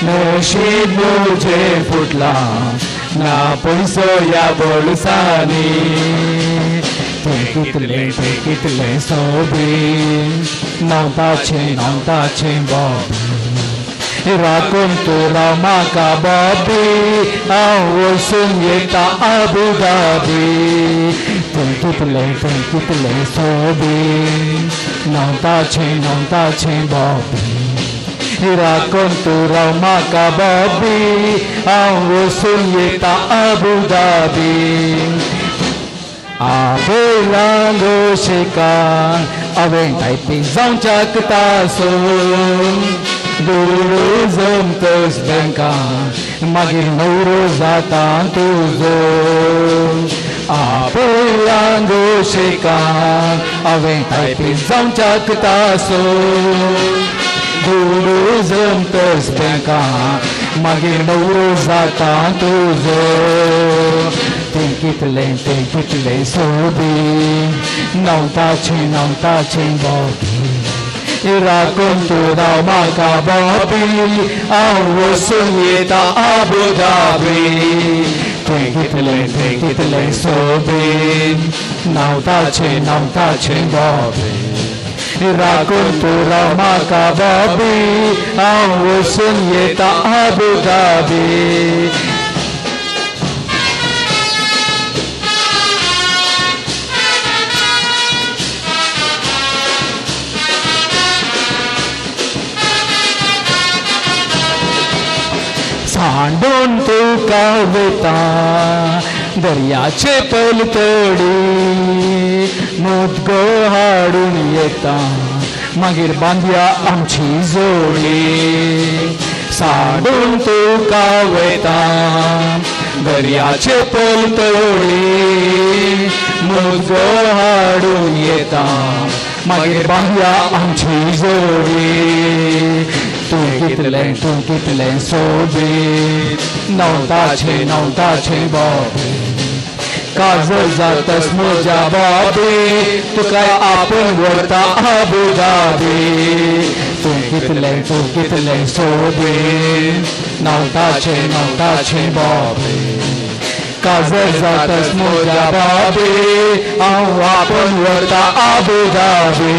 नशीब म्हजें फुटलां ना पयसो ह्या बोल्सांनी. तें कितलें तें कितलें सोबीत न्हांवताचें न्हांवताचें बॉबी, राखून तूं राव म्हाका बॉबी, हांव वचून येता आबू धाबी. तें कितलें तें कितलें सोबीत न्हांवताचें न्हांवताचें बॉबी, राखून तूं राव म्हाका बॉबी, हांव वचून येता आबू धाबी. आपयलां गोशिकान हांवें टायपींग जावच्याक तासून, दुडू जमतच बँकान मागीर नवरो जाता तुजो. आपयलां गोशिकान हांवें टायपींग जावच्याक तासून, दुडू जमतच बँकान मागीर नवरो जाता तुजो. तें कितलें तें कितलें सोबीत न्हांवताचें न्हांवताचें बॉबी, राखून तूं राव म्हाका बॉबी, हांव वचून येता आबू धाबी. तें कितलें तें कितलें सोबीत न्हांवताचें न्हांवताचें बॉबी, राखून तूं राव म्हाका बॉबी, हांव वचून येता आबू धाबी. सांडून तुका वता दर्याचे पलतडी, मुदगो हाडून येता मागीर बांदया आमची जोडी. सांडून तुका वता दर्याचे पलतडी, मुदगो हाडून येता मागीर बांदया आमची जोडी. तूं कितलें सोबीत न्हांवताचें न्हांवताचें बॉबी, काजल जातस म्हज्या बॉबी, तुका आपूण व्हरता आबू धाबी. तूं कितलें सोबीत न्हांवताचें न्हांवताचें बॉबी, काजल जातस म्हज्या बॉबी, हांव आपूण व्हरता आबू धाबी.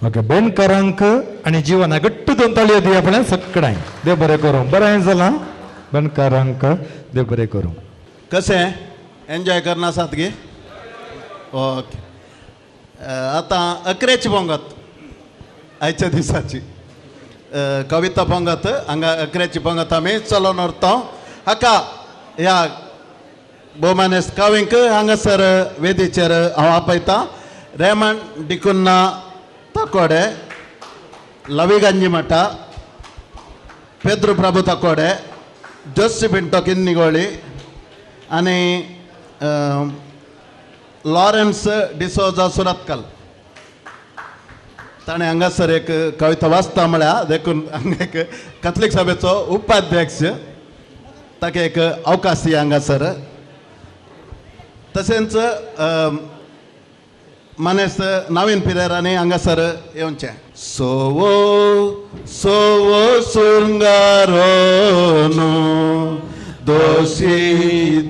ओके, बेणकारांक आनी जिवना घट्ट दोन ताळयो दिया पळय सगळ्यांक. देव बरें करूं. बरें जालां बेणकारांक, देव बरें करूं. कशें एन्जॉय करना आसात गे? ओके, आतां अकरेची पंगत आयच्या दिसाची कविता पंगत हांगा अकरेची पंगत आमी चलोवन व्हरता. हाका ह्या भोवमानेस्त कवींक हांगासर वेदीचेर हांव आपयतां. रेमन डिकुन्ना ताकोडे, लवी गंजिमठा, पेद्रू प्रभू ताकोडे, जोसी पिंटो किन्निगोळी आनी लॉरेन्स डिसोजा सुरतकल. ताणें हांगासर एक कविता वाचता म्हळ्यार देखून हांगा एक कॅथलीक सभेचो उपाध्यक्ष ताका एक अवकाश दी हांगासर. तशेंच मानेस्त नवीन पिरेरांनी हांगासर येवचें. सोवो सोवो सुरंगारोनो दोशी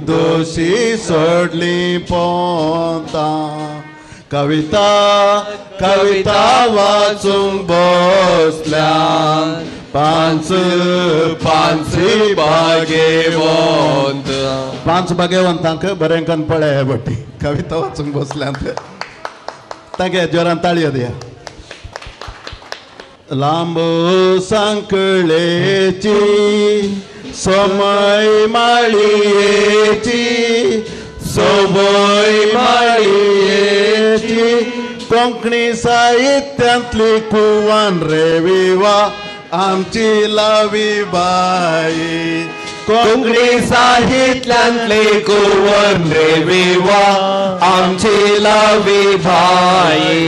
दोशी सोडली पोंता, कविता कविता वाचूंक बसल्या पांच पांच भागेवंत. पांच भागेवंतांक बरें करून पळय हे बटी कविता वाचूंक बसल्यांत. तांगे जोरान ताळयो दिया. लांब सांकळेची समय माळयेची सोबय माळयेची कोंकणी साहित्यांतली कुवन रेविवा आमची लावी बाई. कोंकणी साहित्यांतली कुवन रेविवा आमची लावी बाई.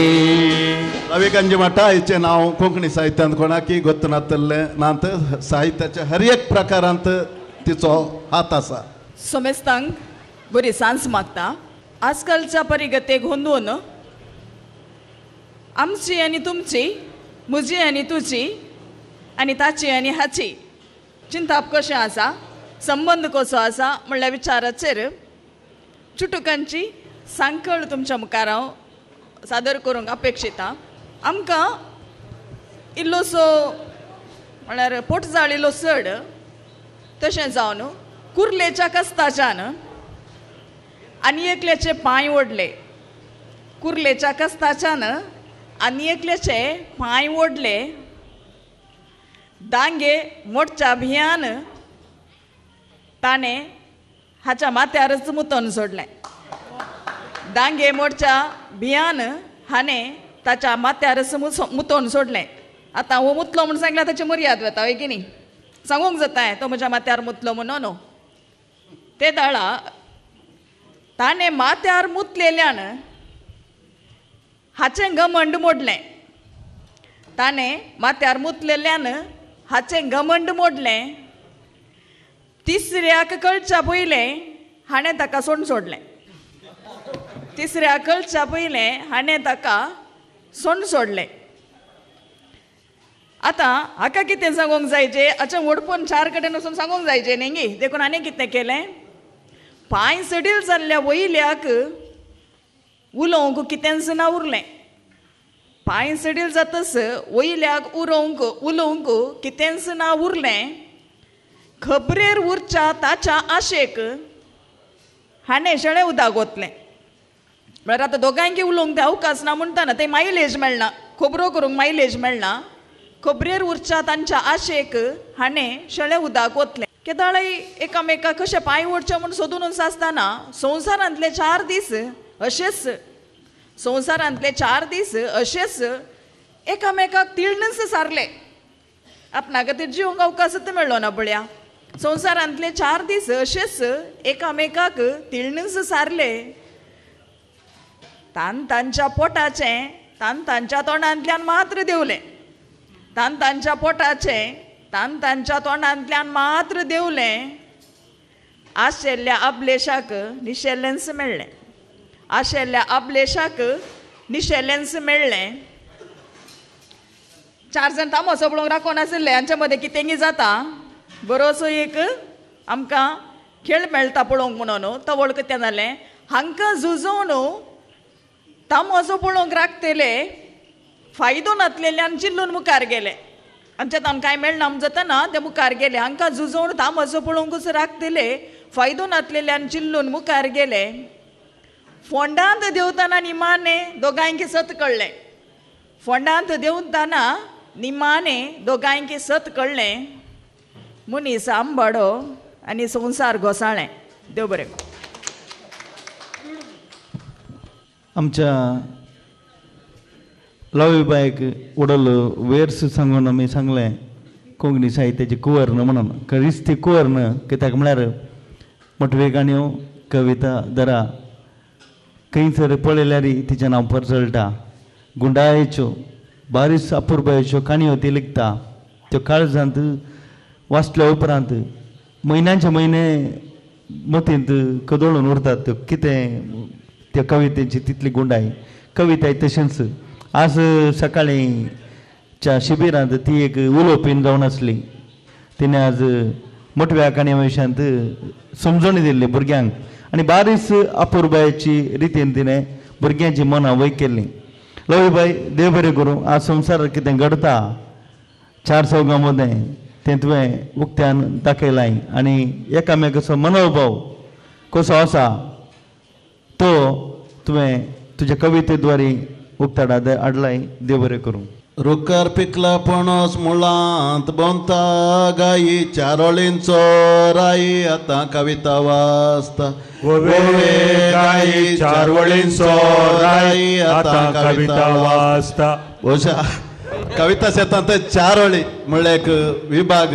रवी गंजिमठा हिचें नांव कोंकणी साहित्यांत कोणाकी गोत्त नातल्लें नात. साहित्याच्या हर एक प्रकारांत तिचो हात आसा. समेस्तांक बरी सांज मागता. आजकालच्या परिगतेक होंदून आमची आनी तुमची, म्हजी आनी तुजी आनी ताची आनी हाची चिंताप कशें आसा, संबंद कसो आसा म्हणल्या विचाराचेर चुटुकांची सांकळ तुमच्या मुखार हांव सादर करूंक अपेक्षिता. आमकां इल्लोसो म्हळ्यार पोटजाळ इल्लो चड तशें जावन कुर्लेच्या कस्ताच्यान आनी एकल्याचे पांय ओडले. कुर्लेच्या कस्ताच्यान आनी एकल्याचे पांय ओडले. दांगे मोडच्या भियान ताणें हाच्या माथ्यारच मुतोन सोडलें. दांगे मोडच्या भियान हाणें ताच्या माथ्यारच मुतोन सोडलें. आतां हो मुतलो म्हूण सांगल्यार ताची मर्याद वता हय की न्ही, सांगूंक जाता तो म्हज्या माथ्यार मुतलो म्हणून न्हू. ते दाळा ताणें माथ्यार मुतलेल्यान हाचें घमंड मोडलें. ताणें माथ्यार मुतलेल्यान हाचें घमंड मोडलें. तिसऱ्याक कळच्या पयलें हाणें ताका सोंड सोडलें. तिसऱ्या कळच्या पयलें हाणें ताका सोंड सोडलें. आतां हाका कितें सांगूंक जायचें, हाचें व्हडपण चार कडेन वचून सांगूंक जायचें न्ही गी, देखून हाणें कितें केलें, पांय सडील जाल्ल्या वयल्याक उलोवंक कितेंच ना उरलें. पांय सडील जातच वयल्याक उरोवंक उलोवंक कितेंच ना उरलें. खबरेर उरच्या ताच्या आशेक हाणें शेळें उदक ओतलें. म्हळ्यार आतां दोगांयकी उलोवंक ते अवकाश ना म्हणटा ना, ते मायलेज मेळना, खबरो करूंक मायलेज मेळना. खबरेर उरच्या तांच्या आशेक हाणें शेळें उदक ओतलें. केदाळय एकामेका कशें पांय ओडचें म्हूण सोदून आसतना संवसारांतले चार दीस अशेच, संवसारांतले चार दीस अशेच एकामेकाक तिळणच सारले. आपणा खातीर जिवंक अवकाशच मेळ्ळो ना पळया. संवसारांतले चार दीस अशेच एकामेकाक तिळणच सारले. तान तांच्या पोटाचें तान तांच्या तोंडांतल्यान मात्र देवलें. तान तांच्या पोटाचें तान तांच्या तोंडांतल्यान मात्र देवलें. आशिल्ल्या अबलेशाक निशेल्लेंच मेळ्ळें. आशिल्ल्या अबलेशाक निशेल्लेंच मेळ्ळें. चार जाण तामसो पळोवंक राखोन आशिल्ले, हांच्या मदें कितेंगी जाता बरोसो एक आमकां खेळ मेळटा पळोवंक म्हणून. तवळ कितें जालें, हांकां झुजोवन तामसो पळोवंक राखतले फायदो नातलेल्यान चिल्लून मुखार गेले. आमच्या तावन कांय मेळना जातना ते मुखार गेले. हांकां झुजोवन तामसो पळोवंकूच राखतले फायदो नातलेल्यान चिल्लून मुखार गेले. फोंडांत देंवतना निमाणे दोगांयकी सत कळ्ळें. फोंडांत देंवतना निमाणे दोगांयकी सत कळ्ळें. मनीस आंबाडो आनी संवसार घोसाळें. देव बरें. आमच्या लवीबायक उडल वेर्स सांगून आमी सांगलें कोंकणी साहित्याची कुंवर म्हणून. खरीच ती कुंवर कित्याक म्हळ्यार मोटवे काणयो कविता दरा खंयसर पळयल्यार तिचें नांव परजळटा. गुंडायेच्यो बारीस अपुरबायेच्यो काणयो ती लिखता. त्यो काळजांत वाचल्या उपरांत म्हयन्याचे म्हयने मतींत कदळून उरतात. त्यो कितें त्या कवितेची तितली गुंडाय. कविताय तशेंच आज सकाळींच्या शिबिरांत ती एक उलोवपीन जावन आसली. तिणें आज मोटव्या काणया विशयांत समजणी दिल्ली भुरग्यांक आनी बारीस अपुरबायेची रितीन तिणें भुरग्यांची मनां वय केल्लीं. लवीबाय देव बरें करूं. आज संवसारार कितें घडता चार चौगां मदें तें तुवें उक्त्यान दाखयलां आनी एकामेकाचो मनोभाव कसो आसा तो तुवें तुज्या कविते द्वारे उक्ताडा हाडलाय. देव बरें करूं. रुखार पिकला पणस मुळांत बोंता गायी चारोळींचो राई आतां कविता वाचता. गायी चारोळींचो राई आतां कविता वाचता. बहुशा कविता शेतांत चारोळी म्हणल्यार एक विभाग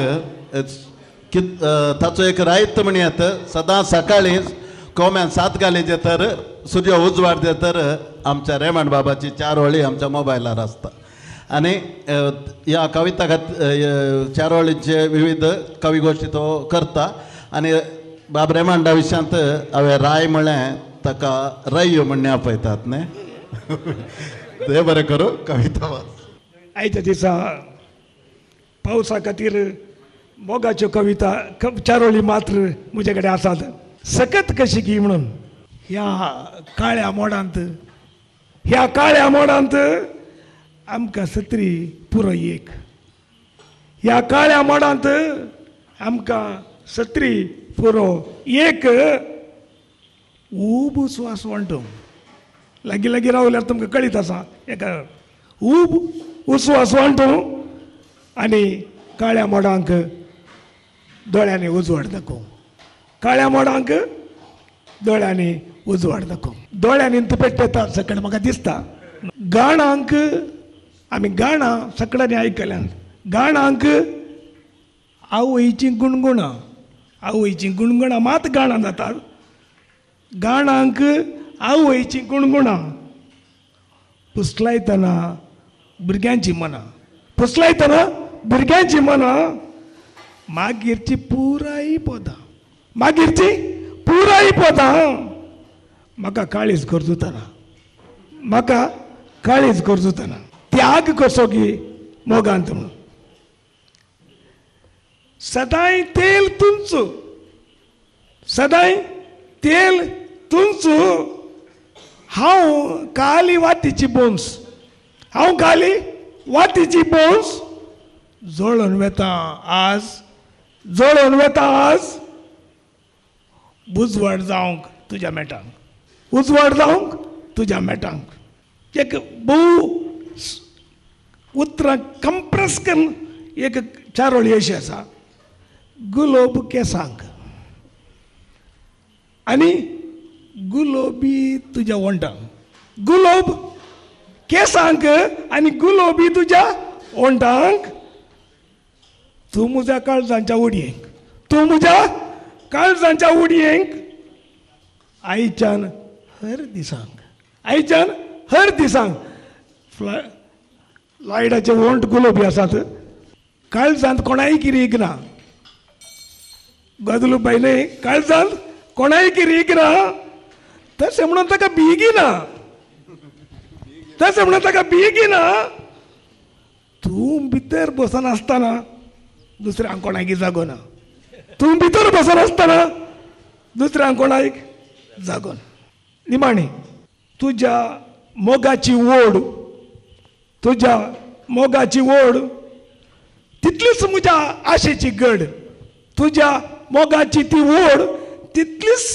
ताचो एक रायत म्हणयत. सदां सकाळीं कोम्यान 7 घालीचे तर सूर्य उजवाड तर आमच्या रेमंड बाबाची चारोळी आमच्या मोबायलार आसता. आनी ह्या कविता खातीर चारोळीचे विविध कवी गोश्टी तो करता. आनी बाब रेमंडा विशयांत हांवें राय म्हळें ताका रय्यो म्हण आपयतात न्ही. तें बरें करूं कविता वाच. आयच्या दिसा पावसा खातीर मोगाच्यो कविता चारोळी मात्र म्हजे कडेन आसात. सकत कशी की म्हणून ह्या काळ्या मोडांत, ह्या काळ्या मोडांत आमकां सत्री पुरो एक. ह्या काळ्या मोडांत आमकां सत्री पुरो एक. ऊब स्वास वांटो लागीं लागीं रावल्यार तुमकां कळीत आसा. एका ऊब उस्वास वांटो आनी काळ्या मोडांक दोळ्यांनी उजवाड दाखोवं. काळ्या मोडांक दोळ्यांनी उजवाड दाखोवं. दोळ्यांनी पेट्टा सकाळी म्हाका दिसता. गाणांक आमी गाणां सगळ्यांनी आयकल्यान. गाणांक आवयचीं गुणगुणां, आवयचीं गुणगुणां मात गाणां जातात. गाणांक आवयचीं गुणगुणां पुसलायतना भुरग्यांची मनां, पुसलायतना भुरग्यांची मनां मागीरची पुराय पदां, मागीरची पुराय पदां म्हाका काळीज गरजुतना, म्हाका काळीज गरजुतना त्याग कसो की मोगांत म्हणून. सदांय तेल तुमचो, सदांय तेल तुमचो. हांव काली वातीची बोन्स, हांव काली वातीची बोन्स जळोवन वेता आज, जळोवन वेता आज. उजवाड जावंक तुज्या मेटांक, उजवाड जावंक तुज्या मेटांक. एक भोव उतरां कंप्रेस करून एक चारोळी अशी आसा. गुलोब केसांक आनी गुलोबी तुज्या ओंठांक. गुलोब केसांक आनी गुलोबी तुज्या ओंठांक. तूं म्हज्या काळजांच्या उडयेंक, तूं म्हज्या काळजांच्या उडयेंक आयच्यान हर दिसांक, आयच्यान हर दिसांक. लायटाचे ओंठ गुलोबी आसात. काळजांत कोणाय किरीक ना गजलू बायले, काळजांत कोणाय किरीक ना. तशें म्हणून ताका भिगी ना, तशें म्हणून ताका भिगी ना. तूं भितर बसनासतना दुसऱ्यांक कोणाक जागो ना. तूं भितर बसनासतना दुसऱ्यांक कोणाक जागो ना. निमाणी तुज्या मोगाची ओड तुज्या मोगाची ओड तितलीच म्हज्या आशेची गड, तुज्या मोगाची ती ओड तितलीच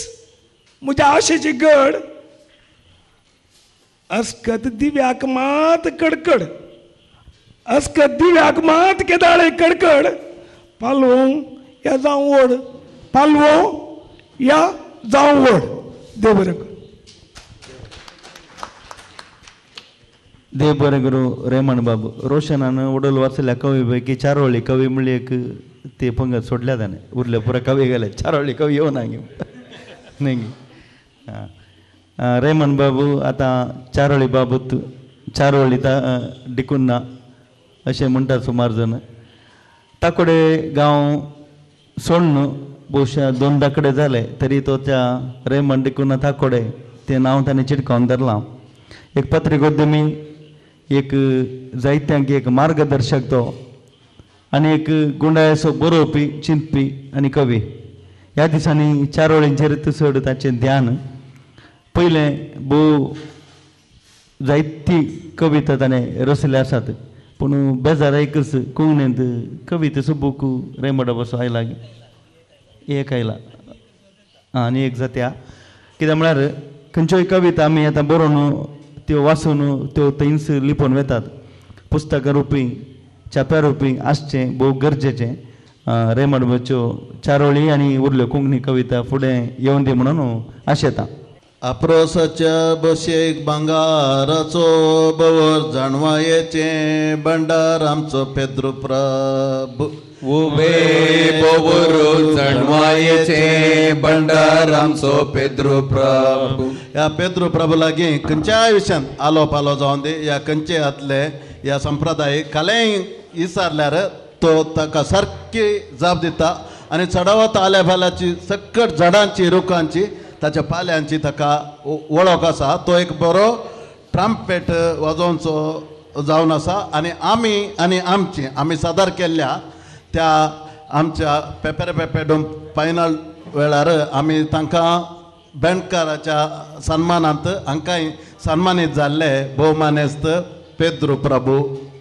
म्हज्या आशेची गड. अस्कत दिव्याक मात कडकड, अस्कत दिव्याक मात केदाळे कडकड, पालवों या जावं ओड, पालवों या जावं ओड. देव बरें करूं. देव बरें करूं रेमन बाबू. रोशनान वडोल वाचल्या कवी पैकी चारोळी कवी म्हणली एक ते पंगत सोडल्या ताणें, उरले पुरा कवी गेले, चारोळी कवी येवना न्ही. रेमन बाबू आतां चारोळी बाबूत चारोळी डिकुन्ना अशें म्हणटात सुमार जण. ताकोडे गांव सोडून बहुशा 2 दाकडे जाले तरी तो त्या रेमन डिकुन्ना ताकोडे तें नांव ताणें चिटकावन धरलां. एक पत्रिकोद्यमी, एक जायत्यांक एक मार्गदर्शक तो, आनी एक गुंडायसो बरोवपी, चिंतपी आनी कवी. ह्या दिसांनी चारोळींचेर चड ताचें ध्यान. पयलें भोव जायती कविता ताणें रचल्या आसात, पूण बेजार एकच कोंकणींत कवितेचो बूक रेमडा बसो आयला एक आयला आनी एक जात्या. कित्याक म्हळ्यार खंयच्योय कविता आमी आतां बरोवन त्यो वाचून त्यो थंयच लिपोवन वेतात. पुस्तकां रुपी छाप्या रुपी आसचें भोव गरजेचें. रेमडबाच्यो चारोळी आनी उरल्यो कोंकणी कविता फुडें येवन दी म्हणून आशेता. आपरोसाच्या बशेक भांगाराचो भवर जाणवायेचें भंडार आमचो पेद्रू प्रभू. उबे भोवर जाणवायेचें भंडार आमचो पेद्रू प्रभू. ह्या पेद्रू प्रभू लागीं खंयच्याय विशयान आलो पालो जावन दी ह्या खंयचे हातले ह्या संप्रदाय कालेंय विचारल्यार तो ताका सारकी जाप दिता आनी चडावत आल्या फाल्याची सकट झाडांची रुखांची ताच्या पाल्यांची ताका वळख आसा. तो एक बरो ट्रम्पेट वाजोवचो जावन आसा आनी आमी आनी आमची आमी सादर केल्ल्या त्या आमच्या पेपर पेपेडूम फायनल वेळार आमी तांकां बँडकाराच्या सन्मानांत हांकांय सन्मानीत जाल्ले भोवमानेस्त पेद्रू प्रभू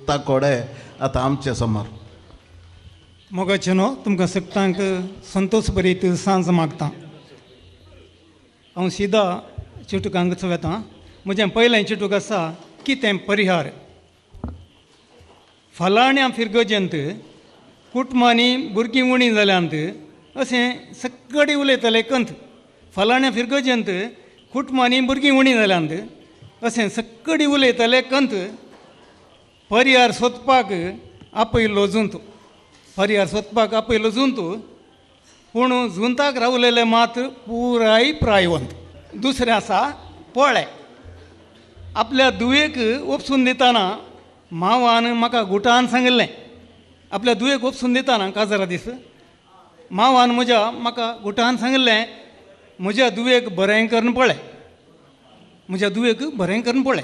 ताकोडे आतां आमचे समोर. मोगाचे न्हू तुमकां सगळ्यांक संतोष बरीत सांज मागता. हांव सिदा चिटुकांक वता. म्हजें पयलें चिटूक आसा कितें परिहार. फलाण्या फिरगजेंत कुटुंबांनी भुरगीं उणी जाल्यांत अशें सगळे उलयताले कंत. फलाण्या फिरगजेंत कुटुंबांनी भुरगीं उणी जाल्यांत अशें सगळे उलयताले कंत. परिहार सोदपाक आपयलो जुंत, परिहार सोदपाक आपयलो जुंत, पूण जुंताक रावलेले मात पुराय प्रायवंत. दुसरें आसा पोळे. आपल्या दुयेक ओपसून दितना मावान म्हाका गुटान सांगिल्लें. आपल्या दुयेक ओपसून दितना काजरा दीस मावान म्हज्या म्हाका गुटान सांगिल्लें, म्हज्या दुयेक बरें करून पळय, म्हज्या दुयेक बरें करून पळय.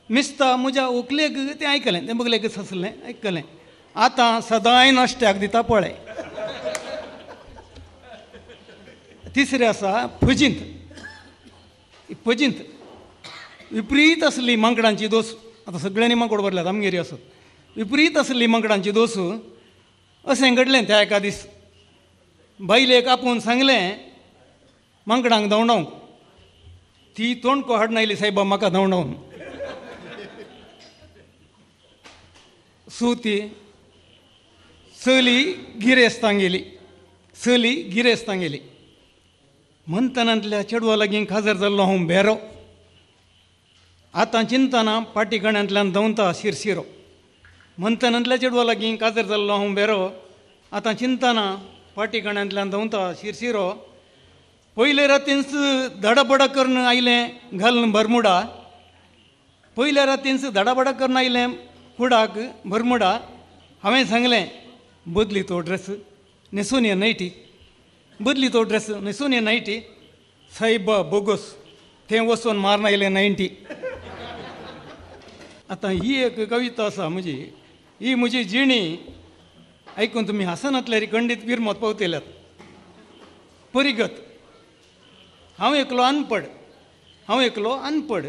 मिस्ता म्हज्या व्हंकलेक तें आयकलें, तें बगलेक आसलें आयकलें. आतां सदांय नाश्त्याक दिता पळय. तिसरें आसा फजींत. फजींत विपरीत आसली मांकडांची दोस. आतां सगळ्यांनी माकोड भरल्यात आमगेर आसत. विपरीत आसली मांकडांची दोस. अशें घडलें त्या एका दीस बायलेक आपोवन सांगलें मांकडांक धांवडावंक. ती तोंडको हाडून आयली सायबा म्हाका धांवडावन. सुती चली गिरेस्तां गेली, चली गिरेस्तां गेली. मंथनांतल्या चेडवा लागीं खाजर जाल्लो हांव भेरो. आतां चिंतना पाटी कण्यांतल्यान धांवता शिरशिरो. मंथनांतल्या चेडवा लागीं काजर जाल्लो हांव भेरो. आतां चिंतना पाटी कण्यांतल्यान धांवता शिरशिरो. पयले रातींच धडाबडा करून आयलें घालून बरमुडा. पयल्या रातींच धडाबडा करून आयलें कुडाक बरमुडा. हांवें सांगलें बदली तो ड्रेस न्हेसून ये नायटी, बदली तो ड्रेस न्हेसून ये नायटी. सायबा बोगस थंय वचून मारून आयलें 90. आतां ही एक कविता आसा म्हजी. ही म्हजी जिणी आयकून तुमी हासनातल्यार खंडीत विरमत पावतल्यात. परिगत. हांव एकलो अनपड, हांव एकलो अनपड.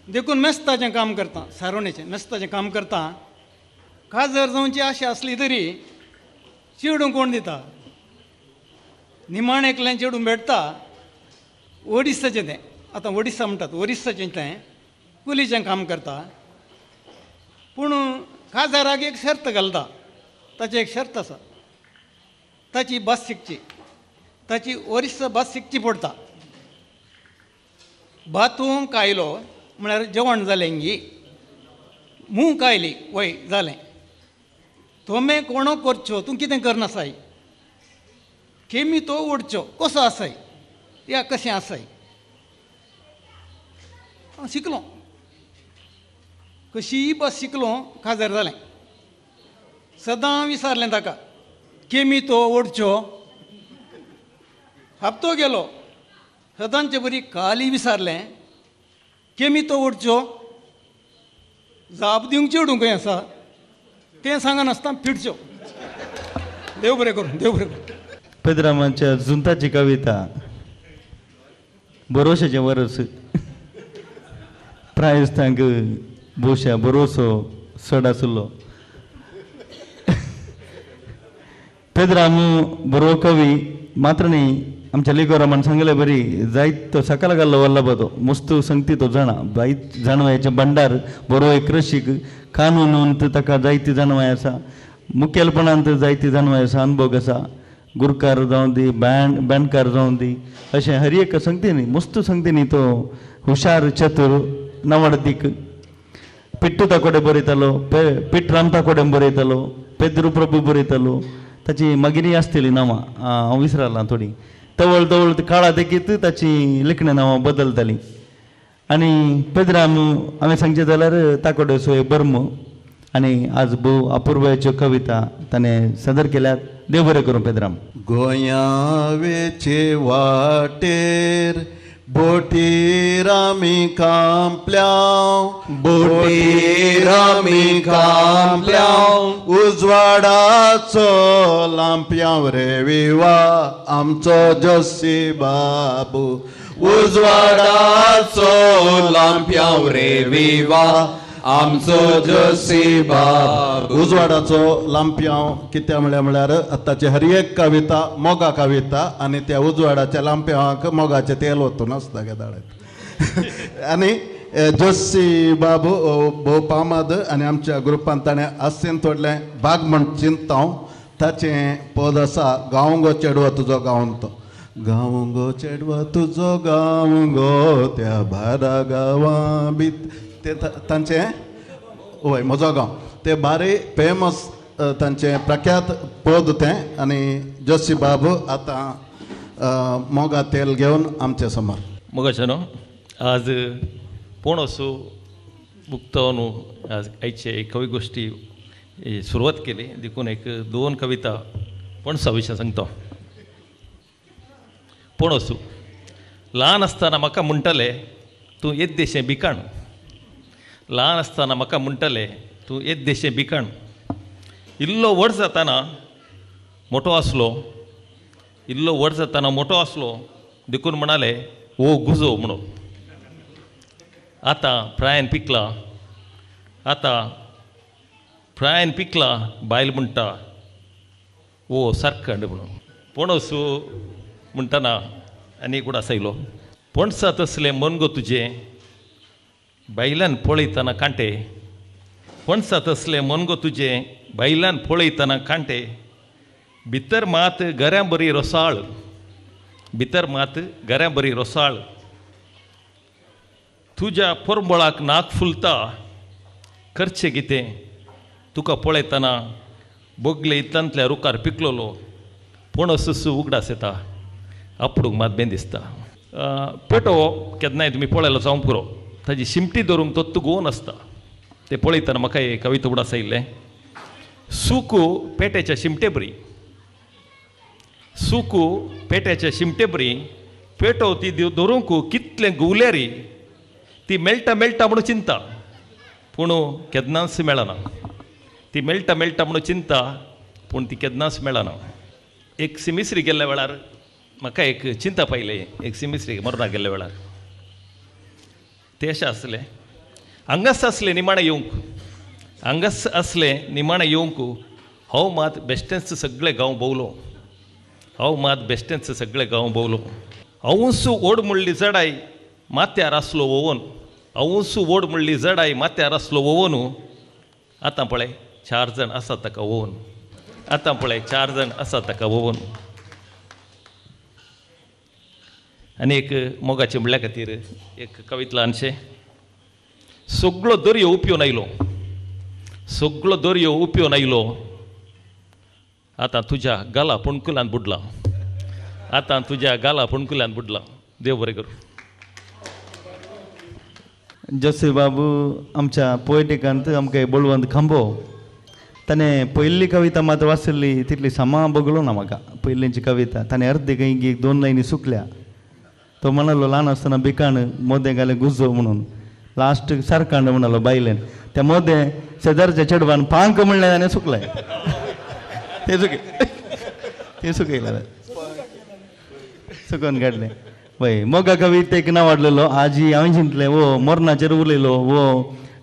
देखून मेस्ताचें काम करता, सारोणेचें मेस्ताचें काम करता. काजार जावची आशा आसली तरी चेडूं कोण दिता? निमाणें एकल्यान चेडूं भेटता, ओडिसाचें तें, आतां ओडिसा म्हणटात, ओरिसाचें तें कुलीचें काम करता. पूण काजाराक एक शर्त घालता, ताचें एक शर्त आसा, ताची भास शिकची, ताची ओरिसा भास शिकची पडटा. भातूंक आयलो म्हळ्यार जेवण जालें गी, मूंक आयली वय जालें, तोमें कोणो करच्यो तूं कितें करनासाय, केमी तो ओडच्यो कसो आसाय या कशें आसाय. हांव शिकलो, कशीय भास शिकलो, काजार जालें. सदां विचारलें ताका, केमी तो ओडच्यो. हप्तो गेलो, सदांचे बरी काली विचारलें, केमी तो ओडच्यो. जाप दिवंक चेडूं खंय आसा तें सांगनासतना फिरच्यो. देव बरें करूं, देव बरें करूं. पेद्रामाच्या जुंताची कविता भरोशाचें वरस प्रायस्तांक भोवशा भरोसो चड आशिल्लो. पेद्राम बरो कवी मात्र न्ही, आमच्या लिगोरामान सांगले बरी जायत तो सकाळ घाल्लो वल्लभ तो मस्त संगती तो जाणा, जायत जाणवायचें भंडार, बरो एक रशीक, कानून ताका जायती जाणवाय आसा, मुखेलपणांत जायती जाणवाय आसा, अनुभव आसा, गुरकार जावं दी, बँडकार जावं दी, अशें हर एक संगती न्ही, मस्त संगती न्ही तो हुशार चतुर नवडदीक. पिट्टू ताकोडे बरयतालो, पिट राम ताकोडे बरयतालो, पेद्रू प्रभू बरयतालो, ताची मागीर आसतली नांवां हांव विसरलां थोडीं. तवळ तवळ काळा देखीत ताची लिखणे नांवां बदलतालीं. आनी पेद्राम हांवें सांगचें जाल्यार ताकोडेचो एक बर्म आनी आज भोव अपुर्बायेच्यो कविता ताणें सादर केल्यात. देव बरें करूं पेद्राम. गोंयावेचे वाटेर बोटीर आमी कांपल्याव, बोटीर आमी कांपल्याव, उजवाडाचो लांपयांव रे विवा आमचो जोशी बाबू, उजवाडाचो लांपयांव रे विवा आमचो जोशी बाबू. उजवाडाचो लांपयांव कित्या म्हळ्यार म्हळ्यार आतांची हर एक कविता मोगा कविता आनी त्या उजवाडाच्या लांपयांवाक मोगाचें तेल वतून आसता गेदाळेत. आनी जोशी बाबू भोव पामाद आनी आमच्या ग्रुपान ताणें आसेन थोडलें भाग म्हण चिंतता हांव. ताचें पद आसा गांव गो चेडवा तुजो गांवन तो, गांव गो चेडवा तुजो गांव गो त्या बारा गांवां बीत, ते तांचें वय म्हजो गांव ते बारी फेमस तांचें प्रख्यात पद तें. आनी जोशी बाबू आतां मोगा तेल घेवन आमचे समोर. मोगाचें न्हू आज पणसो उक्तावन आज आयचे कवी गोश्टी सुरवात केली देखून एक दोन कविता पणसा विशीं सांगता. पणसू ल्हान आसतना म्हाका म्हणटाले तूं येद्देशें भिकाण, ल्हान आसतना म्हाका म्हणटाले तूं येद्देशें भिकाण, इल्लो व्हड जाताना मोटो आसलो, इल्लो व्हड जाताना मोटो आसलो देखून म्हणाले ओ गुजो म्हणून. आतां प्रायन पिकला, आतां प्रायन पिकला बायल म्हणटा ओ सारखंड म्हणून. पणसू म्हणटना आनी एक उडास आयलो, पणसा तसलें मन गो तुजें बायलान पळयतना कांटे, पणसा तसलें मन गो तुजें बायलान पळयतना कांटे, भितर मात गऱ्यां बरी रोसाळ, भितर मात गऱ्यां बरी रोसाळ, तुज्या पोरंबळाक नाक फुलता करचें कितें तुका पळयतना बोगले इतलांतल्या रुखार पिकलोलो पणस उगडास येता आपडूंक मात बेन दिसता. पेटो केन्नाय तुमी पळयलो जावंक पुरो, ताजी शिमटी धरूंक तो गोवन आसता ते पळयतना म्हाका एक कविता उडास आयिल्लें. सुकू पेट्याच्या शिमटे बरी, सुकू पेट्याच्या शिमटे बरी, पेटो ती धरूंक कितलें गुवल्यारी ती मेळटा मेळटा म्हणून चिंता पूण केन्नाच मेळना, ती मेळटा मेळटा म्हणून चिंता पूण ती केन्नाच मेळना. एक सिमिश्री गेल्ल्या वेळार म्हाका एक चिंता पायलें, एक सिमिश्री मरणाक गेल्ल्या वेळार तें अशें आसलें, हांगाच आसलें निमाणें येवंक, हांगाच आसलें निमाणें येवंक, हांव मात बेश्टेंच सगळे गांव भोंवलो, हांव मात बेश्टेंच सगळे गांव भोंवलो. हांवूच ओड म्हणली जडाय माथ्यार आसलो वोवन, हांवूच ओड म्हणली जडाय माथ्यार आसलो वोवन, आतां पळय 4 जाण आसा ताका वोवन, आतां पळय 4 जाण आसा ताका वोवन. आनी एक मोगाचें म्हणल्या खातीर एक कविता ल्हानशें. सगळो दर्यो उपिवन आयलो, सगळो दर्यो उपिवन आयलो, आतां तुज्या गाला पुणकुलान बुडला, आतां तुज्या गाला पुणकुलान बुडला. देव बरें करूं. जोसे बाबू आमच्या पोएटिकांत आमकां बळवंत खांबो ताणें पयली कविता मात वाचली तितली सामा बगलो ना म्हाका. पयलींची कविता ताणें अर्दी खंय एक 2 लायनी सुकल्या. तो म्हणालो ल्हान आसतना भिकाण मोदें घालें गुजो म्हणून, लास्ट सारकांड म्हणालो बायलेन, त्या मोदें शेजारच्या चेडवान पांक म्हणलें ताणें सुकलें, तें सुकय तें सुकयलें सुकोवन काडलें. वय मोगा कवितेक नांव वाडलेलो आजी हांवें चिंतलें वो मोरनाचेर उलयलो वो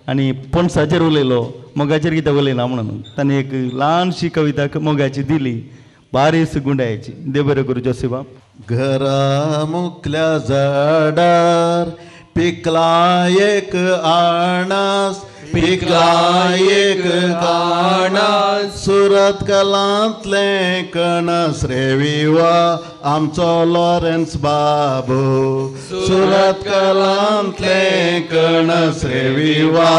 आनी पणसाचेर उलयलो, मोगाचेर कितें उलयना म्हणून ताणें एक ल्हानशी कविता मोगाची दिली, बारीस गुंडायची. देव बरें करूं जोसे बाब. घरा मुखल्या झाडार पिकला एक आणस, पिकला एक आणस, सुरत कलांतलें कणस रेविवा आमचो लॉरेन्स बाबू, सुरत कलांतलें कणस रेविवा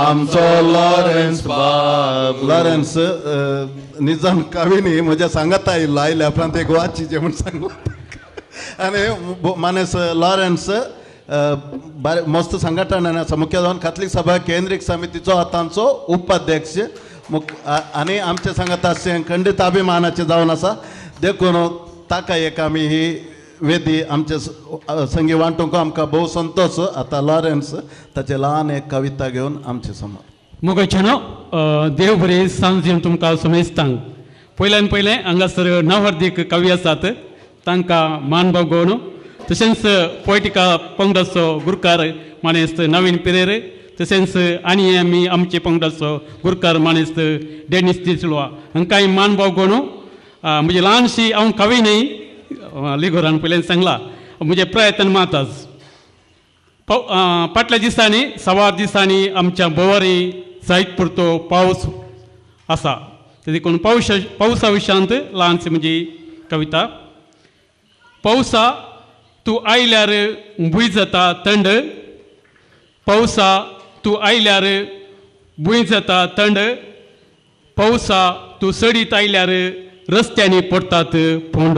आमचो लॉरेन्स बाबू. लॉरेन्स निजाम कवीनी म्हज्या सांगात आयिल्लो, आयल्या उपरांत एक वाचीचें म्हूण सांगलो. आनी मानेस लॉरेन्स बरें मस्त संघटन आसा, मुख्य जावन काथलीक सभा केंद्रीय समितीचो आतांचो उपाध्यक्ष आनी आमचे सांगात आसचें खंडीत अभिमानाचें जावन आसा. देखून ताका एक आमी ही वेदी आमचे संगी वांटूंक आमकां भोव संतोश. आतां लॉरेन्स ताचे ल्हान एक कविता घेवन आमचे समोर. मोगाच्यानो देव बरें सांज दिवन तुमकां समेस्तांक. पयल्यान पयलें हांगासर नवहार्दीक कवी आसात तांकां मान बागोवन, तशेंच पोयटिका पंगडाचो गुरकार मानेस्त नवीन पिरेर, तशेंच आनी आमी आमचे पंगडाचो गुरकार मानेस्त डेनिस डिसिल्वा हांकांय मान बागोवन. म्हजी ल्हानशी हांव कवी न्हय, लिगोरान पयल्यान सांगलां म्हजें प्रयत्न मात आज. फाटल्या दिसांनी सवार दिसांनी आमच्या भोंवारी जायत पुरतो पावस आसा, देखून पावसा विशयांत ल्हानशी म्हजी कविता. पावसा तूं आयल्यार भूंय जाता थंड, पावसा तूं आयल्यार भूंय जाता थंड, पावसा तूं सडीत आयल्यार रस्त्यांनी पडटात फोंड,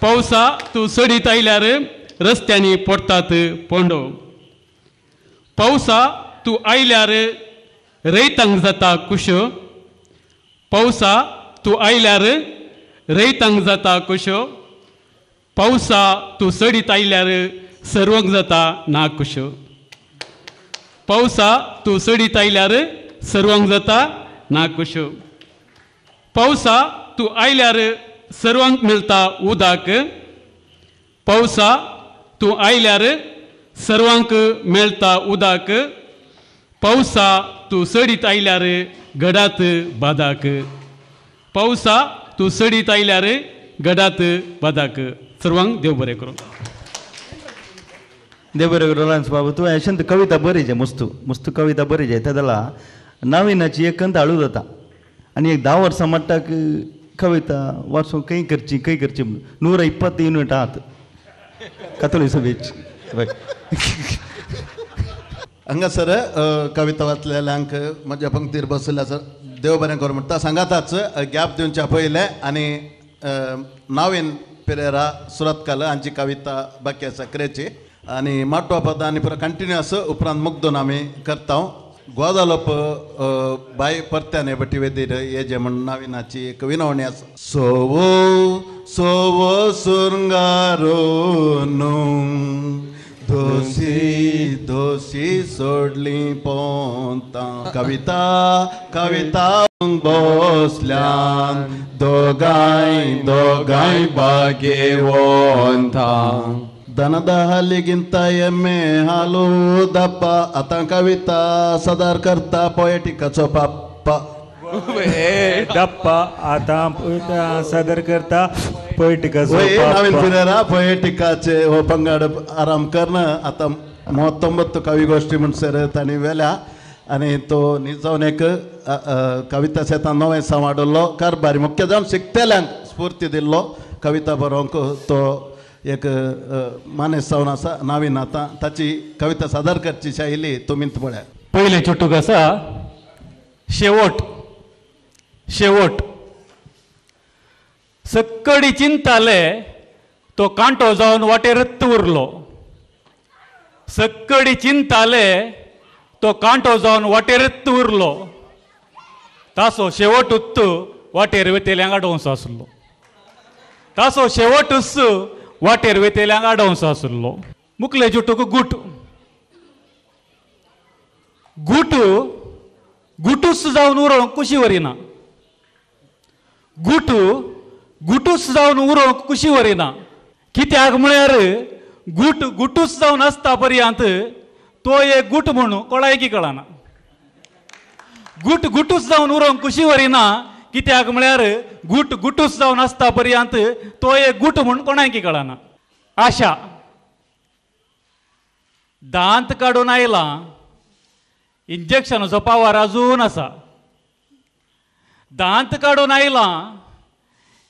पावसा तूं सडीत आयल्यार रस्त्यांनी पडटात फोंड, पावसा तूं आयल्यार रयतांक जाता कुश, पावसा तूं आयल्यार रयतांक जाता कुश, पावसा तूं सडीत आयल्यार सर्वांक जाता ना कुश, पावसा तूं सडीत आयल्यार सर्वांक जाता ना कुश, पावसा तूं आयल्यार सर्वांक मेळटा उदक, पावसा तूं आयल्यार सर्वांक मेळटा उदक, पावसा तूं सडीत आयल्यार गडात बादाक, पावसा तूं सडीत आयल्यार गडात बादाक. सर्वांक देव बरें करूं. देव बरें करूं लॉरेन्स बाबू. तुवें अशें कविता बरी जे मस्तू मस्तू कविता बरी जे तेदला नवीनाची एक कंत हाळू जाता आनी एक 10 वर्सां मट्टाक कविता वाचूंक खंय करची खंय करची 120 युनिट आहात कातोली सभेची. हांगासर कविता वाचलेल्यांक म्हज्या पंक्तीर बसल्या सर देव बरें करूं म्हणटा. सांगाताच गॅप दिवच्या पयलें आनी नावीन पिरेरा सुरतकाल हांची कविता बाकी आसा क्रेची आनी माटवा पदां आनी पुरो कंटिन्युअस उपरांत मुग्दून आमी करता. ग्वादालोप बाय परत्यान बटी वेदीर हे जे म्हण नाविनाची एक विनवणी आसा. सोवो सोवो सुरंगारो न्हू धोसी धोसी सोडली पोंतां, कविता कविता बसल्यान दोगांय दोगांय बागेवंतां, ದನದ ಹಾಲಿಗಿಂತ ಎಮ್ಮೆ ಹಾಲು ದಪ್ಪ, ಆತಾं ಕವಿತಾ ಸದಾರ್ करता पोएटिकाचो पाप्पा. दप्पा आतां सादर करता पोएटिकाचो. नवीन फिरेरा पोएटिकाचे हो पंगड आराम करना आतां 39 कविगोष्ठी म्हणसर तांणी वेल्या आनी तो निजावन एक कविता शेतान नवें सांवाडलो कारभारी मुख्य जावन शिकतल्यांक स्फूर्ती दिल्लो कविता बरोवंक तो एक मानेस जावन आसा. नवीन आतां ताची कविता सादर करची शैली तुमीच पळया. पयलें चुटूक आसा शेवट. शेवट सक्कडी चिंताले तो कांटो जावन वाटेरत उरलो. सक्कडी चिंताले तो कांटो जावन वाटेरत उरलो. तासो शेवट उत्त वाटेर वेतेल्यांक आडोवंचो आसलो. तासो शेवटूच वाटेर वेतेल्यांक आडोवंचो आसलो. मुकले जुटूक गुट. गुट गुटूच जावन उरोवंक कुशी वरिना. गुट गुटूच जावन उरोवंक कुशी वरिना. कित्याक म्हळ्यार गुट गुटूच जावन आसता पर्यंत तो एक गुट म्हणून कोणायकी कळना. गुट गुटूच जावन उरोवंक कुशी वरिना कित्याक म्हळ्यार गुट गुटूच जावन आसता पर्यंत तो एक गुट म्हूण कोणायकी कळना. आशा दांत काडून आयला इंजेक्शनाचो पावर अजून आसा. दांत काडून आयला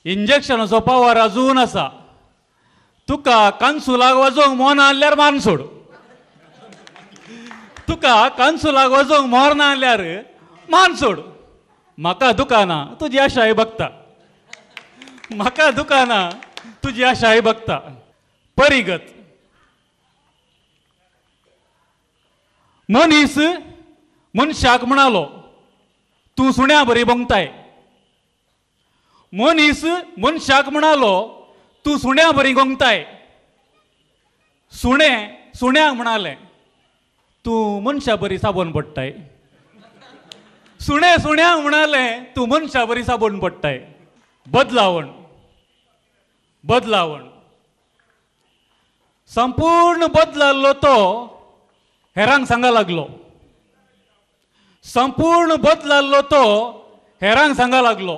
इंजेक्शनाचो पावर अजून आसा. तुका कानसुलाक वाजोवंक मोन आहल्यार मान सोड. तुका कानसुलाक वाजोवंक मोर ना आहल्यार मान सोड. म्हाका दुकाना तुजी आशाय बघता. म्हाका दुकाना तुजी आशाय बघता. परिगत मनीस मनशाक म्हणालो तूं सुण्या बरी भोंगताय. मनीस मनशाक म्हणालो तूं सुण्या बरी गोंगताय. सुणें सुण्याक म्हणालें तूं मनशा बरी साबण पडटाय. सुणें सुण्याक म्हणालें तूं मनशा बरी साबण पडटाय. बदलावण. बदलावण संपूर्ण बदलाल्लो तो हेरांक सांगा लागलो. संपूर्ण बदलाल्लो तो हेरांक सांगा लागलो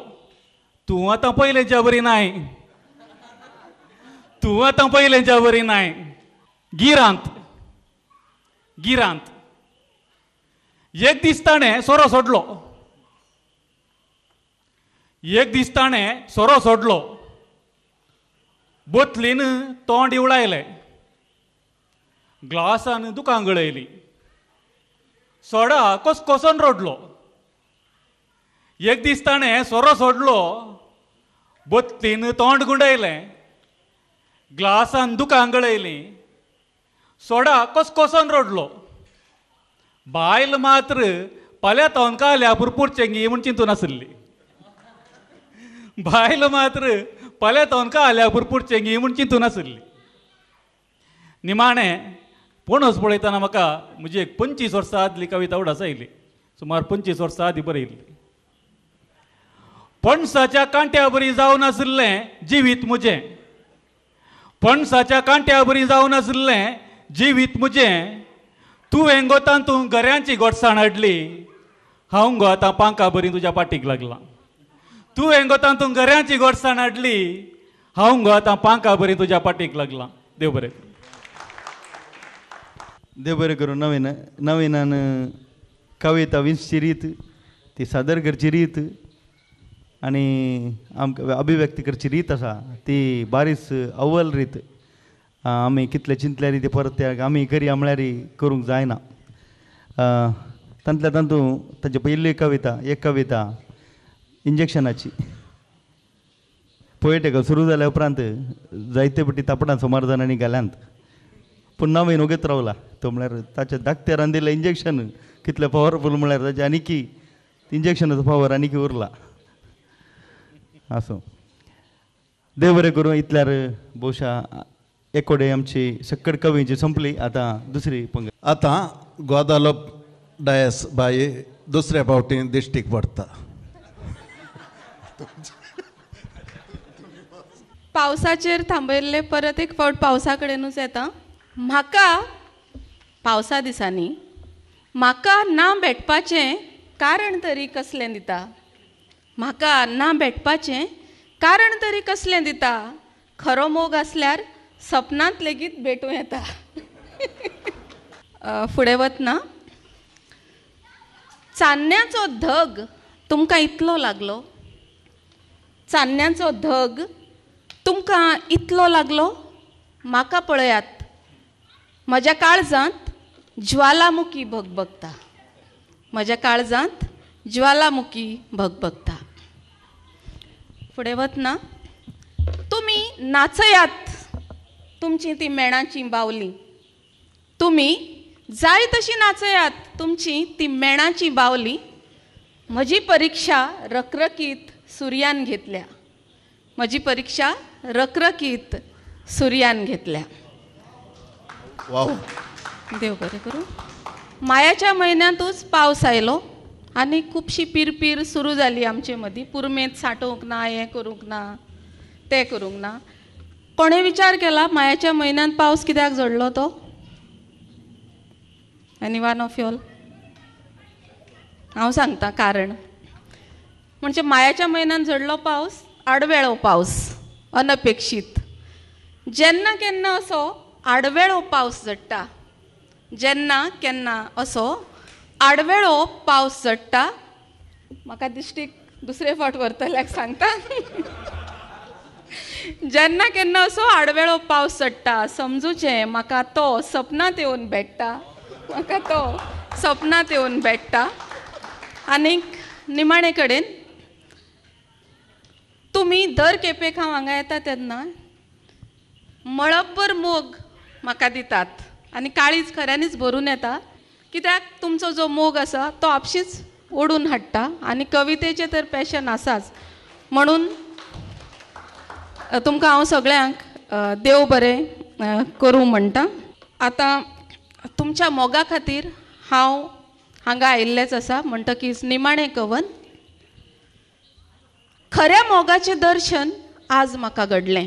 तूं आतां पयलेंच्या बरी नाय. तूं आतां पयलेंच्या बरी नाय. गिरांत. गिरांत एक दीस ताणें सोरो सोडलो. एक दीस ताणें सोरो सोडलो. बोतलीन तोंड इवळायलें. ग्लासान दुकां गळयली. सोडा कसकोसोन रडलो. एक दीस ताणें सोरो सोडलो. बोतलीन तोंड गुंडयलें. ग्लासान दुकां गळयलीं. सोडा कसकोसोन रडलो. बायल मात्र पाल्या तावन काल्या पुरपुरचेंगी म्हूण चिंतून आसली. बायल मात्र पाल्या तावन काल्या पुरपुरचेंगी म्हूण चिंतून आसली. निमाणें पणस पळयतना म्हाका म्हजी एक 25 वर्सां आदली कविता उडास आयली. सुमार 25 वर्सां आदीं बरयल्ली. पणसाच्या कांट्या बरी जावन आशिल्लें जिवीत म्हजें. पणसाच्या कांट्या बरी जावन आशिल्लें जिवीत म्हजें. तुवें गो तातूंत गऱ्यांची गोडसाण हाडली. हांव गो आतां पांखा बरी तुज्या पाटीक लागलां. तुवें गो तातूंत गऱ्यांची गोडसाण हाडली. हांव गो आतां पांखा बरी तुज्या पाटीक लागलां. देव बरें. देव बरें करूं. नवीन नवीनान कविता विंचची रीत ती सादर करची रीत आनी आमकां अभिव्यक्ती करची रीत आसा ती बारीस अव्वल रीत. आमी कितले चिंतल्यार ती परत आमी करया म्हळ्यार करूंक जायना. तांतल्या तातूंत ताची पयली कविता एक कविता इंजेक्शनाची पोएटिका सुरू जाल्या उपरांत जायते पटी तापडां सुमार जाणांनी घाल्यांत पूण नवीन ओगेत रावला तो म्हळ्यार ताच्या धाकट्यारान दिलें इंजेक्शन कितलें पावरफूल म्हळ्यार ताचें आनीकी इंजेक्शनाचो पावर आनीकी उरला. आसूं, देव बरें करूं. इतल्यार बहुशा एकोडे आमची सक्कड कवींची संपली. आतां दुसरी पंगत. आतां ग्वादालोप डायस बाई दुसऱ्या फावटी दिश्टीक पडटा. पावसाचेर थांबयल्ले परत एक फावट पावसा कडेनूच येता. म्हाका पावसा दिसांनी म्हाका ना भेटपाचें कारण तरी कसलें दिता, म्हाका ना भेटपाचें कारण तरी कसलें दिता, खरो मोग आसल्यार सपनांत लेगीत भेटूं येता. फुडें वतना चान्न्याचो धग तुमकां इतलो लागलो, चान्न्याचो धग तुमकां इतलो लागलो, म्हाका पळयात म्हज्या काळजांत ज्वालामुखी भगभगता, म्हज्या काळजांत ज्वालामुखी भगभगता. फुडें वतना तुमी नाचयात तुमची ती मेणाची बावली, तुमी जाय तशी नाचयात तुमची ती मेणाची बावली, म्हजी परिक्षा रखरखीत सुर्यान घेतल्या, म्हजी परिक्षा रखरखीत सुर्यान घेतल्या. देव बरें करूं. मायाच्या म्हयन्यांतूच पावस आयलो आनी खुबशी पिरपीर सुरू जाली आमचे मदीं. पुरमेंत सांठोवंक ना, हें करूंक ना, तें करूंक ना. कोणें विचार केला मायाच्या म्हयन्यांत पावस कित्याक झडलो तो? Any one of wall? हांव सांगता कारण. म्हणजे मायाच्या म्हयन्यांत झडलो पावस आडवेळो पावस, अनपेक्षीत. जेन्ना केन्ना असो आडवेळो पावस झडटा, जेन्ना केन्ना असो आडवेळो पावस झडटा, म्हाका दिश्टीक दुसरे फावट व्हरतल्याक सांगता, जेन्ना केन्ना असो आडवेळो पावस चडटा समजूचें म्हाका तो सपनांत येवन भेट्टा, म्हाका तो सपनांत येवन भेट्टा. आनीक निमाणे कडेन तुमी दर खेपेक हांव हांगा येता तेन्ना मळबभर मोग म्हाका दितात आनी काळीज खऱ्यांनीच भरून येता, कित्याक तुमचो जो मोग आसा तो आपशींच ओडून हाडटा आनी कवितेचें तर पॅशन आसाच. म्हणून तुमकां हांव सगळ्यांक देव बरें करूं म्हणटा. आतां तुमच्या मोगा खातीर हांव हांगा आयिल्लेंच आसा, म्हणटकीच निमाणें कवन. खऱ्या मोगाचें दर्शन आज म्हाका घडलें,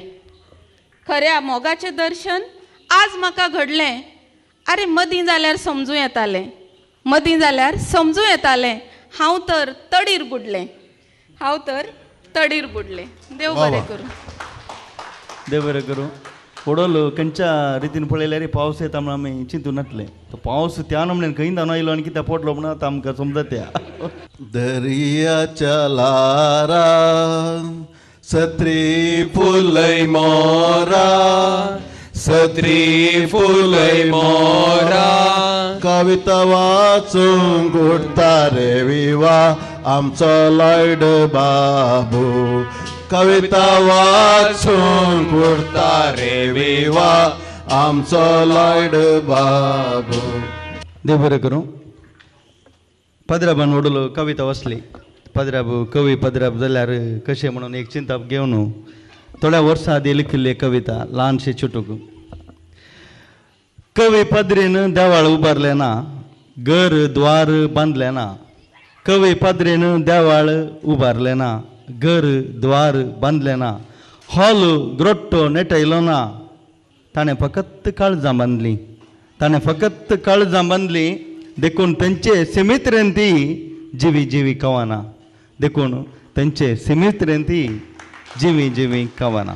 खऱ्या मोगाचें दर्शन आज म्हाका घडलें. आरे मदीं जाल्यार समजूं येतालें, मदीं जाल्यार समजूं येतालें, हांव तर तडीर बुडलें, हांव तर तडीर बुडलें. देव बरें करूं. देव बरें करूं. वडोल खंयच्या रितीन पळयल्यार पावस येता म्हणून आमी चिंतून नासलें. तो पावस त्या म्हणून खंय दानो आयलो आनी कित्याक पडलो म्हणून आतां आमकां समजता त्या. दर्याच्या ल्हारा सत्री फुलय मोरा, सत्री फुलय मोरा, कविता वाचूंक उठता रे विवा आमचो लॉयड बाबू, कविता वाचूंक उठता रे विवा आमचो लॉयड बाबू. देव बरें करूं. पद्राबान वडलो कविता वाचली. पद्राब कवी पद्राब जाल्यार कशें म्हणून एक चिंताप घेवन थोड्या वर्सां आदी लिखिल्ली कविता ल्हानशी चुटूक. कवी पदरेन देवाळ उबारलें ना, घर द्वार बांदलें ना, कवी पदरेन देवाळ उबारलें ना, घर द्वार बांदलें ना, हॉल ग्रोट्टो नेटयलो ना, ताणें फकत काळजां बांदलीं, ताणें फकत काळजां बांदलीं, देखून तेंचे सिमित्रेन ती जिवी जिवी कवना, देखून तेंचे सिमित्रेन ती जिवी जिवी कवना.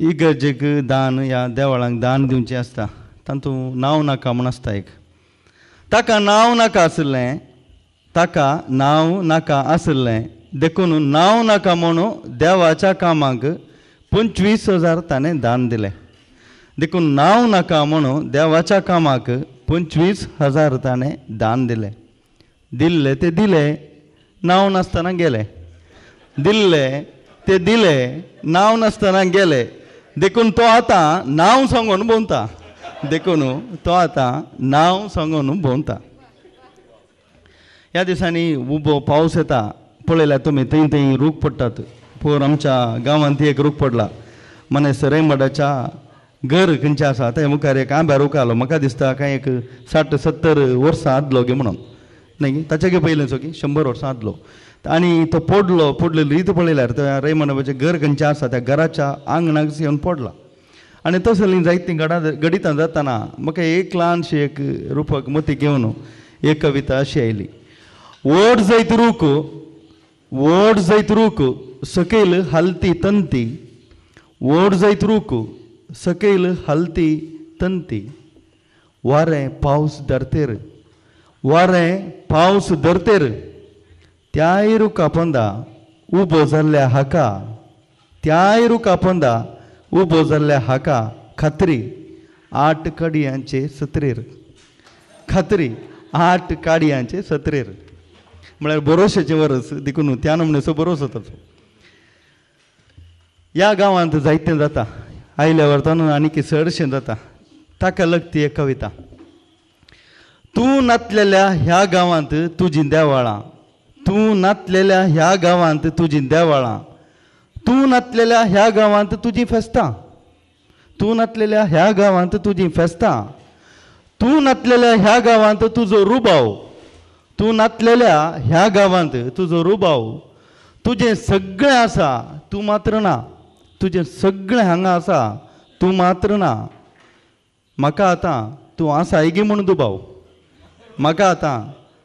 इगर्जेक दान ह्या देवळांक दान दिवचें आसता, तातूंत नांव नाका म्हूण आसता एक. ताका नांव नाका आशिल्लें, ताका नांव नाका आशिल्लें, देखून नांव नाका म्हणून देवाच्या कामाक 25,000 ताणें दान दिलें. देखून नांव नाका म्हणून देवाच्या कामाक 25,000 ताणें दान दिलें. दिल्ले ते दिले, नांव नासतना गेले, दिल्ले ते दिले, नांव नासतना गेले, देखून तो आतां नांव सांगून भोंवता, देखून तो आतां नांव सांगून भोंवता. ह्या दिसांनी उबो पावस येता पळयल्यार तुमी थंय थंय रूख पडटात. पोर आमच्या गांवांत एक रूख पडला, मने सरेमडाच्या घर खंयचें आसा तें मुखार एक आंब्या रूख आलो. म्हाका दिसता कांय एक 60-70 वर्सां आदलो गे म्हणून. न्ही ताच्यागे पयलें की 100 वर्सां आदलो. आनी तो पडलो, पडलेली रीत पळयल्यार त्या रेमंड बाबाचें घर खंयचें आसा त्या घराच्या आंगणाक येवन पडला. आनी तसलीं जायतीं घडितां जाताना म्हाका एक ल्हानशी एक रुपक मती घेवन एक कविता अशी आयली. व्हड जैत रूख, व्हड जैत रूख सकयल हालती तंती, व्हड जैत रूख सकयल हालती तंती, वारें पावस धरतेर, वारें पावस धरतेर, त्याय रुखा पोंदा उबो जाल्ल्या हाका, त्याय रुखा पोंदा उबो जाल्ल्या हाका खात्री 8 काडयांचे सत्रेर, खात्री 8 काडयांचे सत्रेर. म्हळ्यार भरोशेचें वरस देखून त्या नमनेचो भरोसो ताचो. ह्या गांवांत जायतें जाता, आयल्या वर्तान आनीक चडशें जाता. ताका लागती एक कविता. तूं नातलेल्या ह्या गांवांत तुजीं देवाळां, तूं नातलेल्या ह्या गांवांत तुजीं देवाळां, तूं नातलेल्या ह्या गांवांत तुजीं फेस्तां, तूं नातलेल्या ह्या गांवांत तुजीं फेस्तां, तूं नातलेल्या ह्या गांवांत तुजो रुबाव, तूं नातलेल्या ह्या गांवांत तुजो रुबाव, तुजें सगळें आसा तूं मात्र ना, तुजें सगळें हांगा आसा तूं मात्र ना, म्हाका आतां तूं आसायगी म्हूण दुबाव, म्हाका आतां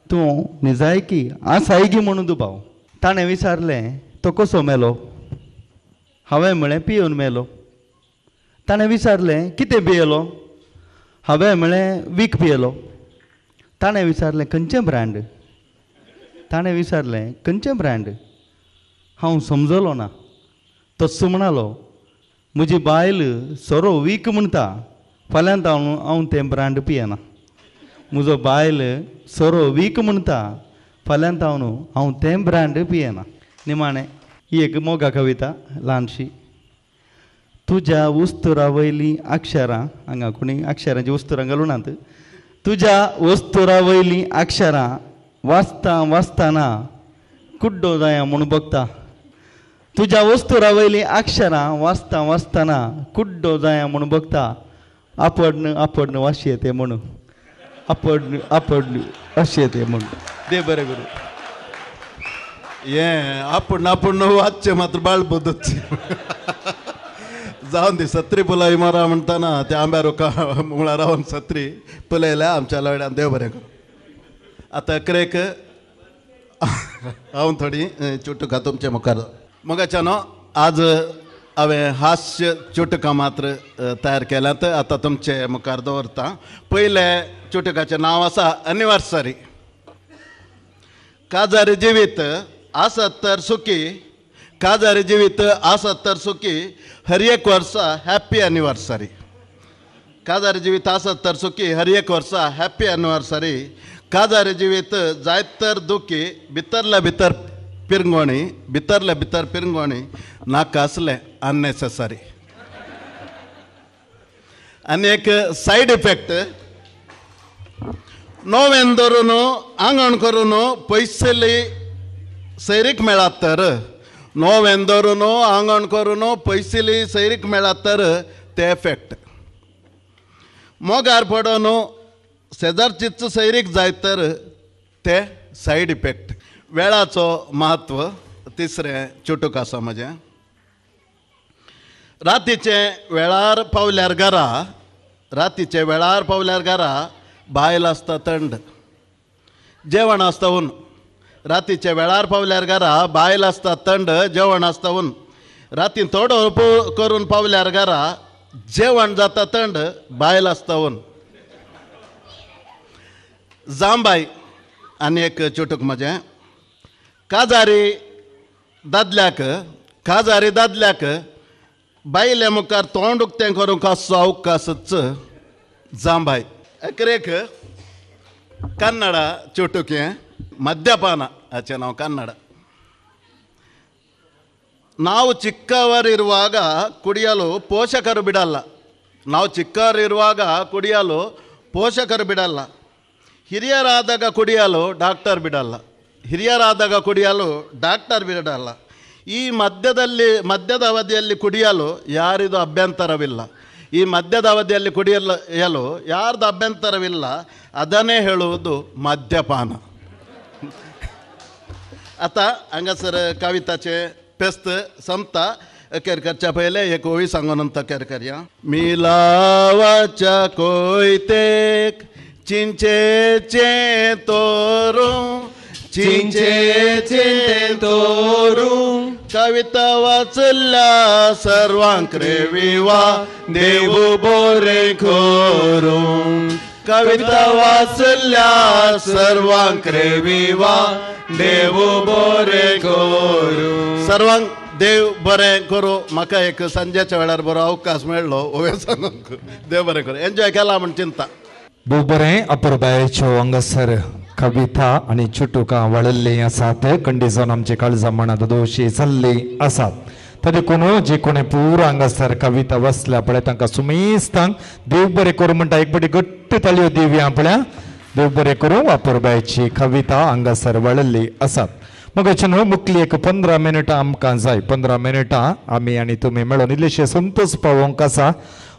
तूं निजायकी आसायगी म्हूण दुबाव. ताणें विचारलें तो कसो मेलो? हांवें म्हळें पिवन मेलो. ताणें विचारलें कितें पियेलो? हांवें म्हळें वीख पियेलो. ताणें विचारलें खंयचें ब्रँड? ताणें विचारलें खंयचें ब्रँड? हांव समजलो ना. तस्सो म्हणालो म्हजी बायल सोरो वीक म्हणटा, फाल्यां हांव तें ब्रँड पियेना. म्हजो बायल सोरो वीक म्हणटा, फाल्यां हांव तें ब्रँड पियेना. निमाणें ही एक मोगा कविता ल्हानशी. तुज्या उस्तुरा वयलीं अक्षरां, हांगा कोणी अक्षरांची उस्तुरां घालूं नात, तुज्या वस्तुरा वयलीं अक्षरां वाचता वाचतना कुड्डो जाया म्हूण बघता, तुज्या वस्तुरा वयलीं अक्षरां वाचता वाचतना कुड्डो जाया म्हूण बघता, आपडन आपडन वाशी येते म्हणून, आपडन आपडन वाशी येते म्हणून. दे बरें करूं. हें आपूण आपूण वाचचें मात्र बाळ बदलचें जावन ती सत्री पुलाय मारा म्हणटाना त्या आंब्या रुखा मुळा रावन सत्री पुलयल्या आमच्या लड्यान. देव बरें करूं. आतां अकरेक हांव थोडी चुटुकां तुमचे मुखार. मगाच्यानो आज हांवें हास्य चुटुकां मात्र तयार केल्यात, आतां तुमचे मुखार दवरता. पयलें चुटुकाचें नांव आसा एनिवर्सरी. काजार जिवीत आसत तर सुखी, काजार जिवीत आसत तर सुखी, हर एक वर्सा हॅप्पी एनिवर्सरी. काजार जिवीत आसत तर सुखी, हर एक वर्सा हॅप्पी एनिवर्सरी. काजार जिवीत जायत तर दुखी, भितरल्या भितर पिरंगोणी, भितरल्या भितर पिरंगोणी, नाका आसलें अननेसेसरी. आनी एक सायड इफेक्ट, नोवेन धरून आंगण करून पयसली सैरीक मेळात तर, नोवेन धरून आंगण करून पयसली सैरीक मेळात तर ते एफेक्ट. मोगार पडून शेजारचीच सैरीक जायत तर ते सायड इफेक्ट. वेळाचो म्हत्व तिसरें चुटूक आसा म्हजें. रातीचे वेळार पावल्यार घरा, रातीचे वेळार पावल्यार घरा, बायल आसता थंड, जेवण आसता हून. रातीचे वेळार पावल्यार घरा, बायल आसता थंड, जेवण आसता हून. राती थोडो करून पावल्यार घरा, जेवण जाता थंड, बायल आसता हून. जांबाय आनी एक चुटूक म्हजें. काजारी दादल्याक, काजारी दादल्याक बायले मुखार तोंड उक्तें करूंक आसचो अवकाशच जांबाय. अकरेक कन्नडा चुटूक हें ಮದ್ಯಪಾನ ಆಚೆ ನಾವು ಕನ್ನಡ. ನಾವು ಚಿಕ್ಕವರಿರುವಾಗ ಕುಡಿಯಲು ಪೋಷಕರು ಬಿಡಲ್ಲ, ನಾವು ಚಿಕ್ಕವರಿರುವಾಗ ಕುಡಿಯಲು ಪೋಷಕರು ಬಿಡಲ್ಲ, ಹಿರಿಯರಾದಾಗ ಕುಡಿಯಲು ಡಾಕ್ಟರ್ ಬಿಡಲ್ಲ, ಹಿರಿಯರಾದಾಗ ಕುಡಿಯಲು ಡಾಕ್ಟರ್ ಬಿಡಲ್ಲ. ಈ ಮಧ್ಯದಲ್ಲಿ, ಮಧ್ಯದ ಅವಧಿಯಲ್ಲಿ ಕುಡಿಯಲು ಯಾರಿದು ಅಭ್ಯಂತರವಿಲ್ಲ, ಈ ಮಧ್ಯದ ಅವಧಿಯಲ್ಲಿ ಕುಡಿಯಲು ಯಾರ್ದು ಅಭ್ಯಂತರವಿಲ್ಲ, ಅದನ್ನೇ ಹೇಳುವುದು ಮದ್ಯಪಾನ. आतां हांगासर कविताचें पेस्त संपता. अखेर करच्या पयलें एक ओवी सांगून तकेर करया. मिलावाच्या कोयतेक चिंचेचें तोरूं, चिंचेचें तोरूं, कविता वाचल्या सर्वांक रे विवा देव बोरें करूं. कविता वाचल्या सर्वांक रे विवा देव बोरें करूं. सर्वांक देव बरें करूं. म्हाका एक सांजेच्या वेळार बरो अवकाश मेळ्ळो ओवे सांगूंक. देव बरें करूं. एन्जॉय केला म्हण चिंता. भोव बरें अपुरबायेच्यो हांगासर कविता आनी चुटुकां वाळिल्लीं आसात. कंडिजन आमचे काळजा मनांत दोशी जाल्ली आसात. तरी देखून जे कोणे पुरो हांगासर कविता वाचल्या पळय तांकां सुमेस्तांक देव बरें करूं म्हणटा. एक बडी घट्ट ताळयो दिवया पळया. देव बरें करूं. अपुरबायेची कविता हांगासर वाळिल्ली आसात. मग न्हू मुखली एक 15 मिनटां आमकां जाय. 15 मिनटां आमी आनी तुमी मेळोन इल्लेशे संतोष पावोवंक आसा.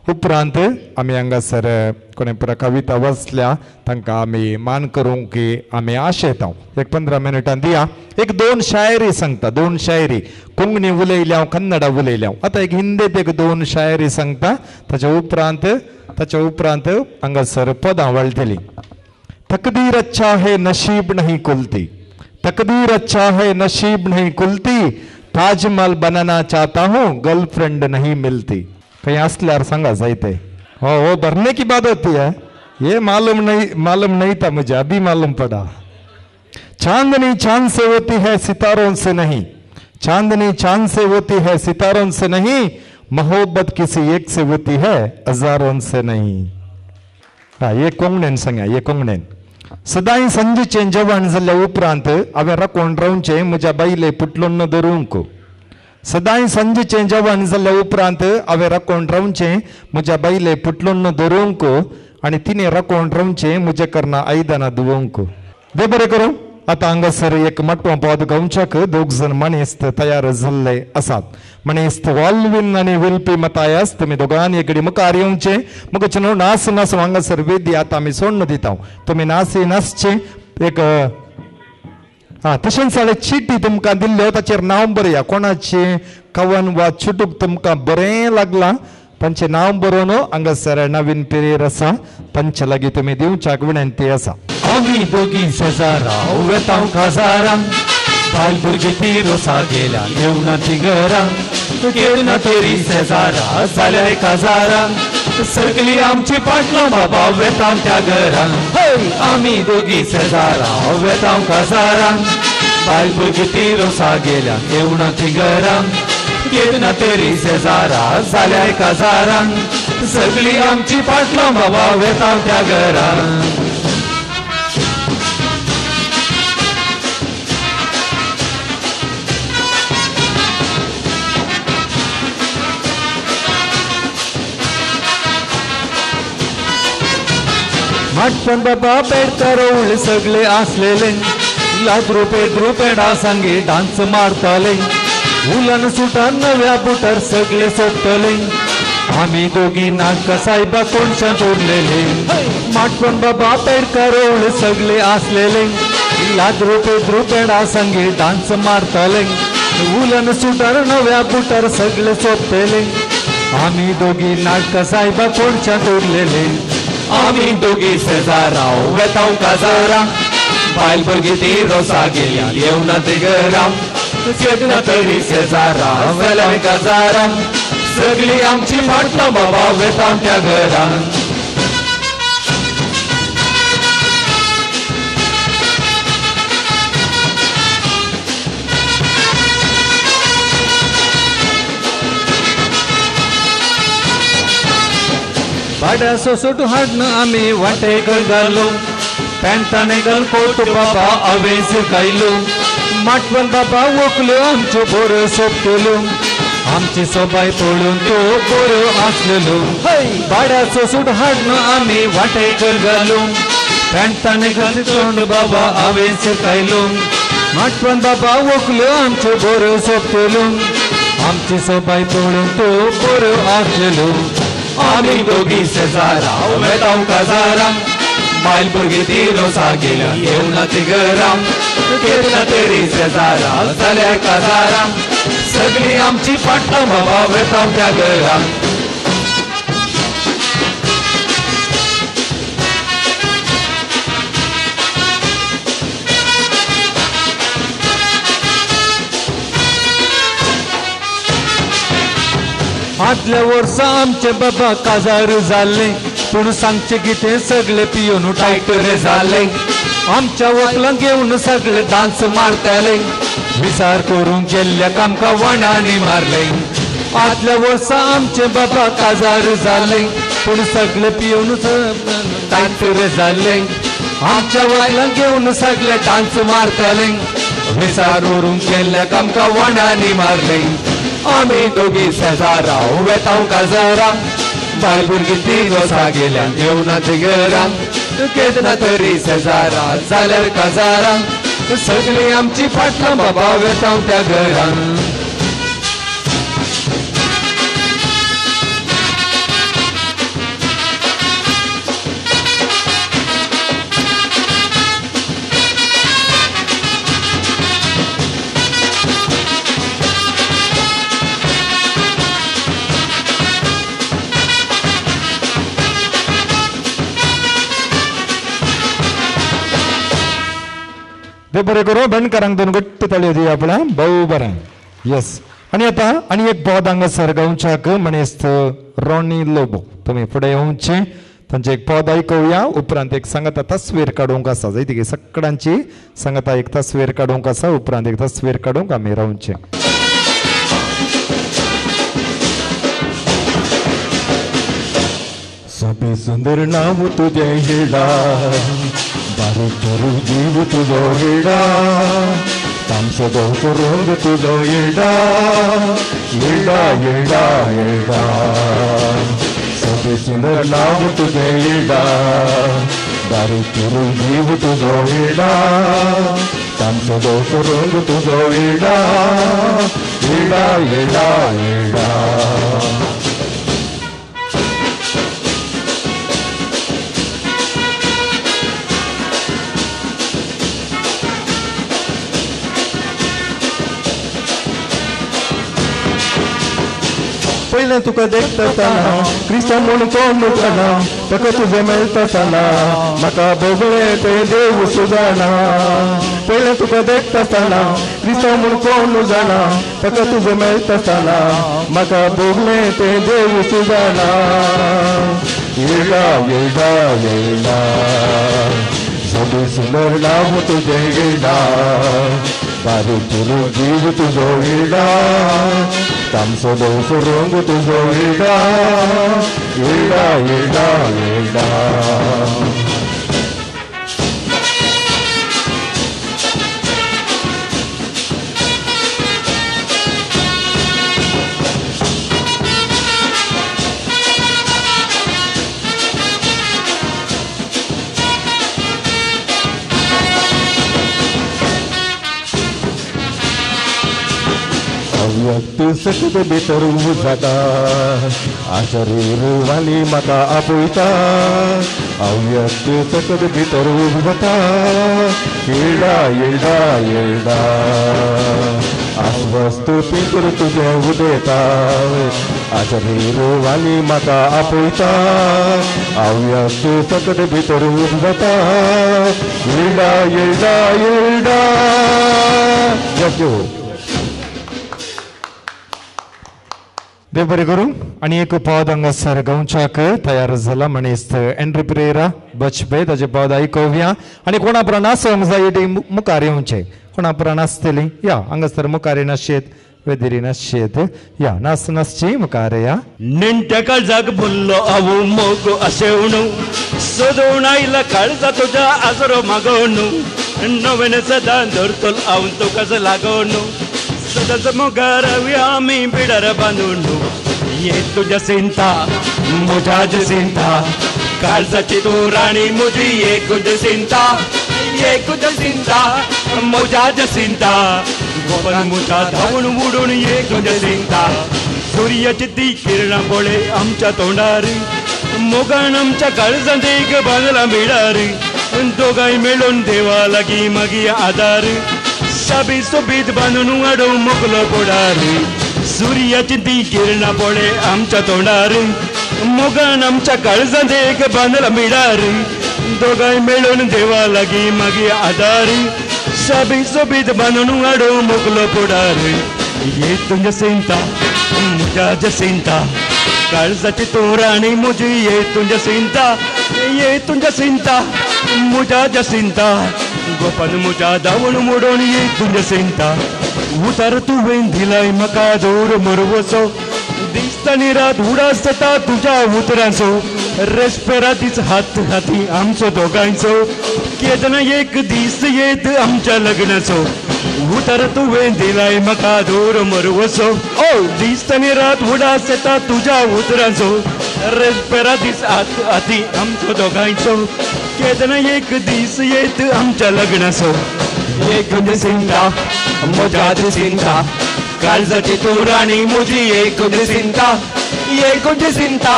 उपरांत आमी हांगासर कोणे पुरा कविता वाचल्या तांकां आमी मान करूंक की आमी आशेता. एक 15 मिनटां दिया. एक 2 शायरी सांगता. 2 शायरी कोंकणी उलयल्या हांव, कन्नडा उलयल्या हांव. आतां एक हिंदीत एक 2 शायरी सांगता. ताच्या उपरांत हांगासर पदां वळटलीं. तकदीर अच्छा है नशीब नहीं खुलती, तकदीर अच्छा है नशीब नहीं खुलती, ताजमहल बनाना चाहता हूँ गर्लफ्रेंड नहीं मिलती. कहीं असल्यार सांगा जायते. हो वो भरने की बात होती है. ये मालूम नहीं था मुझे, अभी मालूम पड़ा. चांदनी चांद से होती है सितारों से नहीं, चांदनी चांद से होती है सितारों से नहीं, मोहब्बत किसी एक से होती है हजारों से नहीं. हाँ ये कोंगणेन सांगा. ये कोंगणेन सदांय सांजेचें जेवण जाल्ल्या उपरांत हांवें राखून रावचें म्हज्या बायले पुटलोन धरूंक. सदांय सांजेचें जेवण जाल्ल्या उपरांत हांवें राखून रावचें म्हज्या बायले पुटलोन धरूंक आनी तिणें राखून रावचें म्हज्या करना आयदनां धुवंक. देव बरें करूं. आतां हांगासर एक मटवा पद गावच्याक दोग जाण मणेस्त तयार जाल्ले आसात. मणेस्त वॉल्विन आनी विल्पी मतायास तुमी दोगांनी एकडे मुखार येवचें. मग न्हू नास नास हांगासर वेदी आतां आमी सोडून दिता. तुमी नासी नासचे एक हां. तशेंच जाल्यार चिटी तुमकां दिल्ल्यो ताचेर नांव बरया. कोणाचें कवन वा चुटूक तुमकां बरें लागलां तांचें नांव बरोवन हांगासर नवीन पिरेर आसा तांचे लागीं तुमी दिवच्याक विनंती आसा. आमी दोगी शेजारा वेतांव काजारां, बायल भुरगीं ती रोसा गेल्या येवना ती घरां, केन्ना तरी शेजारा जाल्यार काजारां, सगळी आमची पाटलां बाबा वेतांव त्या घरां. आमी दोगी शेजारा वेतांव काजारां, बायल भुरगीं ती रोसा गेल्या येवना ती घरां, केन्ना तरी शेजारा जाल्यार काजारां, सगळी आमची पाटलां बाबा वेतांव त्या घरां. माटपण बाबा पेडकार ओवळे सगळे आसलेले, लाद्रो पेद्रो पेडा सांगे डान्स मारताले, उलन सुटान नव्या बुटार सगळे सोडटले, आमी दोगी नाटका साहेबा कोणशांत उरलेले. माटपण बाबा पेडकार ओवळे सगळे आसलेले, लाद्रो पेद्रो पेडा सांगे डान्स मारताले, उलन सुटार नव्या बुटार सगळे सोडटले, आमी दोगी नाटका साहेबा कोणशांत उरलेले. आमी दोगी शेजारा वेतांव काजारां, बायल भुरगीं ती रोसा गेल्या येवना ती घरां, केन्ना तरी शेजारा जाल्यार काजारां, सगळी आमची फाटलां बाबा वेतांव त्या घरां. भाड्याचो सुट हाडून आमी वाटेक घालो, पॅन्टाने घाल कोट बाबा हांवें सुकायलो, माटवल बाबा वोकल्यो आमच्यो बऱ्यो सोंपतल्यो, आमची सोबाय पळोवन त्यो बऱ्यो आसलेल्यो. भाड्याचो सूट हाडून आमी वाटेक घालो, पॅन्टाने घाल कोट बाबा हांवें सुकायलो, माटवल बाबा वोकल्यो आमच्यो बऱ्यो सोंपतल्यो, आमची सोबाय पळोवन त्यो बऱ्यो आसलेल्यो. आमी दोगी शेजारा वेतांव काजारां, बायल भुरगीं 3 वर्सां गेल्या घेवन ती घरा केन्ना तरी शेजारा जाल्यार काजारा सगळीं आमची पाटलां बाबा वेता त्या घरा. आदल्या वर्सा आमचे बाबा काजार जाल्ले पूण सांगचे कितें सगळे पियोन टायट रे जाले आमच्या वकलांक घेवन सगळे डान्स मारताले विचार करूंक गेल्ल्याक आमकां वणांनी मारले. आदल्या वर्सा आमचे बाबा काजार जाले पूण सगळे पियोन टायट रे जाले आमच्या वकलांक घेवन सगळे डान्स मारताले विचार करूंक गेल्ल्याक आमकां वणांनी मारले. आमी दोगी शेजारा वेता काजारा बायल भुरगीं 3 वर्सां गेल्या घेवन ती घरा केन्ना तरी शेजारा जाल्यार काजारा सगळीं आमची पाटलां बाबा वेता त्या घरा. देव बरें करूं बेणकारांक 2 घट्ट ताळयो दिया आपल्या भोव बरें. येस आनी आतां आनी एक पद हांगासर गांवच्याक म्हणेस्त रॉनी लोबो तुमी फुडें येवचे तांचे एक पद आयकुया उपरांत एक सांगाता तस्वीर काडूंक आसा जाय ती सगळ्यांची सांगाता एक तस्वीर काडूंक आसा उपरांत एक तस्वीर काडूंक आमी रावचे. सोबी सुंदर नांव तुजें हिडा बारीक चरू जीव तुजो हिडा तामसो धवसो रंग तुजो हिडा हिडा हिडा हिडा सोबी सुंदर नांव तुजें हिडा बारीक चरू जीव तुजो हिडा तामसो धवसो रंग तुजो हिडा हिडा हिडा हिडा. पयलें तुका देखताना क्रिस्तांव म्हूण कोण जाणा ताका तुजें मेळटासना म्हाका भोगलें तें देव सुजाणा. पयलें तुका देखतासना क्रिस्तांव म्हूण कोण जाणा ताका तुजें मेळटासना म्हाका भोगलें तें देव सुजाणा. येडा येडा येडा सोबी सुंदर नांव तुजें येडा बारीक चुरू जीव तुजो येडा तामसो धवसो रंग तुजो येडा येडा येडा येडा. अव्यक्त सकत भितर जाता आशरीर वाली म्हाका आपयता अव्यक्त सकत भितर जाता येडा येडा येडा अस्वस्थ पितर तुजें उदयता आशरीर वाली म्हाका आपयता अव्यक्त सकत भितर जाता येडा येडा येडा. देव बरें करूं आनी एक पद हांगासर गांवच्याक तयार जाला म्हणेस्त एन्ड्री पिरेरा बचपे ताजे पद आयकुया आनी कोणा उपरांत आसूंक जाय ती मुखार येवचें कोणा उपरांत आसतली या हांगासर मुखार नाशेत वेदिरी नाशेत या नास नासची मुखार या. नेणट्या काळजाक बोल्लो हांव मोग आशेवणू सोदून आयला काळजा तुज्या आसरो मागोवनू नवेन सदां धरतलो हांव तुकाच लागोवनू सदांच मोगार आमी बिडार बांदून ये तुज्या सिंता म्हज्या जसिंता काळजाची तूं राणी म्हजी एकूच सिंता एकूच सिंता म्हज्या जसिंता गोपन म्हज्या धांवून उडून एकूच सिंता. सुर्याची ती किरणां पळय आमच्या तोंडार मोगान आमच्या काळजांत एक बांदला बिडार दोगांय मेळून देवा लागीं मागीर आदार साबी सोबीत बांदून हाडूं मोगलो पोडार सुर्याची ती किरणां पळे आमच्या तोंडार मोगान आमच्या काळजांत एक बांदला बिडार दोगांय मेळून देवा लागीं मागीर आदार साबी सोबीत बांदून हाडूं मोगलो पोडार ये तुझ्या सिंता मुझ्या जसिंता काळजाची तूं राणी मुजी ये तुझ्या सिंता ये तुझ्या सिंता मुझ्या जसिंता गोपान मुझ्या दावण मोडून ये तुझ्या सिंता उतार तुवें दिलाय म्हाका दोर मरवचो दिसता नी रात उडास जाता तुज्या उतरांचो रेस्पेरातीच हात हाती आमचो दोगांचो केदना एक दीस येत आमच्या लग्नाचो उतार तुवें दिलाय म्हाका दोर मरवचो ओ दिसता नी रात उडास येता तुज्या उतरांचो रेस्पेरातीच हात हाती आमचो दोगांचो केदना एक दीस येत आमच्या लग्नाचो एक सिंता म्हज्या सिंता काळजाची तूं राणी मुजी एक सिंता एक सिंता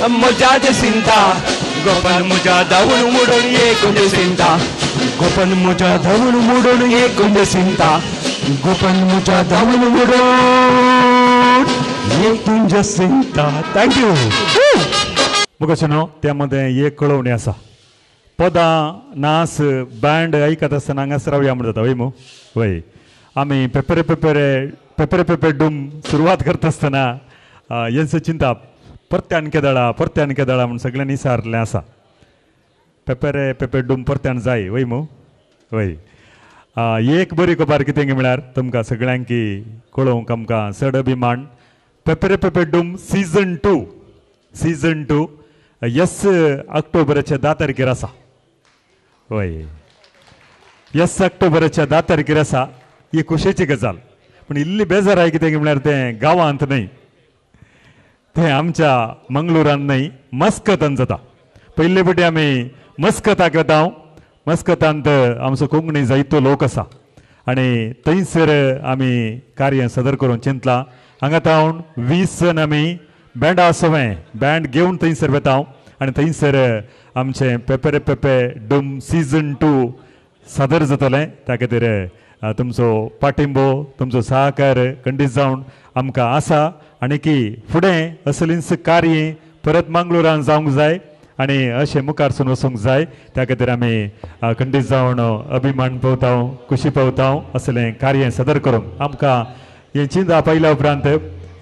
म्हज्या सिंता गोपान मुझ्या धांवून मोडून एक सिंता गोपान मुझ्या धांवून मोडून एक सिंता गोपान मुझ्या धांवून मोडून एक तुमच्या सिंता. Thank you. मुखाचें त्या मदें एक कळोवणी आसा पदां नाच बँड आयकत आसतना हांगासर रावया म्हण जाता वय मू वय आमी पेपरे पेपरे पेपरे पेपे डूम सुरवात करता आसतना हेंच चिंताप परत्यान केदळा परत्यान केदळा म्हूण सगळ्यांनी सारलें आसा पेपरे पेपे डूम परत्यान जाय वय मू वय. एक बरी खबर कितें म्हळ्यार तुमकां सगळ्यांकी कळोवंक आमकां चड अभिमान पेपरे पेपे डूम सीजन टू यस ऑक्टोबराच्या 10 तारखेर आसा वय यस ऑक्टोबराच्या 10 तारखेर आसा. ही खोशयेची गजाल पूण इल्ली बेजार आहे कितें म्हळ्यार तें गांवांत न्हय तें आमच्या मंगळुरान न्हय मस्कतान जाता. पयले फावटी आमी मस्कताक वता मस्कतांत आमचो कोंकणी जायतो लोक आसा आनी थंयसर आमी कार्य सादर करूंक चिंतलां. हांगा तावन 20 जण आमी बँडा सवें बँड घेवन थंयसर वता आनी थंयसर आमचें पेपरे पेपे डूम सीजन 2 सादर जातलें. त्या खातीर तुमचो पाठिंबो तुमचो सहकार खंडीत जावन आमकां आसा आनी की फुडें असलींच कार्य परत मंगळुरान जावंक जाय आनी अशें मुखार सून वचूंक जाय. त्या खातीर आमी खंडीत जावन अभिमान पावता खुशी पावता असलें कार्य सादर करूंक आमकां हें चिंता पयल्या उपरांत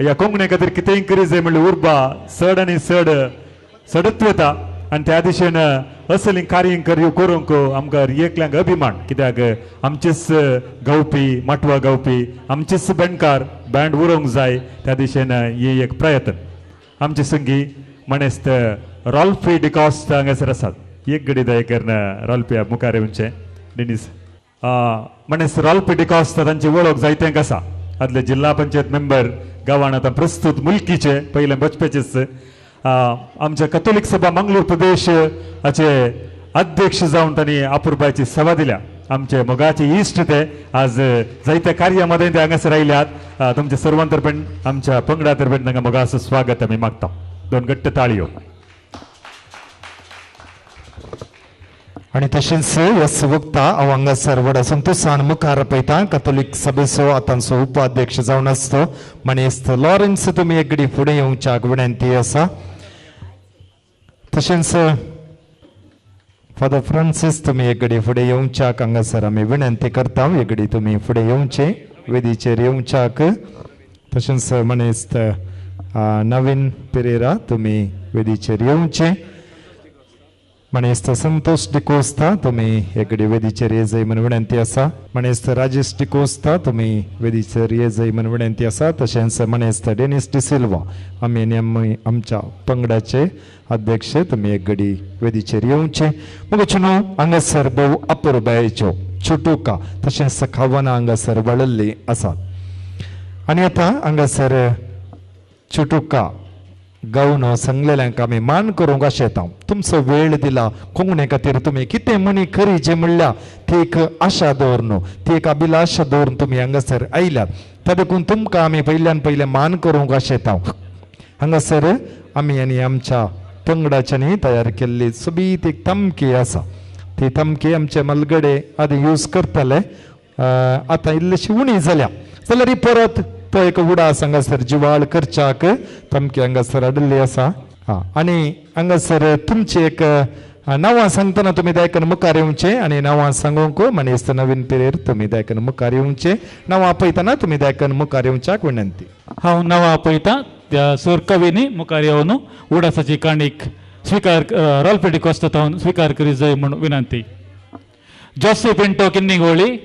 ह्या कोंकणी खातीर कितेंय करी जाय म्हणल्यार उर्बा चड आनी चड चडत वता आनी त्या दिशेन असलीं कार्य करूंक आमकां एकल्यांक अभिमान कित्याक आमचेच गावपी माटवा गावपी आमचेच बँडकार बँड उरोवंक जाय त्या दिशेन हे एक प्रयत्न. आमचे संगी म्हणेस्त रॉल्फी डिकॉस्ट हांगासर आसात. एक गडी दया करून रॉल्फी मुखार येवचें डेनीस म्हणेस्त रॉल्फी डिकॉस्ट तांची वळख जायतेंक आसा. आदले जिल्हा पंचायत मेंबर गांवान आतां प्रस्तूत मुलकीचे पयले बचपेचेच आमच्या कथोलीक सभा मंगळूर प्रदेश हाचे अध्यक्ष जावन तांणी अपुरबायची सेवा दिल्या. आमचे मोगाचे इश्ट ते आज जायत्या कार्यामध्ये ते हांगासर आयल्यात. तुमच्या सर्वां तर्फेन आमच्या पंगडा तर्फेन तांकां मोगाचो स्वागत आमी मागता. दोन घट्ट ताळयो. आनी तशेंच यस वक्ता हांव हांगासर व्हडा संतोशान मुखार पळयता कथोलीक सभेचो आतांचो उपाध्यक्ष जावन आसतो मानेस्त लॉरेन्स तुमी एकडी फुडें येवच्याक विनंती आसा. तशेंच फादर फ्रांसीस तुमी एकडी फुडें येवच्याक हांगासर आमी विनंती करता. एकडी तुमी फुडें येवचे वेदीचेर येवच्याक. तशेंच मानेस्त नवीन पेरेरा तुमी वेदीचेर येवचे. मानेस्त संतोष डिकोस्ता तुमी एकडी वेदीचेर ये जाय म्हूण विनंती आसा. मानेस्त राजेश डिकोस्ता तुमी वेदीचेर ये जाय म्हूण विनंती आसा. तशेंच मानेस्त डेनिस डिसिल्वा आमी आनी आमच्या पंगडाचे अध्यक्ष तुमी एक गडी वेदीचेर येवचे. मग हांगासर भोव अपुरबायेच्यो छुटुका तशेंच खावनां हांगासर वाळिल्लीं आसात. आनी आतां हांगासर छुटुका गावन सांगलेल्यांक आमी मान करूंक आशेता. तुमचो वेळ दिला कोंकणे खातीर तुमी कितें म्हणी खरी जे म्हणल्या ती एक आशा दवरून ती एक अभिलाशा दवरून तुमी हांगासर आयल्यात. त्या देखून तुमकां आमी पयल्यान पयलें मान करूंक आशेता. हांगासर आमी आनी आमच्या पंगडाच्यांनी तयार केल्ली सोबीत एक तमकी आसा. ती तमकी आमचे मलगडे आदी यूज करताले, आतां इल्लीशी उणी जाल्या जाल्यार परत तो एक उडास हांगासर जिवाळ करच्याक तमकी हांगासर हाडिल्ली आसा. हां, आनी हांगासर तुमची एक नांवां सांगतना तुमी दायकन मुखार येवचें आनी नांवां सांगूंक मानेस्त नवीन पिरेर तुमी दायकन मुखार येवचें. नांवां आपयतना तुमी दायकन मुखार येवच्याक विनंती. हांव नांवां आपयता त्या सूर कवींनी मुखार येवन उडासाची काणीक स्विकार रॉल्फी डिकोस्ता थावन स्विकार करी जाय म्हूण विनंती. Joseph Pinto Kinnigoli,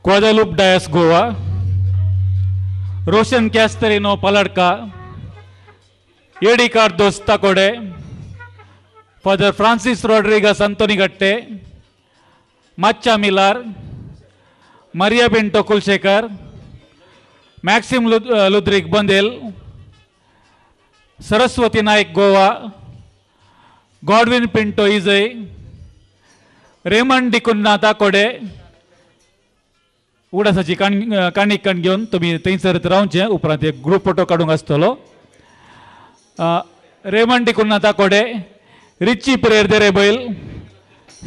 Guadalupe Dias Goa, Roshan Casterino Paladka, Eddie Cardoz Takode, Father Francis Rodrigues Antonigatte, Macha Millar, Maria Pinto Kulshekar, Maxim Ludrik Bandel, Saraswati Naik Goa, Godwin Pinto Ijai, Raymond D'Cunha Takode. उडासाची काणीक काण घेवन तुमी थंयसर रावचें. उपरांत एक ग्रूप फोटो काडूंक आसतलो. Raymond D'Cunha Takode, Richie Pereira Derebail,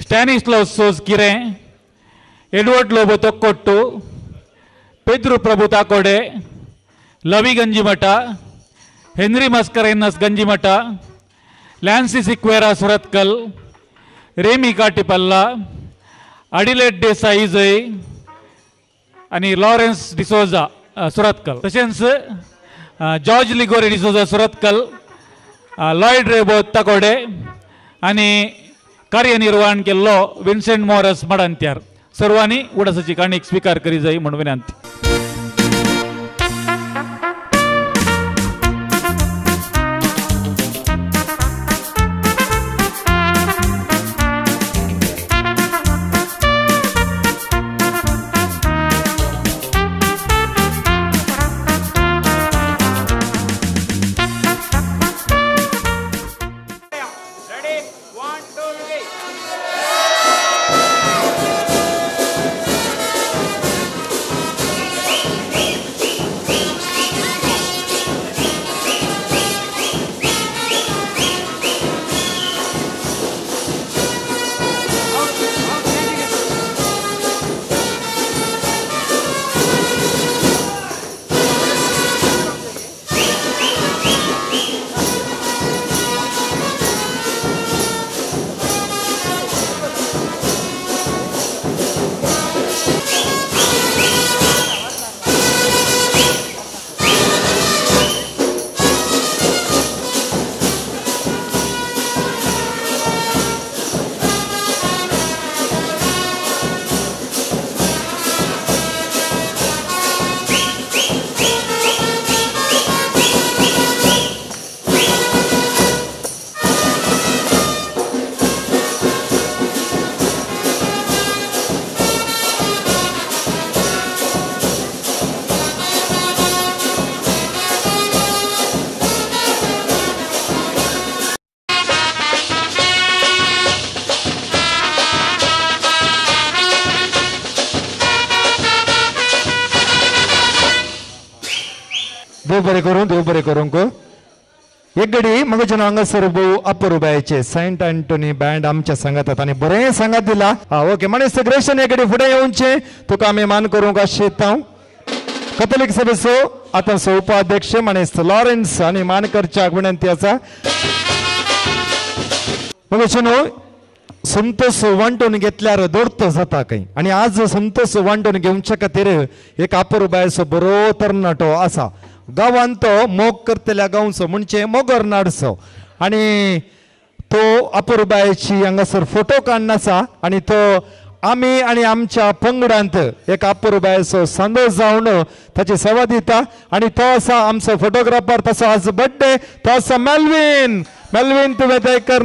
Stanislaw Souza Kirem, Edward Lobo Thokkottu, Pedro Prabhu Takode, Lavi Ganjimatha, Henry Mascarenhas Ganjimatha, Lancy Sequeira Surathkal, Remy Katipalla, Adelaide Desai Ijai आनी लॉरेन्स डिसोजा सुरतकल. तशेंच George Liguori D'Souza Surathkal, Lloyd रेबो ताकोडे आनी कार्यनिर्वहण केल्लो विन्सेंट मोरस मडांत्यार. सर्वांनी उडासाची काणीक स्विकार करी जाय म्हूण विनंती. देव बरें करूं, देव बरें करूंक. एक घडी मगजन हांगासर भोव अपुरबायेचे सेंट एंटोनी बँड आमच्या सांगातात आनी बरें सांगात दिला. हा ओके माणेस्त ग्रेशन एक घडी फुडें येवचें तुका आमी मान करूंक आशिता. कथोलीक सभेचो आतां उपाध्यक्ष माणेस्त लॉरेन्स आनी मान करच्याक विनंती आसा. मगजन संतोष वांटून घेतल्यार दोर्तो जाता खंय आनी आज संतोष वांटून घेवच्या खातीर एक अपुरबायेचो बरो तरणाटो आसा. गांवांत तो मोग करतल्या गांवचो म्हणजे मोगर नाडचो आनी तो अपुरबायेची हांगासर फोटो काडून आसा आनी तो आमी आनी आमच्या पंगडांत एक अपुरबायेचो सांदो जावन ताची सेवा दिता आनी तो आसा आमचो फोटोग्राफर. तसो आज बड्डे, तो आसा मेल्वीन. मेल्वीन तुवें तें कर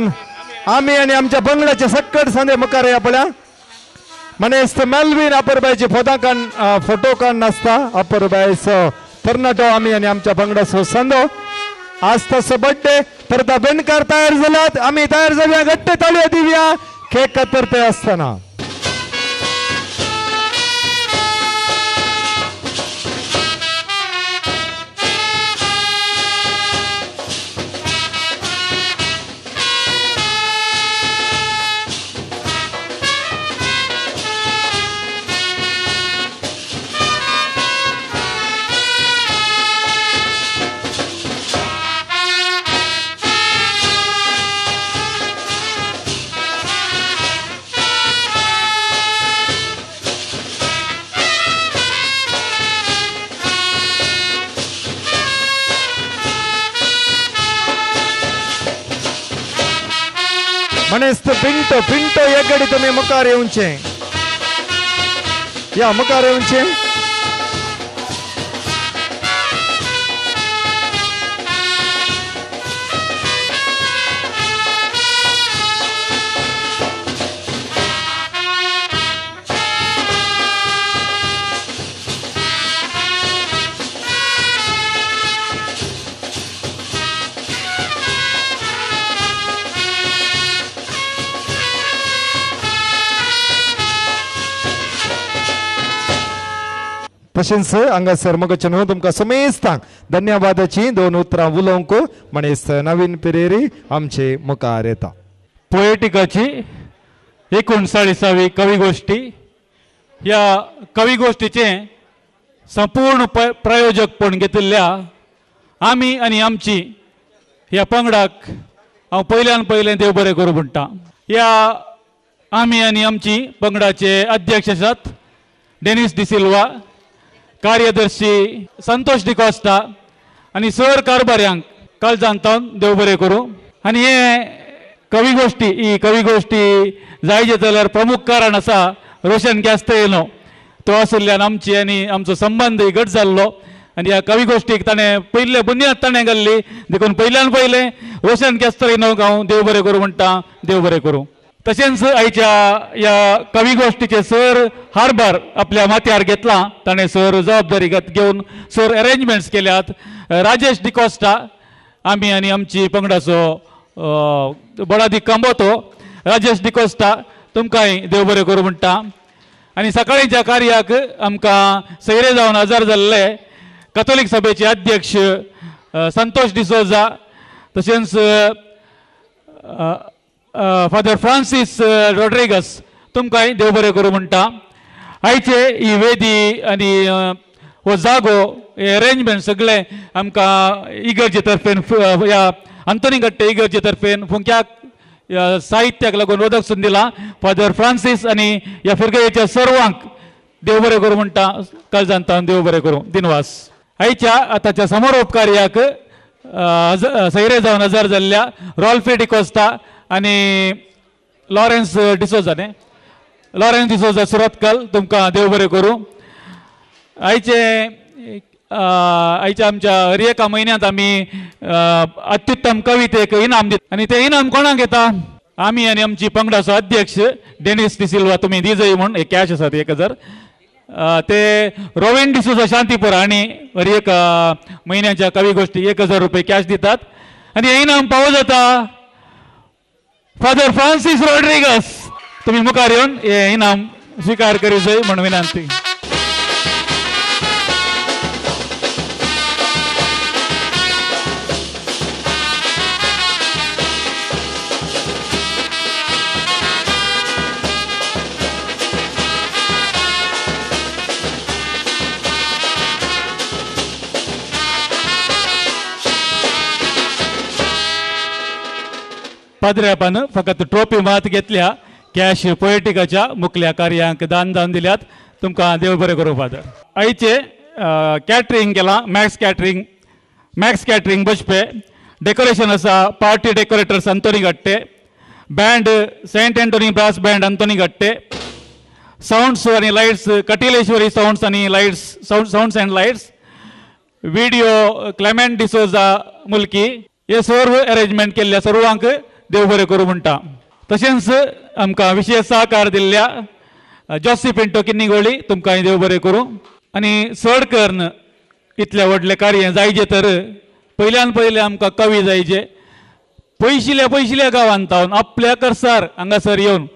आमी आनी आमच्या पंगडाचे सक्कट सांदे मुखार या पळया. म्हणेस्त मेल्वीन अपुरबायेची फोटो काड फोटो काडून आसता. अपुरबायेचो तरणाटो आमी आनी आमच्या पंगडाचो सांदो. आज तसो बड्डे परत बेणकार तयार जाल्यात, आमी तयार जावया, घट्ट ताळयो दिवया केक कातरते आसतना. मनेस्त पिंटो पिंटो एक गडी तुमी मुखार येवचें या मुखार येवचें. तशेंच हांगासर मगोचन तुमकां समेस्तांक धन्यवादाची दोन उतरां उलोवंक म्हणेस्त नवीन पिरेरी आमचे मुखार येता. पोएटिकाची 39वी कविगोष्ठी. ह्या कविगोष्ठीचें संपूर्ण प्रायोजकपण घेतिल्ल्या आमी आनी आमची ह्या पंगडाक हांव पयल्यान पयलें देव बरें करूं म्हणटा. ह्या आमी आनी आमची पंगडाचे अध्यक्ष आसात डेनिस डिसिल्वा, कार्यदर्शी संतोष डिकॉस्टा आनी सर कारभाऱ्यांक काळजांत तावन देव बरें करूं. आनी हे कविगोष्ठी ही कविगोष्ठी जायचे जाल्यार प्रमुख कारण आसा रोशन कॅस्तेनो, तो आशिल्ल्यान आमची आनी आमचो संबंद घट जाल्लो आनी ह्या कविगोष्ठीक ताणें पयले बुन्याद ताणें घाल्ली, देखून पयल्यान पयलें रोशन कॅस्तेनोक हांव देव बरें करूं म्हणटा, देव बरें करूं. तशेंच आयच्या ह्या कविगोष्ठीचे सर हारभार आपल्या माथ्यार घेतला, ताणें सर जबाबदारी घेवन सर अरेंजमेंट्स केल्यात. राजेश डिकॉस्टा आमी आनी आमची पंगडाचो बडादी कांबोतो राजेश डिकॉस्टा तुमकांय देव बरें करूं म्हणटा. आनी सकाळींच्या कार्याक आमकां सैरे जावन हजर जाल्ले कथोलीक सभेचे अध्यक्ष संतोष डिसोजा, तशेंच फादर फ्रांसीस रॉड्रिगस तुमकांय देव बरें करूं म्हणटा. आयचे ही वेदी आनी हो जागो हे अरेंजमेंट सगळें आमकां इगर्जे तर्फेन ह्या अंतोनी गट्टे इगर्जे तर्फेन फुंक्याक साहित्याक लागून वदक सून दिलां. फादर फ्रांसीस आनी ह्या फिरगयेच्या सर्वांक देव बरें करूं म्हणटा, काळजांत देव बरें करूं. दिनवास. आयच्या आतांच्या समारोप कार्याक सैरे जावन हजर जाल्ल्या रॉल्फी डिकोस्ता आनी लॉरेन्स डिसोजा न्ही, लॉरेन्स डिसोजा सुरतकल तुमकां देव बरें करूं. आयचे आयच्या आमच्या हर एका म्हयन्यांत आमी अत्युत्तम कवितेक इनाम दिता आनी तें इनाम कोणाक येता? आमी आनी आमची पंगडाचो अध्यक्ष डेनिस डिसिल्वा तुमी दिजय म्हूण एक कॅश आसा 1000 ते रोविन डिसोजा शांतीपूर आनी हर एक म्हयन्याच्या कवी गोष्टी 1000 रुपये कॅश दितात आनी हें इनाम पावो जाता फादर फ्रांसीस रॉड्रिगस. तुमी मुखार येवन हें इनाम स्विकार करी जाय म्हूण विनंती. पाद्र्यापान फकत ट्रॉफी मात घेतल्या, कॅश पोएटिकाच्या मुखल्या कार्यांक दान दान दिल्यात. तुमकां देव बरें करूं फादर. आयचे कॅटरींग केलां Max catering, Max catering Bajpe, decoration आसा party decorators Anthony Gatte, band Saint Anthony brass band Anthony Gatte, sounds आनी लायट्स कटिलेश्वरी सावंड्स आनी lights sounds and lights, video Clement D'Souza Mulki, हे सर्व अरेंजमेंट केल्ल्या सर्वांक देव बरें करूं म्हणटा. तशेंच आमकां विशेश सहकार दिल्ल्या जॉसी पिंटो किन्नीगोळी तुमकां देव बरें करूं. आनी चड करून इतलें व्हडलें कार्य जायचे तर पयल्यान पयलें आमकां कवी जायचे, पयशिल्या पयशिल्या गांवांत तावन आपल्या करसार हांगासर येवन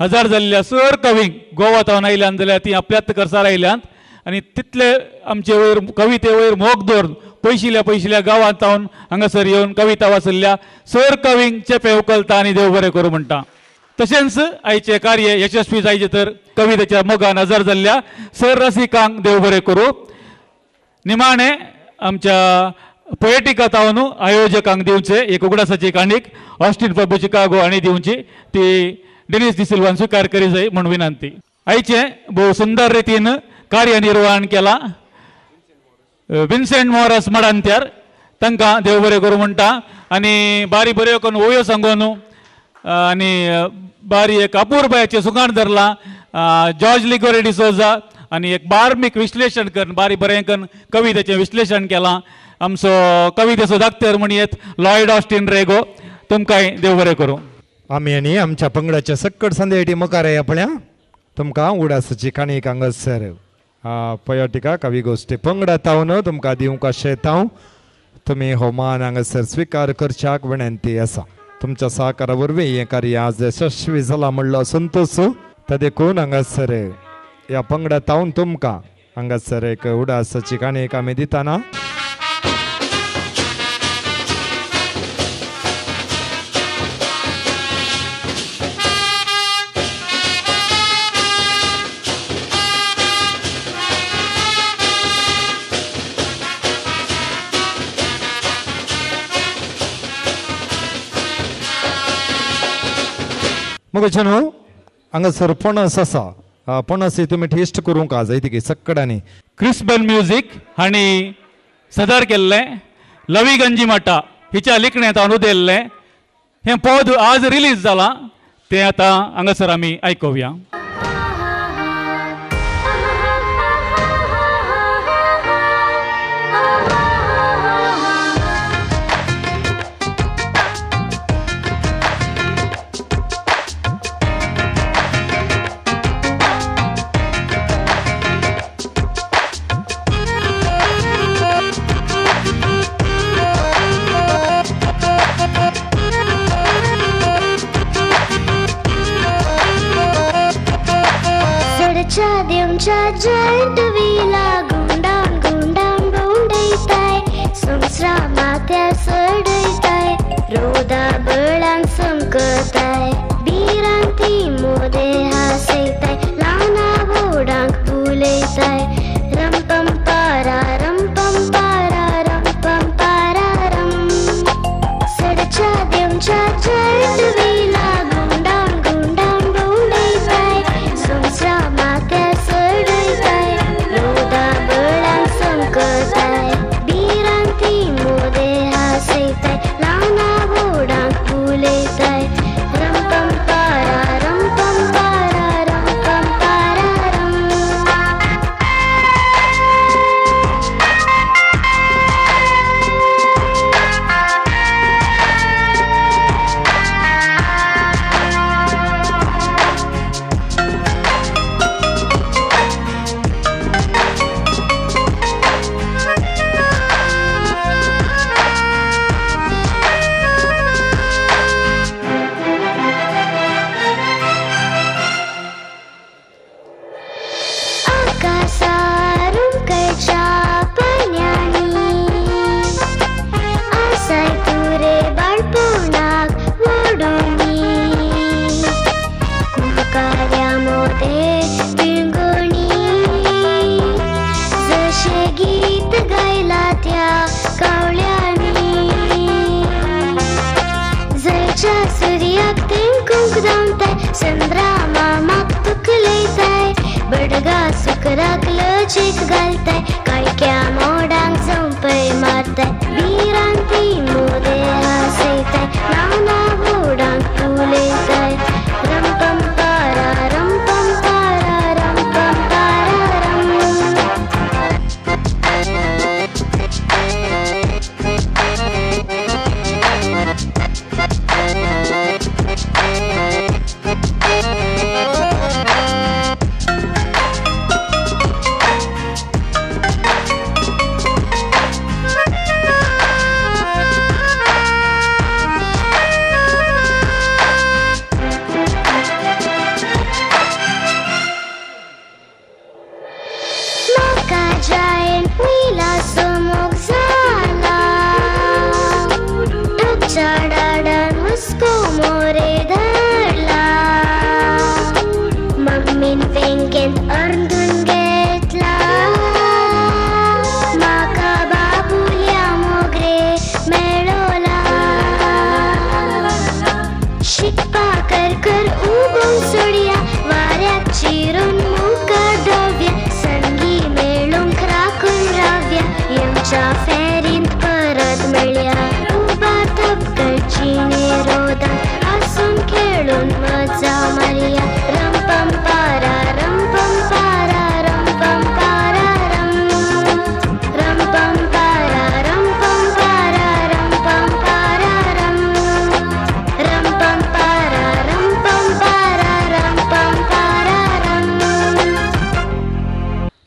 हजार जाल्ल्या सर कवींक गोवा तावन आयल्यान जाल्यार ती आपल्याच करसार आयल्यात आनी तितले आमचे वयर कविते वयर मोग दवरून पयशिल्या पयशिल्या गांवांत तावन हांगासर येवन कविता वाचल्ल्या सर कवींक चेपे उखलता आनी देव बरें करूं म्हणटा. तशेंच आयचें कार्य यशस्वी जायचें तर कवितेच्या मोगान हजर जाल्ल्या सर रसिकांक देव बरें करूं. निमाणें आमच्या पोएटिका तावन आयोजकांक दिवचें एक उगडासाची काणीक ऑस्टीन प्रभू चिकागो हांणी दिवची, ती डेनिस डिसिल्वान स्विकार करी जाय म्हूण विनंती. आयचें भोव सुंदर रितीन कार्यनिर्वहण केलां विन्सेंट मोरस मडांत्यार, तांकां देव बरें करूं म्हणटा. आनी बारी बऱ्यो करून ओयो सांगून आनी बारी एक अपुरबायेचें सुगाण धरलां जॉर्ज लिगोरी डिसोजा आनी एक बार्मीक विश्लेशण करून बारी बरें करून कवितेचें विश्लेशण केलां. आमचो कवितेचो दाक्तर म्हणयेत लॉयड ऑस्टीन रेगो. तुमकांय देव बरें करूं. आमी आनी आमच्या पंगडाच्या सक्कड संदेटी मुखार आपल्या तुमकां उडासाची काणी हांगासर पयोटिका कवी गोश्टी पंगडा तावन तुमकां दिवंक शेतांव तुमी हो मान हांगासर स्विकार करच्याक विनंती आसा. तुमच्या सहकारा वरवीं हें कार्य आज यशस्वी जालां म्हणलो संतोश. त देखून हांगासर ह्या पंगडा तावन तुमकां हांगासर एक उडासाची काणी आमी दितना मग न्हू हांगासर पणस आसा. पणस तुमी टेस्ट करूंक जाय ती सक्कडांनी. क्रिस्बेल म्युजीक हांणी सदर केल्लें लवी गंजी माटा हिच्या लिखण्यांत अनुदेल्लें हें पद आज रिलीज जालां तें आतां हांगासर आमी आयकुया. जायंट व्हीला गुंडान गुंडान भोंवडयताय संवसार माथ्यार चडयताय रोदा बळान समकताय भिरांती मोदे हासयताय ल्हाना व्हडांक भुलयताय रमपम पारा रमपम पारा रमपम पारा रम सडच्या देवच्या जायंट व्हीला गुंडान गुंडान भोंवडयताय संवसार माथ्यार चंद्रा मामाक तुकलयताय बडगा सुकराक लजेक घालताय काळक्या मोडांक झोंपय मारताय भिरांती मोदे हासयताय ल्हाना व्हडांक फुलयताय रमपम पारा रमपम पारा रमपम पारा रम. फेरींत परत मेळ्या उबा थपकळची निरोधान आसून.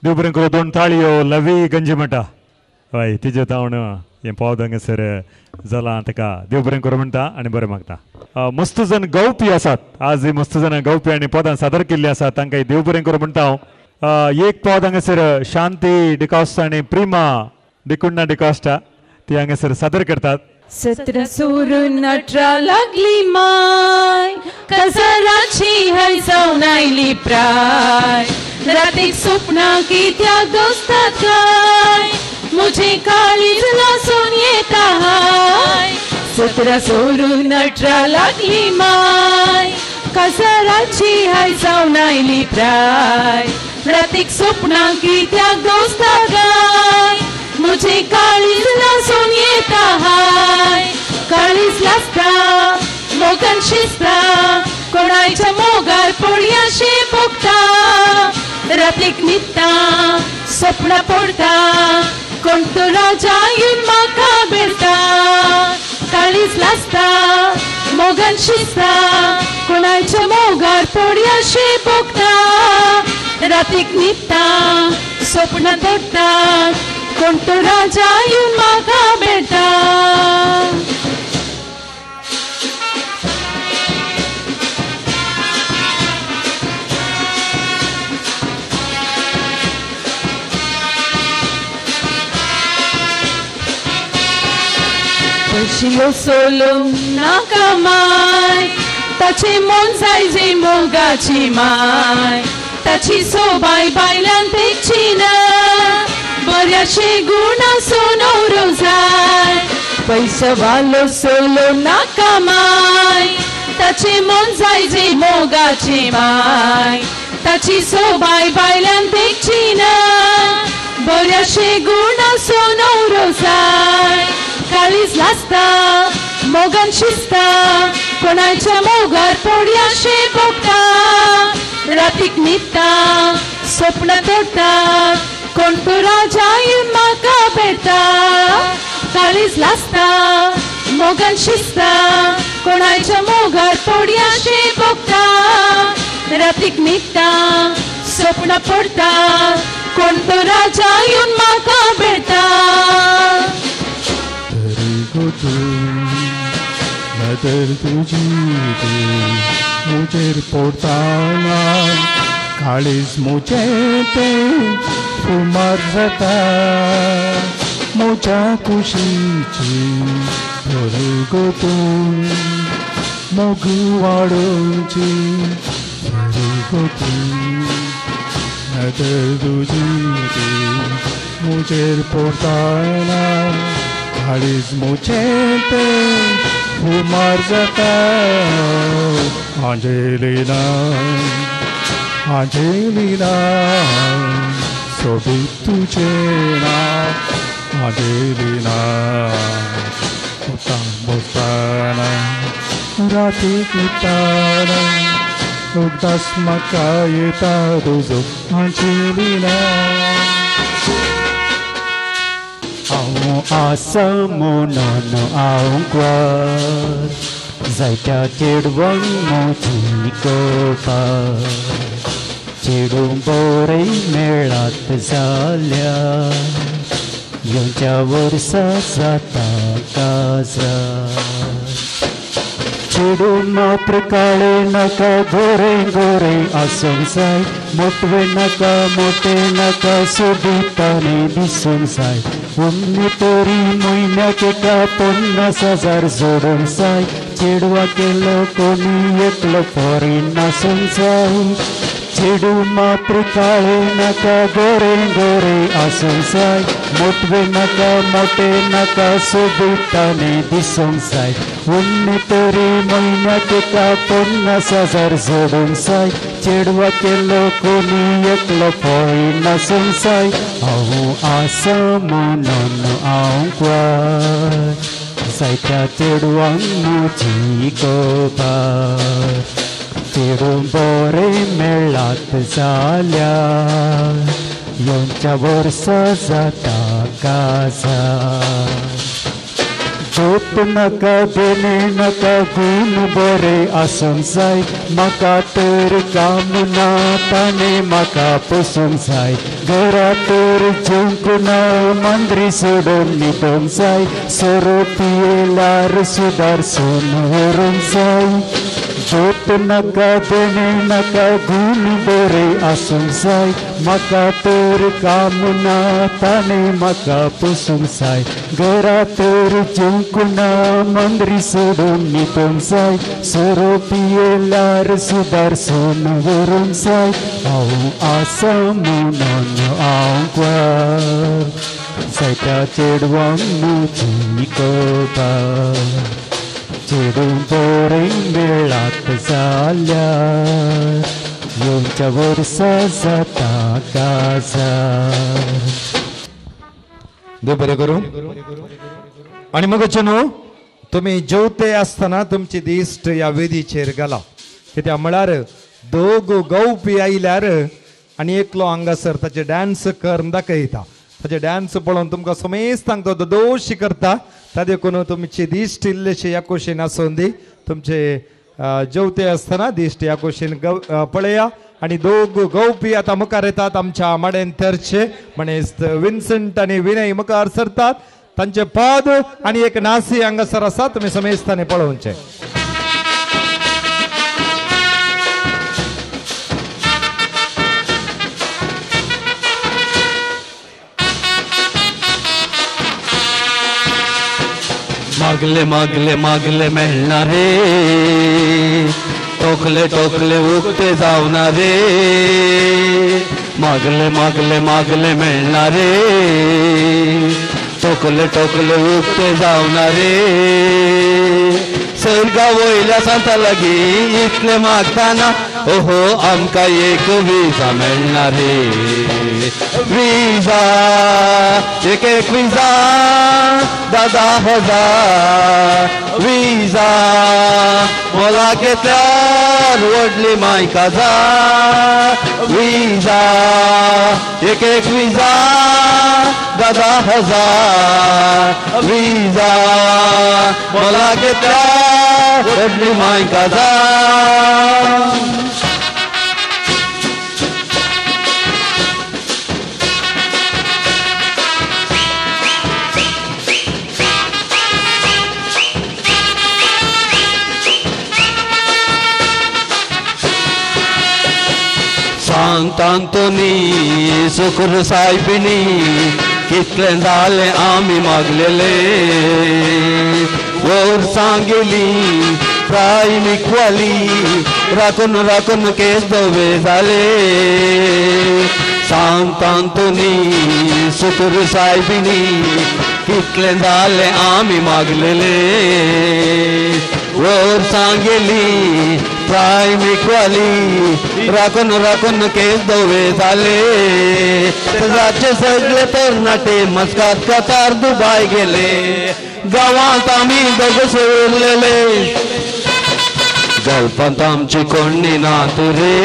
देव बरें करूं. दोन ताळयो लवी गंजी म्हणटा हय तिजे तावन हें पावत हांगासर जालां ताका देव बरें करूं म्हणटा आनी बरें मागता. मस्त जण गावपी आसात आज मस्त जाणां गावपी आनी पदां सादर केल्लीं आसात तांकां देव बरें करूं म्हणटा हांव. एक पद हांगासर शांती डिकॉस्टा आनी प्रिमा डिकुण्णा डिकॉस्टा ती हांगासर सादर करतात. 17 सोडून 18 लागली माय, काजाराची हय जावन आयली प्राय, रातीक सपनां कित्याक दोस्तात काय, म्हजें काळीज लासून येता हाय. 17 सोडून 18 लागली माय, काजाराची हय जावन आयली प्राय, रातीक सपनां कित्याक दोस्तात काय, म्हजें काळीज लासून येता हाय. काळीज लासता मोगान शिजता, कोणायच्या मोगार पोळयाशें भोगता, रातीक न्हिदता सपनां पडटा, कोण तो राजा येवन म्हाका भेटता. काळीज लासता मोगान शिजता, कोणायच्या मोगार पोळयाशें भोगता, रातीक न्हिदता सपनां पडटा, कोण तो राजा येवन म्हाका भेटता. पयशिलो सोलून नाका माय, ताचें मन जाय जे मोगाची माय, ताची सोबाय बायलान देखची ना, बऱ्याशे गूण आसून न्हवरो जाय. पयसो सोलो नाका माय, ताचें मन जाय जे मोगाची माय, ताची सोबाय बायलान देखची ना, बऱ्याशे गूण आसून न्हवरो जाय. काळीज लासता मोगान शिजता, कोणाच्या मोगार पोळयाशें भोगता, रातीक न्हिदता सपनां तोडटा, कोण तो राजा येवन म्हाका भेटता. काळीज लासता मोगान शिजता, कोणाच्या मोगार पोळयाशें भोगता, रातीक न्हिदता सपनां पडटा, कोण तो राजा येवन म्हाका भेटता. नदर तुजी म्हजेर पडटाना, काळीज म्हजें तें फुमार जाता, म्हज्या कुशीची धर गो तूं, मोग वाडोवची धर गो तूं. नदर तुजी म्हजेर पडटाना, काळीज म्हजें तें फुमार जाता. आंजेलिना आंजेलिना सोबीत तुजें नांव आंजेलिना, उठता बसतना रातीक न्हिदतना उगडास म्हाका येता तुजो आंजेलिना. हांव आसा म्हणून हांव ग्वार, जायत्या चेडवांक म्हजी कोपार, चेडूं बरें मेळत जाल्यार येवच्या वर्सा जाता काजार. चेडूं मात्र काळें नाका गोरें गोरें आसूंक जाय, मोटवें नाका मोटें नाका सोबीताने दिसूंक जाय, उन्नी तरी म्हयन्याक एका 50,000 जोडूंक जाय, चेडवा केलो कोणी एकलो फॉरेन आसूंक जाय. चेडूं मात्र काळें नाका गोरें गोरें आसूंक जाय, मोटवें नाका मोटें नाका सोबीताने दिसूंक जाय, उन्नी तरी म्हयन्याक एका 50,000 जोडूंक जाय, चेडवा केलो कोणी एकलो फॉरेन आसूंक जाय. हांव आसा म्हणून हांव ग्वार, जायत्या चेडवांक म्हजी कोपार, चेडूं बरें मेळत जाल्यार येवच्या वर्सा जाता काजार. जोत नाका देणे नाका गूण बरे आसूंक जाय म्हाका तर काम ना ताणें म्हाका पोसूंक जाय घरा तर जेवंक ना मांद्री सोडून न्हिदोंक जाय सोरो पियेल्यार सुदारसून व्हरूंक जाय जोत नाका देणे नाका गूण बरे आसूंक जाय म्हाका तर काम ना ताणें म्हाका पोसूंक जाय घरा तर जेवंक ना मांद्री सोडून न्हिदोंक जाय सोरो पियेल्यार सुदारसून व्हरूंक जाय हांव आसा म्हणून हांव ग्वार जायत्या चेडवांक म्हजी खबर चेडूं बरें मेळात जाल्यार येवच्या वर्सा जाता काजार. देव बरें करूं. आनी मगचे न्हू तुमी जेवते आसतना तुमची दिश्ट ह्या वेदीचेर घाला कित्याक म्हळ्यार दोग गावपी आयल्यार आनी एकलो हांगासर ताचे डांस करून दाखयता ताचे डांस पळोवन तुमकां समेस्तांक तो दोशी करता ता देखून तुमची दिश्ट इल्लेशी ह्या कुशीन आसून दी तुमचे जेवते आसतना दिश्ट ह्या कुशीन पळया. आनी दोग गावपी आतां मुखार येतात आमच्या माडेन थरचे म्हणेस्त विन्संट आनी विनय मुखार सरतात तांचे पद आनी एक नासी हांगासर आसा तुमी समेस्तांनी पळोवचें. मागले मागले मागले मेळना रे टोकले टोकले उक्ते जावना रे मागले मागले मागले मेळना रे टोकले टोकले उक्ते जावना रे सर्गा वयल्या सांता लागीं इतले मागताना ओहो आमकां एक विजा मेळना रे विजा एक एक विजा 10,000 विजा मोला घेतल्यार व्हडली माय काजार विजा एक एक विजा 10,000 विजा मोला घेतल्यार व्हडली माय काजार. सांतांतोनी सुकुर सायबिणी कितलें जालें आमी मागलेले वर्सां गेलीं प्राय निकवाली राखून राखून केस धवे जाले सांतांतोनी सुकुर सायबिणी कितलें जालें आमी मागलेले वर्सां गेलीं प्राय मिकवाली राखून राखून केस धवे जाले जाचे सगळे तरणाटे मस्कात कतार दुबाय गेले गांवांत आमी दोग सोडलेले गल्पांत आमची कोणी नात रे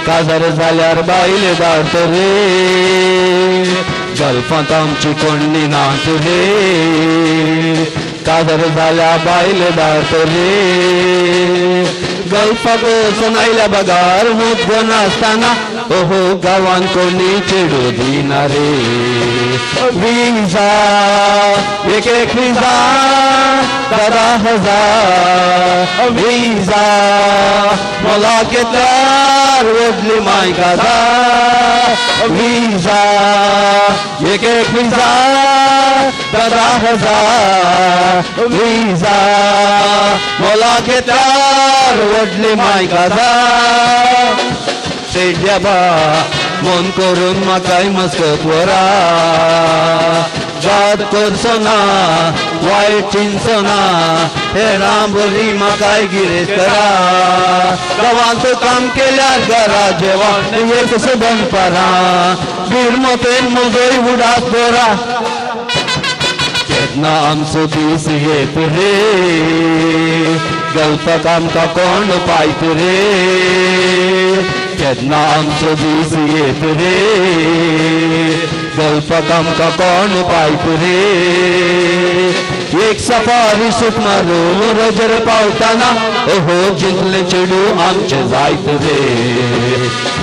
काजार जाल्यार बायले धाडत रे गल्फांत आमची कोणी नात रे काजार जाल्या बायले धाडत रे गल्फाक वचून आयल्या बगार मुद्दो नासतना ओहो गांवान कोणी चेडू दिना रे विजा एक एक विजा 10,000 विजा मोला घेतल्यार व्हडली माय काजार विजा एक एक विजा 10,000 विजा मोला घेतल्यार व्हडली माय काजार. सेड्या बा मन करून म्हाकाय मस्कत व्हरा वाद करचो ना वायट चिंतचो ना हेरां बरी म्हाकाय गिरेस्त करा गांवांत काम केल्यार घरा जेवण एक दनपारां बिरमतेन म्हजोय उडास दवरा केन्ना आमचो दीस येत रे गल्फाक आमकां कोण पायत रे केन्ना आमचो दीस येत रे गल्फाक आमकां कोण पायत रे एक सफारी सूट मारून रजर पावताना ओहो जितले चेडू आमचे जायत रे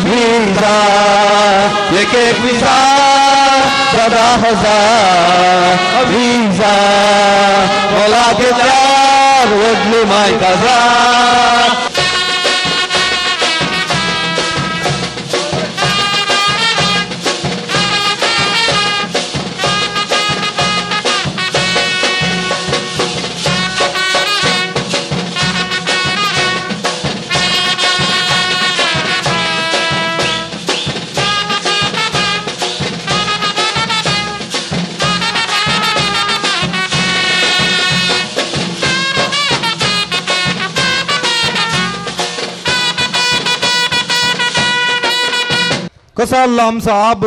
विजा एक एक विजा 10,000 विजा मला घेतल्यार व्हडली मायका जाय. कसो आसलो आमचो आब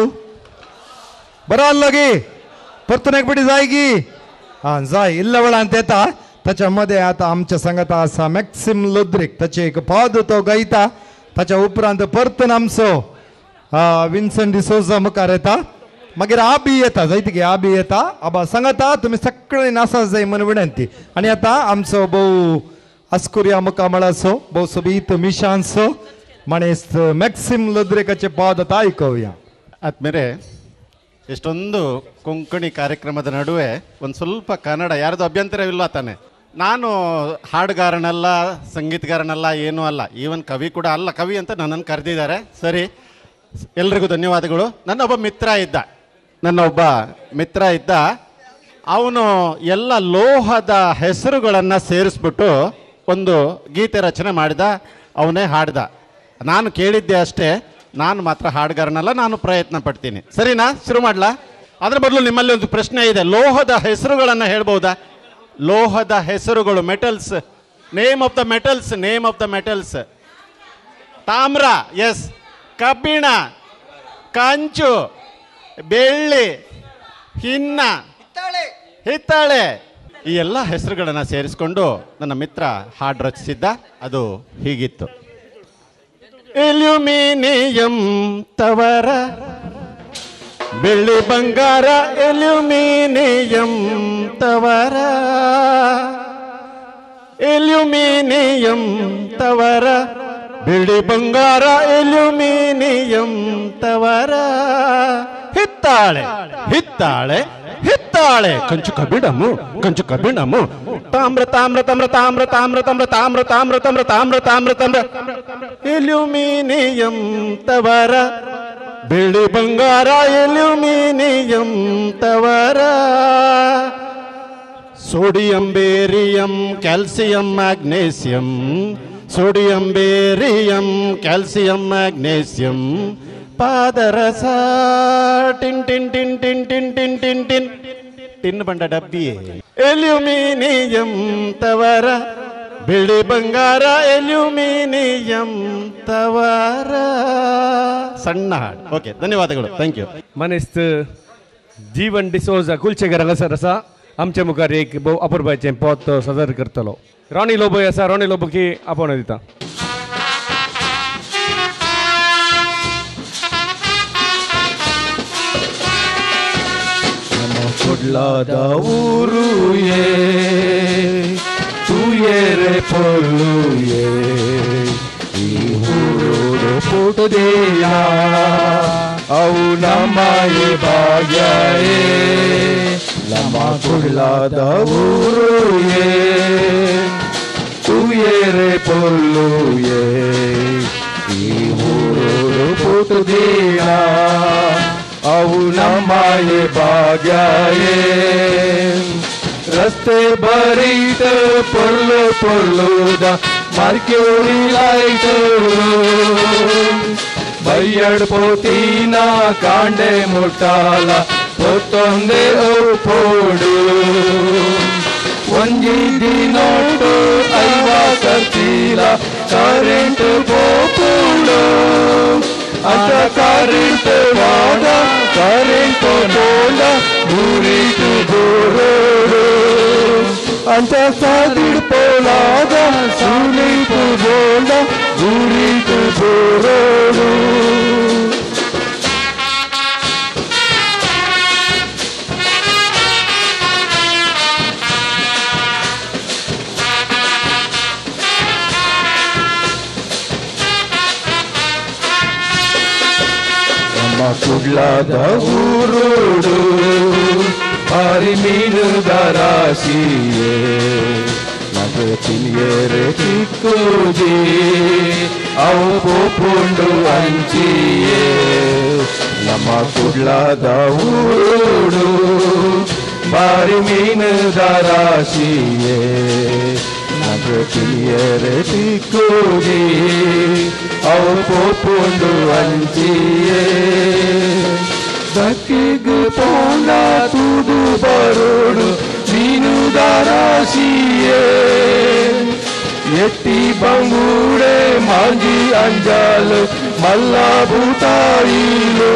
बरो आसलो गी परतून एक फावटी जाय गी आं जाय इल्ल्या वेळान येता. ताच्या मदें आतां आमच्या सांगाता आसा मॅक्सिम लोद्रीक ताचें एक पद तो गायता. ताच्या उपरांत परतून आमचो विन्सन डिसोजा मुखार येता. मागीर आबी येता जायत गी आबी येता. आबा सांगता तुमी सगळीं नासा जाय म्हूण विनंती. आनी आतां आमचो भोव अस्कुर्या मुखामळाचो भोव सोबीत मिशांचो माणेस्त मॅक्सिम लोद्रेकाचे पद आता आयकुया. ಆದ್ಮೇಲೆ ಎಷ್ಟೊಂದು ಕೊಂಕಣಿ ಕಾರ್ಯಕ್ರಮದ ನಡುವೆ ಒಂದು ಸ್ವಲ್ಪ ಕನ್ನಡ ಯಾರ್ದು ಅಭ್ಯಂತರವಿಲ್ಲ ತಾನೆ. ನಾನು ಹಾಡುಗಾರನಲ್ಲ, ಸಂಗೀತಗಾರನಲ್ಲ, ಏನೂ ಅಲ್ಲ, ಈವನ್ ಕವಿ ಕೂಡ ಅಲ್ಲ. ಕವಿ ಅಂತ ನನ್ನನ್ನು ಕರೆದಿದ್ದಾರೆ, ಸರಿ, ಎಲ್ರಿಗೂ ಧನ್ಯವಾದಗಳು. ನನ್ನೊಬ್ಬ ಮಿತ್ರ ಇದ್ದ, ಅವನು ಎಲ್ಲ ಲೋಹದ ಹೆಸರುಗಳನ್ನು ಸೇರಿಸ್ಬಿಟ್ಟು ಒಂದು ಗೀತೆ ರಚನೆ ಮಾಡಿದ, ಅವನೇ ಹಾಡ್ದ. ನಾನು ಕೇಳಿದ್ದೆ ಅಷ್ಟೇ, ನಾನು ಮಾತ್ರ ಹಾಡುಗಾರನಲ್ಲ, ನಾನು ಪ್ರಯತ್ನ ಪಡ್ತೀನಿ. ಸರಿನಾ, ಶುರು ಮಾಡಲಾ? ಅದರ ಬದಲು ನಿಮ್ಮಲ್ಲಿ ಒಂದು ಪ್ರಶ್ನೆ ಇದೆ, ಲೋಹದ ಹೆಸರುಗಳನ್ನು ಹೇಳ್ಬೋದಾ? ಲೋಹದ ಹೆಸರುಗಳು, metals, name of the metals, name of the metals. ತಾಮ್ರ, ಎಸ್, ಕಬ್ಬಿಣ, ಕಂಚು, ಬೆಳ್ಳಿ, ಹಿನ್ನ, ಹಿತ್ತಾಳೆ, ಈ ಎಲ್ಲ ಹೆಸರುಗಳನ್ನು ಸೇರಿಸಿಕೊಂಡು ನನ್ನ ಮಿತ್ರ ಹಾಡು ರಚಿಸಿದ್ದ. ಅದು ಹೀಗಿತ್ತು. ಎಲ್ಯೂಮಿನಿಯಂ ತವರ ಬೆಳ್ಳಿ ಬಂಗಾರ, ಎಲ್ಯೂಮಿನಿಯಂ ತವರ, ಎಲ್ಯೂಮಿನಿಯಂ ತವರ ಬಿಳಿ ಬಂಗಾರ, ಎಲ್ಯೂಮಿನಿಯಂ ತವರ, ಹಿತ್ತಾಳೆ ಹಿತ್ತಾಳೆ ಹಿತ್ತಾಳೆ, ಕಂಚು ಕಬ್ಬಿಣಮು ಕಂಚು ಕಬ್ಬಿಣಮು, ತಾಮ್ರ ತಾಮ್ರ ತಾಮ್ರ ತಾಮ್ರ ತಾಮ್ರ ತಾಮ್ರ ತಾಮ್ರ ತಾಮ್ರ ತಾಮ್ರ ತಾಮ್ರ ತಾಮ್ರ ತಾಮ್ರ, ಎಲ್ಯೂಮಿನಿಯಂ ತವರ ಬಿಳಿ ಬಂಗಾರ, aluminium ತವರ, sodium barium calcium magnesium, sodium barium calcium magnesium, ಪಾದರಸ tin tin tin tin tin tin tin tin tin ಬಂಡ ಡಬ್ಬಿ, ಎಲ್ಯೂಮಿನಿಯಂ ತವರ ಬಿಳಿ ಬಂಗಾರ, ಎಲ್ಯೂಮಿನಿಯಂ ತವರ. ಸಣ್ಣ ಹಾಡು. ಓಕೆ, ಧನ್ಯವಾದಗಳು, thank you. ಮನೆಸ್ತ್ जीवन डिसोजा कुलचेकर हांगासर आसा आमचे मुखार एक भोव अपुरबायचें पद सादर करतलो. रॉनी लोबो आसा, रॉनी लोबो की आपोवणें दिता. कुडलाದ ಊರುಯೇ ತೂಯೇರೆ ಪೊರ್ಲುಯೇ ಈ ಊರು ಪುಟುದೇಯ ಅವು ನಮ್ಮಯೇ ಭಾಗ್ಯಯೇ ನಮ್ಮ ಕುಡ್ಲಾದ ಊರುಯೇ ತೂಯೇರೆ ಪೊರ್ಲುಯೇ ಈ ಊರು ಪುಟುದೇಯ ಅವು ನಮ್ಮಯೇ ಭಾಗ್ಯಯೇ ರಸ್ತೆ ಬರೀತ ಪೊರ್ಲು ಪೊರ್ಲುದ ಮಾರ್ಕ್ಯೂರಿ ಲೈಟ್ ಬೈಯಡ್ ಪೋತೀನ ಕಾಂಡೆ ಮುಟ್ಟಾಲ ಪೊತ್ತೊಂದೆ ಪೋಡು ಒಂಜಿ ದಿನೋಟು ಐವ ಕರ್ತೀಲ ಕರೆಂಟ್ ಪೋಪುಡು ಅಟ ಕರೆಂಟ್ ವಾದ ಕರೆಂಟ್ ನೋಡ ದೂರಿಟು ದೂರೋಡು ಅಂಚ ಸಾದಿಡ್ ಪೋಲಾದ ಸುನಿಪು ಬೋಲ गुरीत बोरोडू. ನಮ್ಮ ಕುಡ್ಲಾದ ಊರೋಡು ಬಾರಿ ಮೀನುದ ರಾಶಿಯೇ, ನಗ ತಿನಿಯರೆ ತಿಕ್ಕೂಜಿ ಅವು ಪೋಪುಂಡು ಅಂಚಿಯೇ. ನಮ್ಮ ಕುಡ್ಲಾದ ಊರೋಡು ಬಾರಿ ಮೀನುದ ರಾಶಿಯೇ, ನಗ ತಿನಿಯರೆ ತಿಕ್ಕೂಜಿ ಅವು ಪೋಪುಂಡು ಅಂಚಿಯೇ. ದಕ್ಕಿಗ್ ಪೋಂಡ ತೂದು ಬರೋಡು ಮೀನುದ ರಾಶಿಯೇ, ಎಟ್ಟಿ ಬಂಗೂಡೆ ಮಾಂಜಿ ಅಂಜಾಲು ಮಲ್ಲ ಭೂತಾಯಿಲು.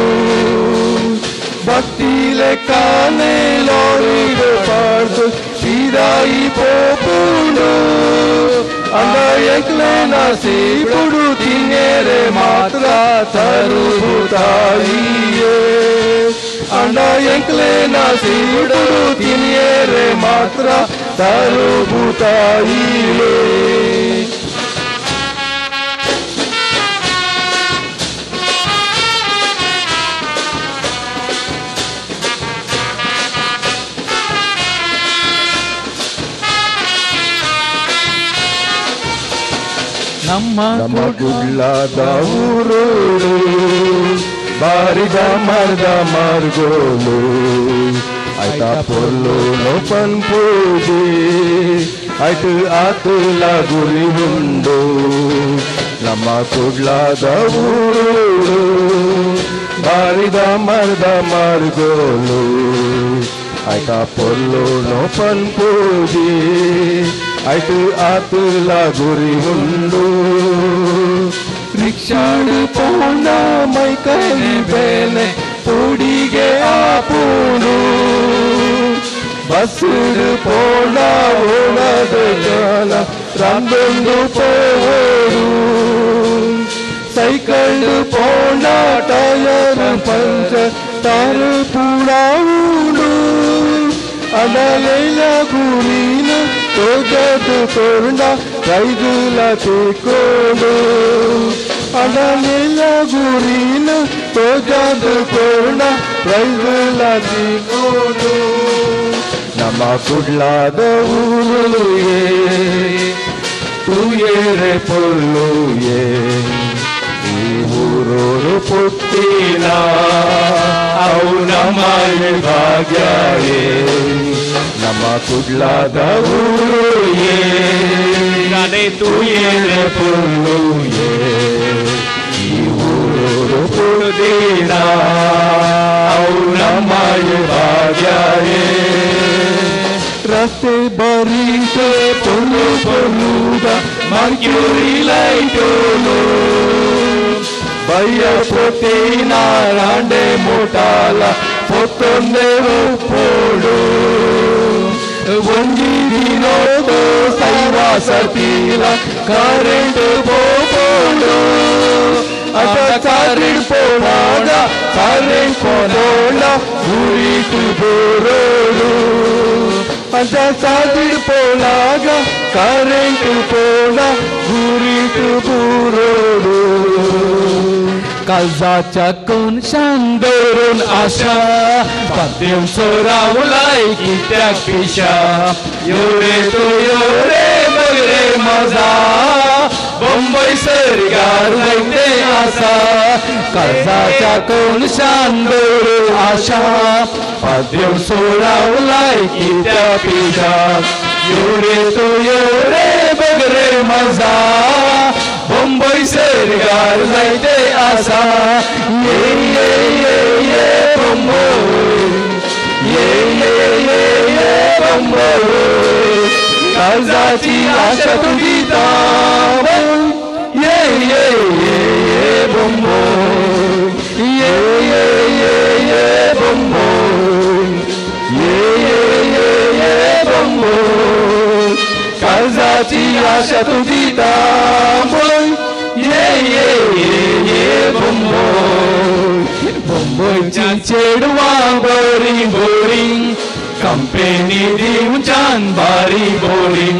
ಭಕ್ತಿಲೆ ಕಾನೆ ಲೋರಿಡು ಪಾಡ್ದು ಸೀದಾಯಿ ಪೋಪುಂಡು, ಅಂದ ಎಂಕ್ಲೆ ನಸೀಬುಡು ತಿನ್ಯರೆ ಮಾತ್ರ ತರುಭೂತಾಯಿಯೇ. ಅಂಡ ಎಂಕ್ಲೆ ನಸೀಬುಡು ತಿನ್ಯರೆ ಮಾತ್ರ ತರುಭೂತಾಯಿಯೇ. ನಮ್ಮ ಕುಡ್ಲಾದ ಊರೋಡು ಬಾರಿದ ಮರದ ಮಾರ್ಗೋಲು, ಆಯ್ತಾ ಪೊಲ್ಲು ನೋಪನ್ ಪೂಜಿ ಆಯ್ತು ಆತುಲ ಗುರಿ ಉಂಡು. ನಮ್ಮ ಕುಡ್ಲಾದ ಊರೋಡು ಬಾರಿದ ಮರದ ಮಾರ್ಗೋಲು, ಆಯ್ತಾ ಪೊಲ್ಲು ನೋಪನ್ ಪೂಜಿ ಆಯ್ತು ಆತುಲ ಗುರಿ ಉಂಡು. ರಿಕ್ಷಾಡು ಪೋಂಡ ಮೈಕಲಿ ಬೇಲೆ ಪುಡಿಗೆ ಆಪುಂಡು, ಬಸ್ಸುಡು ಪೋಂಡ ಓಣದ ಜಾಲ ರಂದೊಂದು ಪೋಡು. ಸೈಕಲ್ ಪೋಂಡ ಟಯರ್ ಪಂಚರ್ ತಾರು ಪೂಡ ಉಂಡು. ಅಡಲೈಲ ಗುರಿನ ತೋಜದು ತೋಂಡ ಕೈದುಲ ತಿಕ್ಕೋಡು. ಅಡಲೈಲ ಗುರಿನ ತೋಜದು ತೋಂಡ ಕೈದುಲ ತಿಕ್ಕೋಡು. ನಮ್ಮ ಕುಡ್ಲಾದ ಊರುಯೇ ತೂಯೇರೆ ಪೊಲ್ಲುಯೇ, ಈ ಊರೋರು ಪುಟ್ಟಿನ ಅವು ನಮ್ಮ ಭಾಗ್ಯಯೇ. ನಮ್ಮ ಕುಡ್ಲಾದ ಊರುಯೇ ತೂಯೇರೆ ಪೊಲ್ಲುಯೇ, ಈ ಊರೋರು ಪುಟ್ಟಿನ ಅವು ನಮ್ಮ ಭಾಗ್ಯಯೇ. ರಸ್ತೆ ಬರೀತೆ ಪೊಲ್ಲು ಪೊಲ್ಲುದ ಮರ್ಕ್ಯೂರಿ ಲೈಟೋಲು, ಬಯ್ಯ ಪೊಟ್ಟಿನ ರಾಂಡೆ ಮುಟಾಲ ಪೊತ್ತೊಂದೆ ಉಪ್ಪೋಡು. ಒಂಜಿ ದಿನೋದು ಸೈವ ಸರ್ತಿಲ ಕರೆಂಟ್ ಪೋಪೋಡು, ಅಟ ಕರೆಂಟ್ ಪೋನಾಗ ಕರೆಂಟ್ ಪೋನೋಣ ಗುರಿಟು ಬೋರೋಡು. ಅಟ ಸಾದಿಡ್ ಪೋನಾಗ ಕರೆಂಟ್ ಪೋಣ ಗುರಿಟು ಬೋರೋಡು. काळजाच्या कोनशान दवरून आशा पाद्यम सोरावलाय कित्याक पिशा, यो रे तो यो रे बघ रे मजा बंबई सरगार जायते आसा. काळजाच्या कोनशान दवरून आशा पाद्यम सोरावलाय कित्याक पिशा, यो रे तो यो रे बघ रे मजा बंबई सरगार जायते आसा. ये ये ये ये बंबई, ये ये ये ये बंबई, काळजाची आशा तुझी ये ये ये ये बंबई, ये ये ये ये बंबई, ये ये ये ये बंबई, काळजाची आशा तुझी तांबोय. ये ये बंबय बंबयची चेडवां बरी बरी कंपेनी दिवच्यान बारी बोरी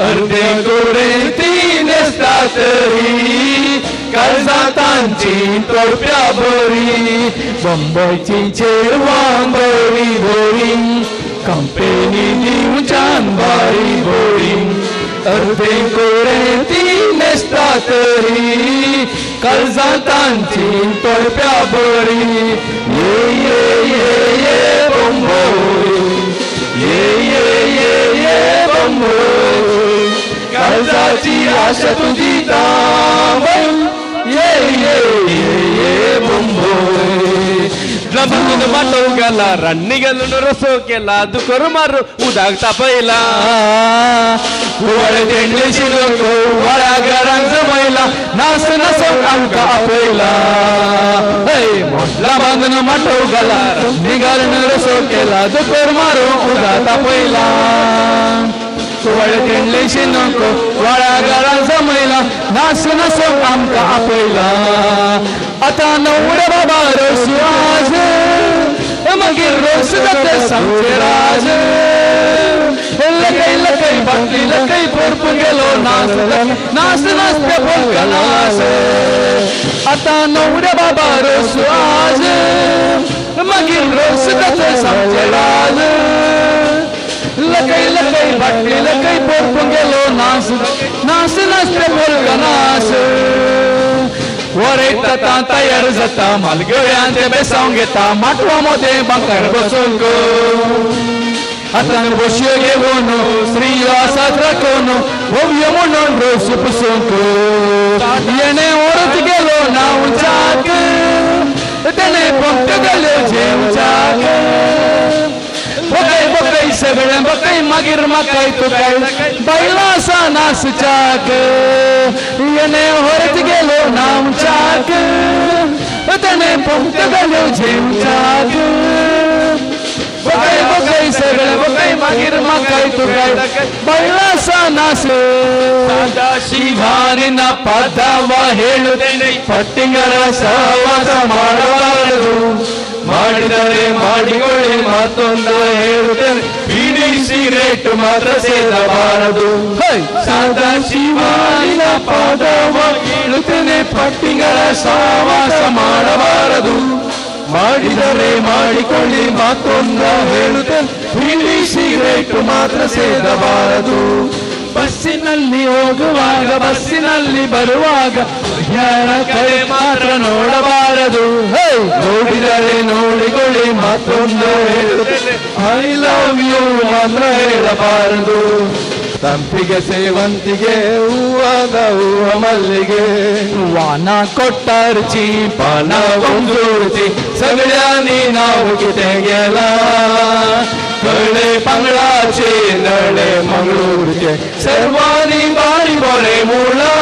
अर्दे गोरे ती न्हेसता तरी काळजां तांची तोडप्या बरी बंबयची चेडवां बरी बरी कंपेनी दिवच्यान बारी बोरी अर्दे गोरे ती न्हेसता तरी काळजां तांची तोडप्या बरी ये ये ये ये बंबय ये ये ये ये बंबय काळजाची आशा तुझी तांबय ये ये ये ये बंबय लंबून माटव गेला रान्नी घालून रसो केला दुकर मारू उदक तापयला कुवाळे तेंडले शिरोको वाळ्या घरांक जमयला नास नासो आमकां आपयला मोटला बांदून माटव घाला रान्नी घालून रसो केला दुकर मारू उदक तापयला कुवाळे तेंडले शिनको वाळ्या घरांक जमयला नास नासो आमकां आपयला आतां नवरे बाबा रोस आज मागीर रोस जाता सांगचे राज लकय लकय बाटली लकय भरपूर गेलो नास नास नास पे बोलका नास आतां नवरे बाबा रोस आज मागीर रोस जाता सांगचे राज लकय लकय बाटली लकय भरपूर गेलो नास नास नास पे बोलका नास वरयता तयार जाता मालगेळ्यांचे बेसांव घेता माटवा मोदें बांकार बसूंक हातान बशयो घेवन स्त्रियो आसात राखून होवयो म्हणून रोस पुसूंक येणें व्हरत गेलो नांवच्याक तेणें पंक्त्यो घाल्यो जेवच्याक बकय बकय सगळें बकय मागीर म्हाकाय तुकाय बायलां आसा नासच्याक येणें व्हरत गेलो नांवच्याक तेणें पंक्त्यो घाल्यो जेवच्याक बकय बकय सगळें बकय मागीर म्हाकाय तुकाय बायलां आसा नास ಸದಾಶಿವಾನಿನ ಪದವ ಹೇಳುತ್ತೇನೆ ಪಟ್ಟಿಂಗರ ಸಹವಾಸ ಮಾಡಬಾರದು ಮಾಡಿದರೆ ಮಾಡಿಕೊಳ್ಳಿ ಮತ್ತೊಂದು ಹೇಳುತ್ತೇನೆ ಬೀಡಿ ಸಿಗರೇಟ್ ಮಾತ್ರ ಸೇದಬಾರದು ಸದಾಶಿವಾನಿನ ಪದವ ಹೇಳುತ್ತೇನೆ ಪಟ್ಟಿಂಗರ ಸಹವಾಸ ಮಾಡಬಾರದು ಮಾಡಿದರೆ ಮಾಡಿಕೊಳ್ಳಿ ಮತ್ತೊಂದು ಹೇಳುತ್ತೇನೆ ಬೀಡಿ ಸಿಗರೇಟ್ ಮಾತ್ರ ಸೇದಬಾರದು ಬಸ್ಸಿನಲ್ಲಿ ಹೋಗುವಾಗ ಬಸ್ಸಿನಲ್ಲಿ ಬರುವಾಗ ಯಾರ ಕಡೆ ಮಾತ್ರ ನೋಡಬಾರದು ನೋಡಿದರೆ ನೋಡಿಕೊಳ್ಳಿ ಮತ್ತೊಂದು ಹೇಳುತ್ತೇನೆ I love you ಮಾತ್ರ ಹೇಳಬಾರದು ತಂಪಿಗೆ ಸೇವಂತಿಗೆ ಹೂವಾದ ಹೂವ ಮಲ್ಲಿಗೆ ವಾನ ಕೊಟ್ಟರ್ಚಿ ಪಾನ ಒಂದೂರ್ಚಿ सगळ्यांनी नाव कितें गेला कळ्ळे पांगळाचे नळे मंगळूरचे सर्वांनी बारी बरे मुळा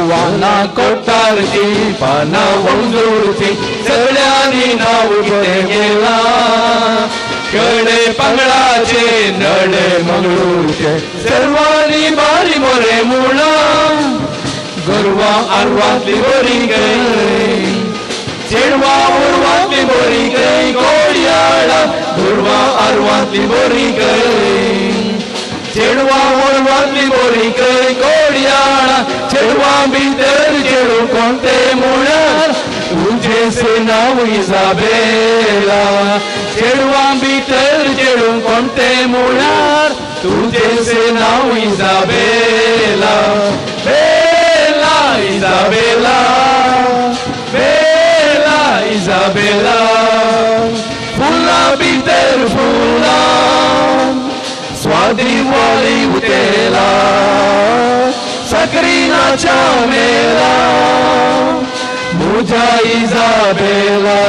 वाना कोट्टारची पाना वंजूरची सगळ्यांनी नाव कितें गेला कळ्ळे पांगळाचे नळे मंगळूरचे सर्वांनी बारी बरे मुळा गोरवां आरवांतली बरी गई चेडवा उरवांतली बरी गई गोडयाळा गोरवां आरवांतली बरी गई चेडवा उरवांतली बरी गई गोडयाळा चेडवा भितर चेडू कोणते मुळार तुझेसे नाव इजाबेला चेडवा भितर चेडू कोणते मुळार तुझेसे नाव इजाबेला बेला इजाबेला बेला इजाबेला फुला भितर फुला स्वादी वाली उतेला सकरीनाच्या मेला मुझा इजाबेला.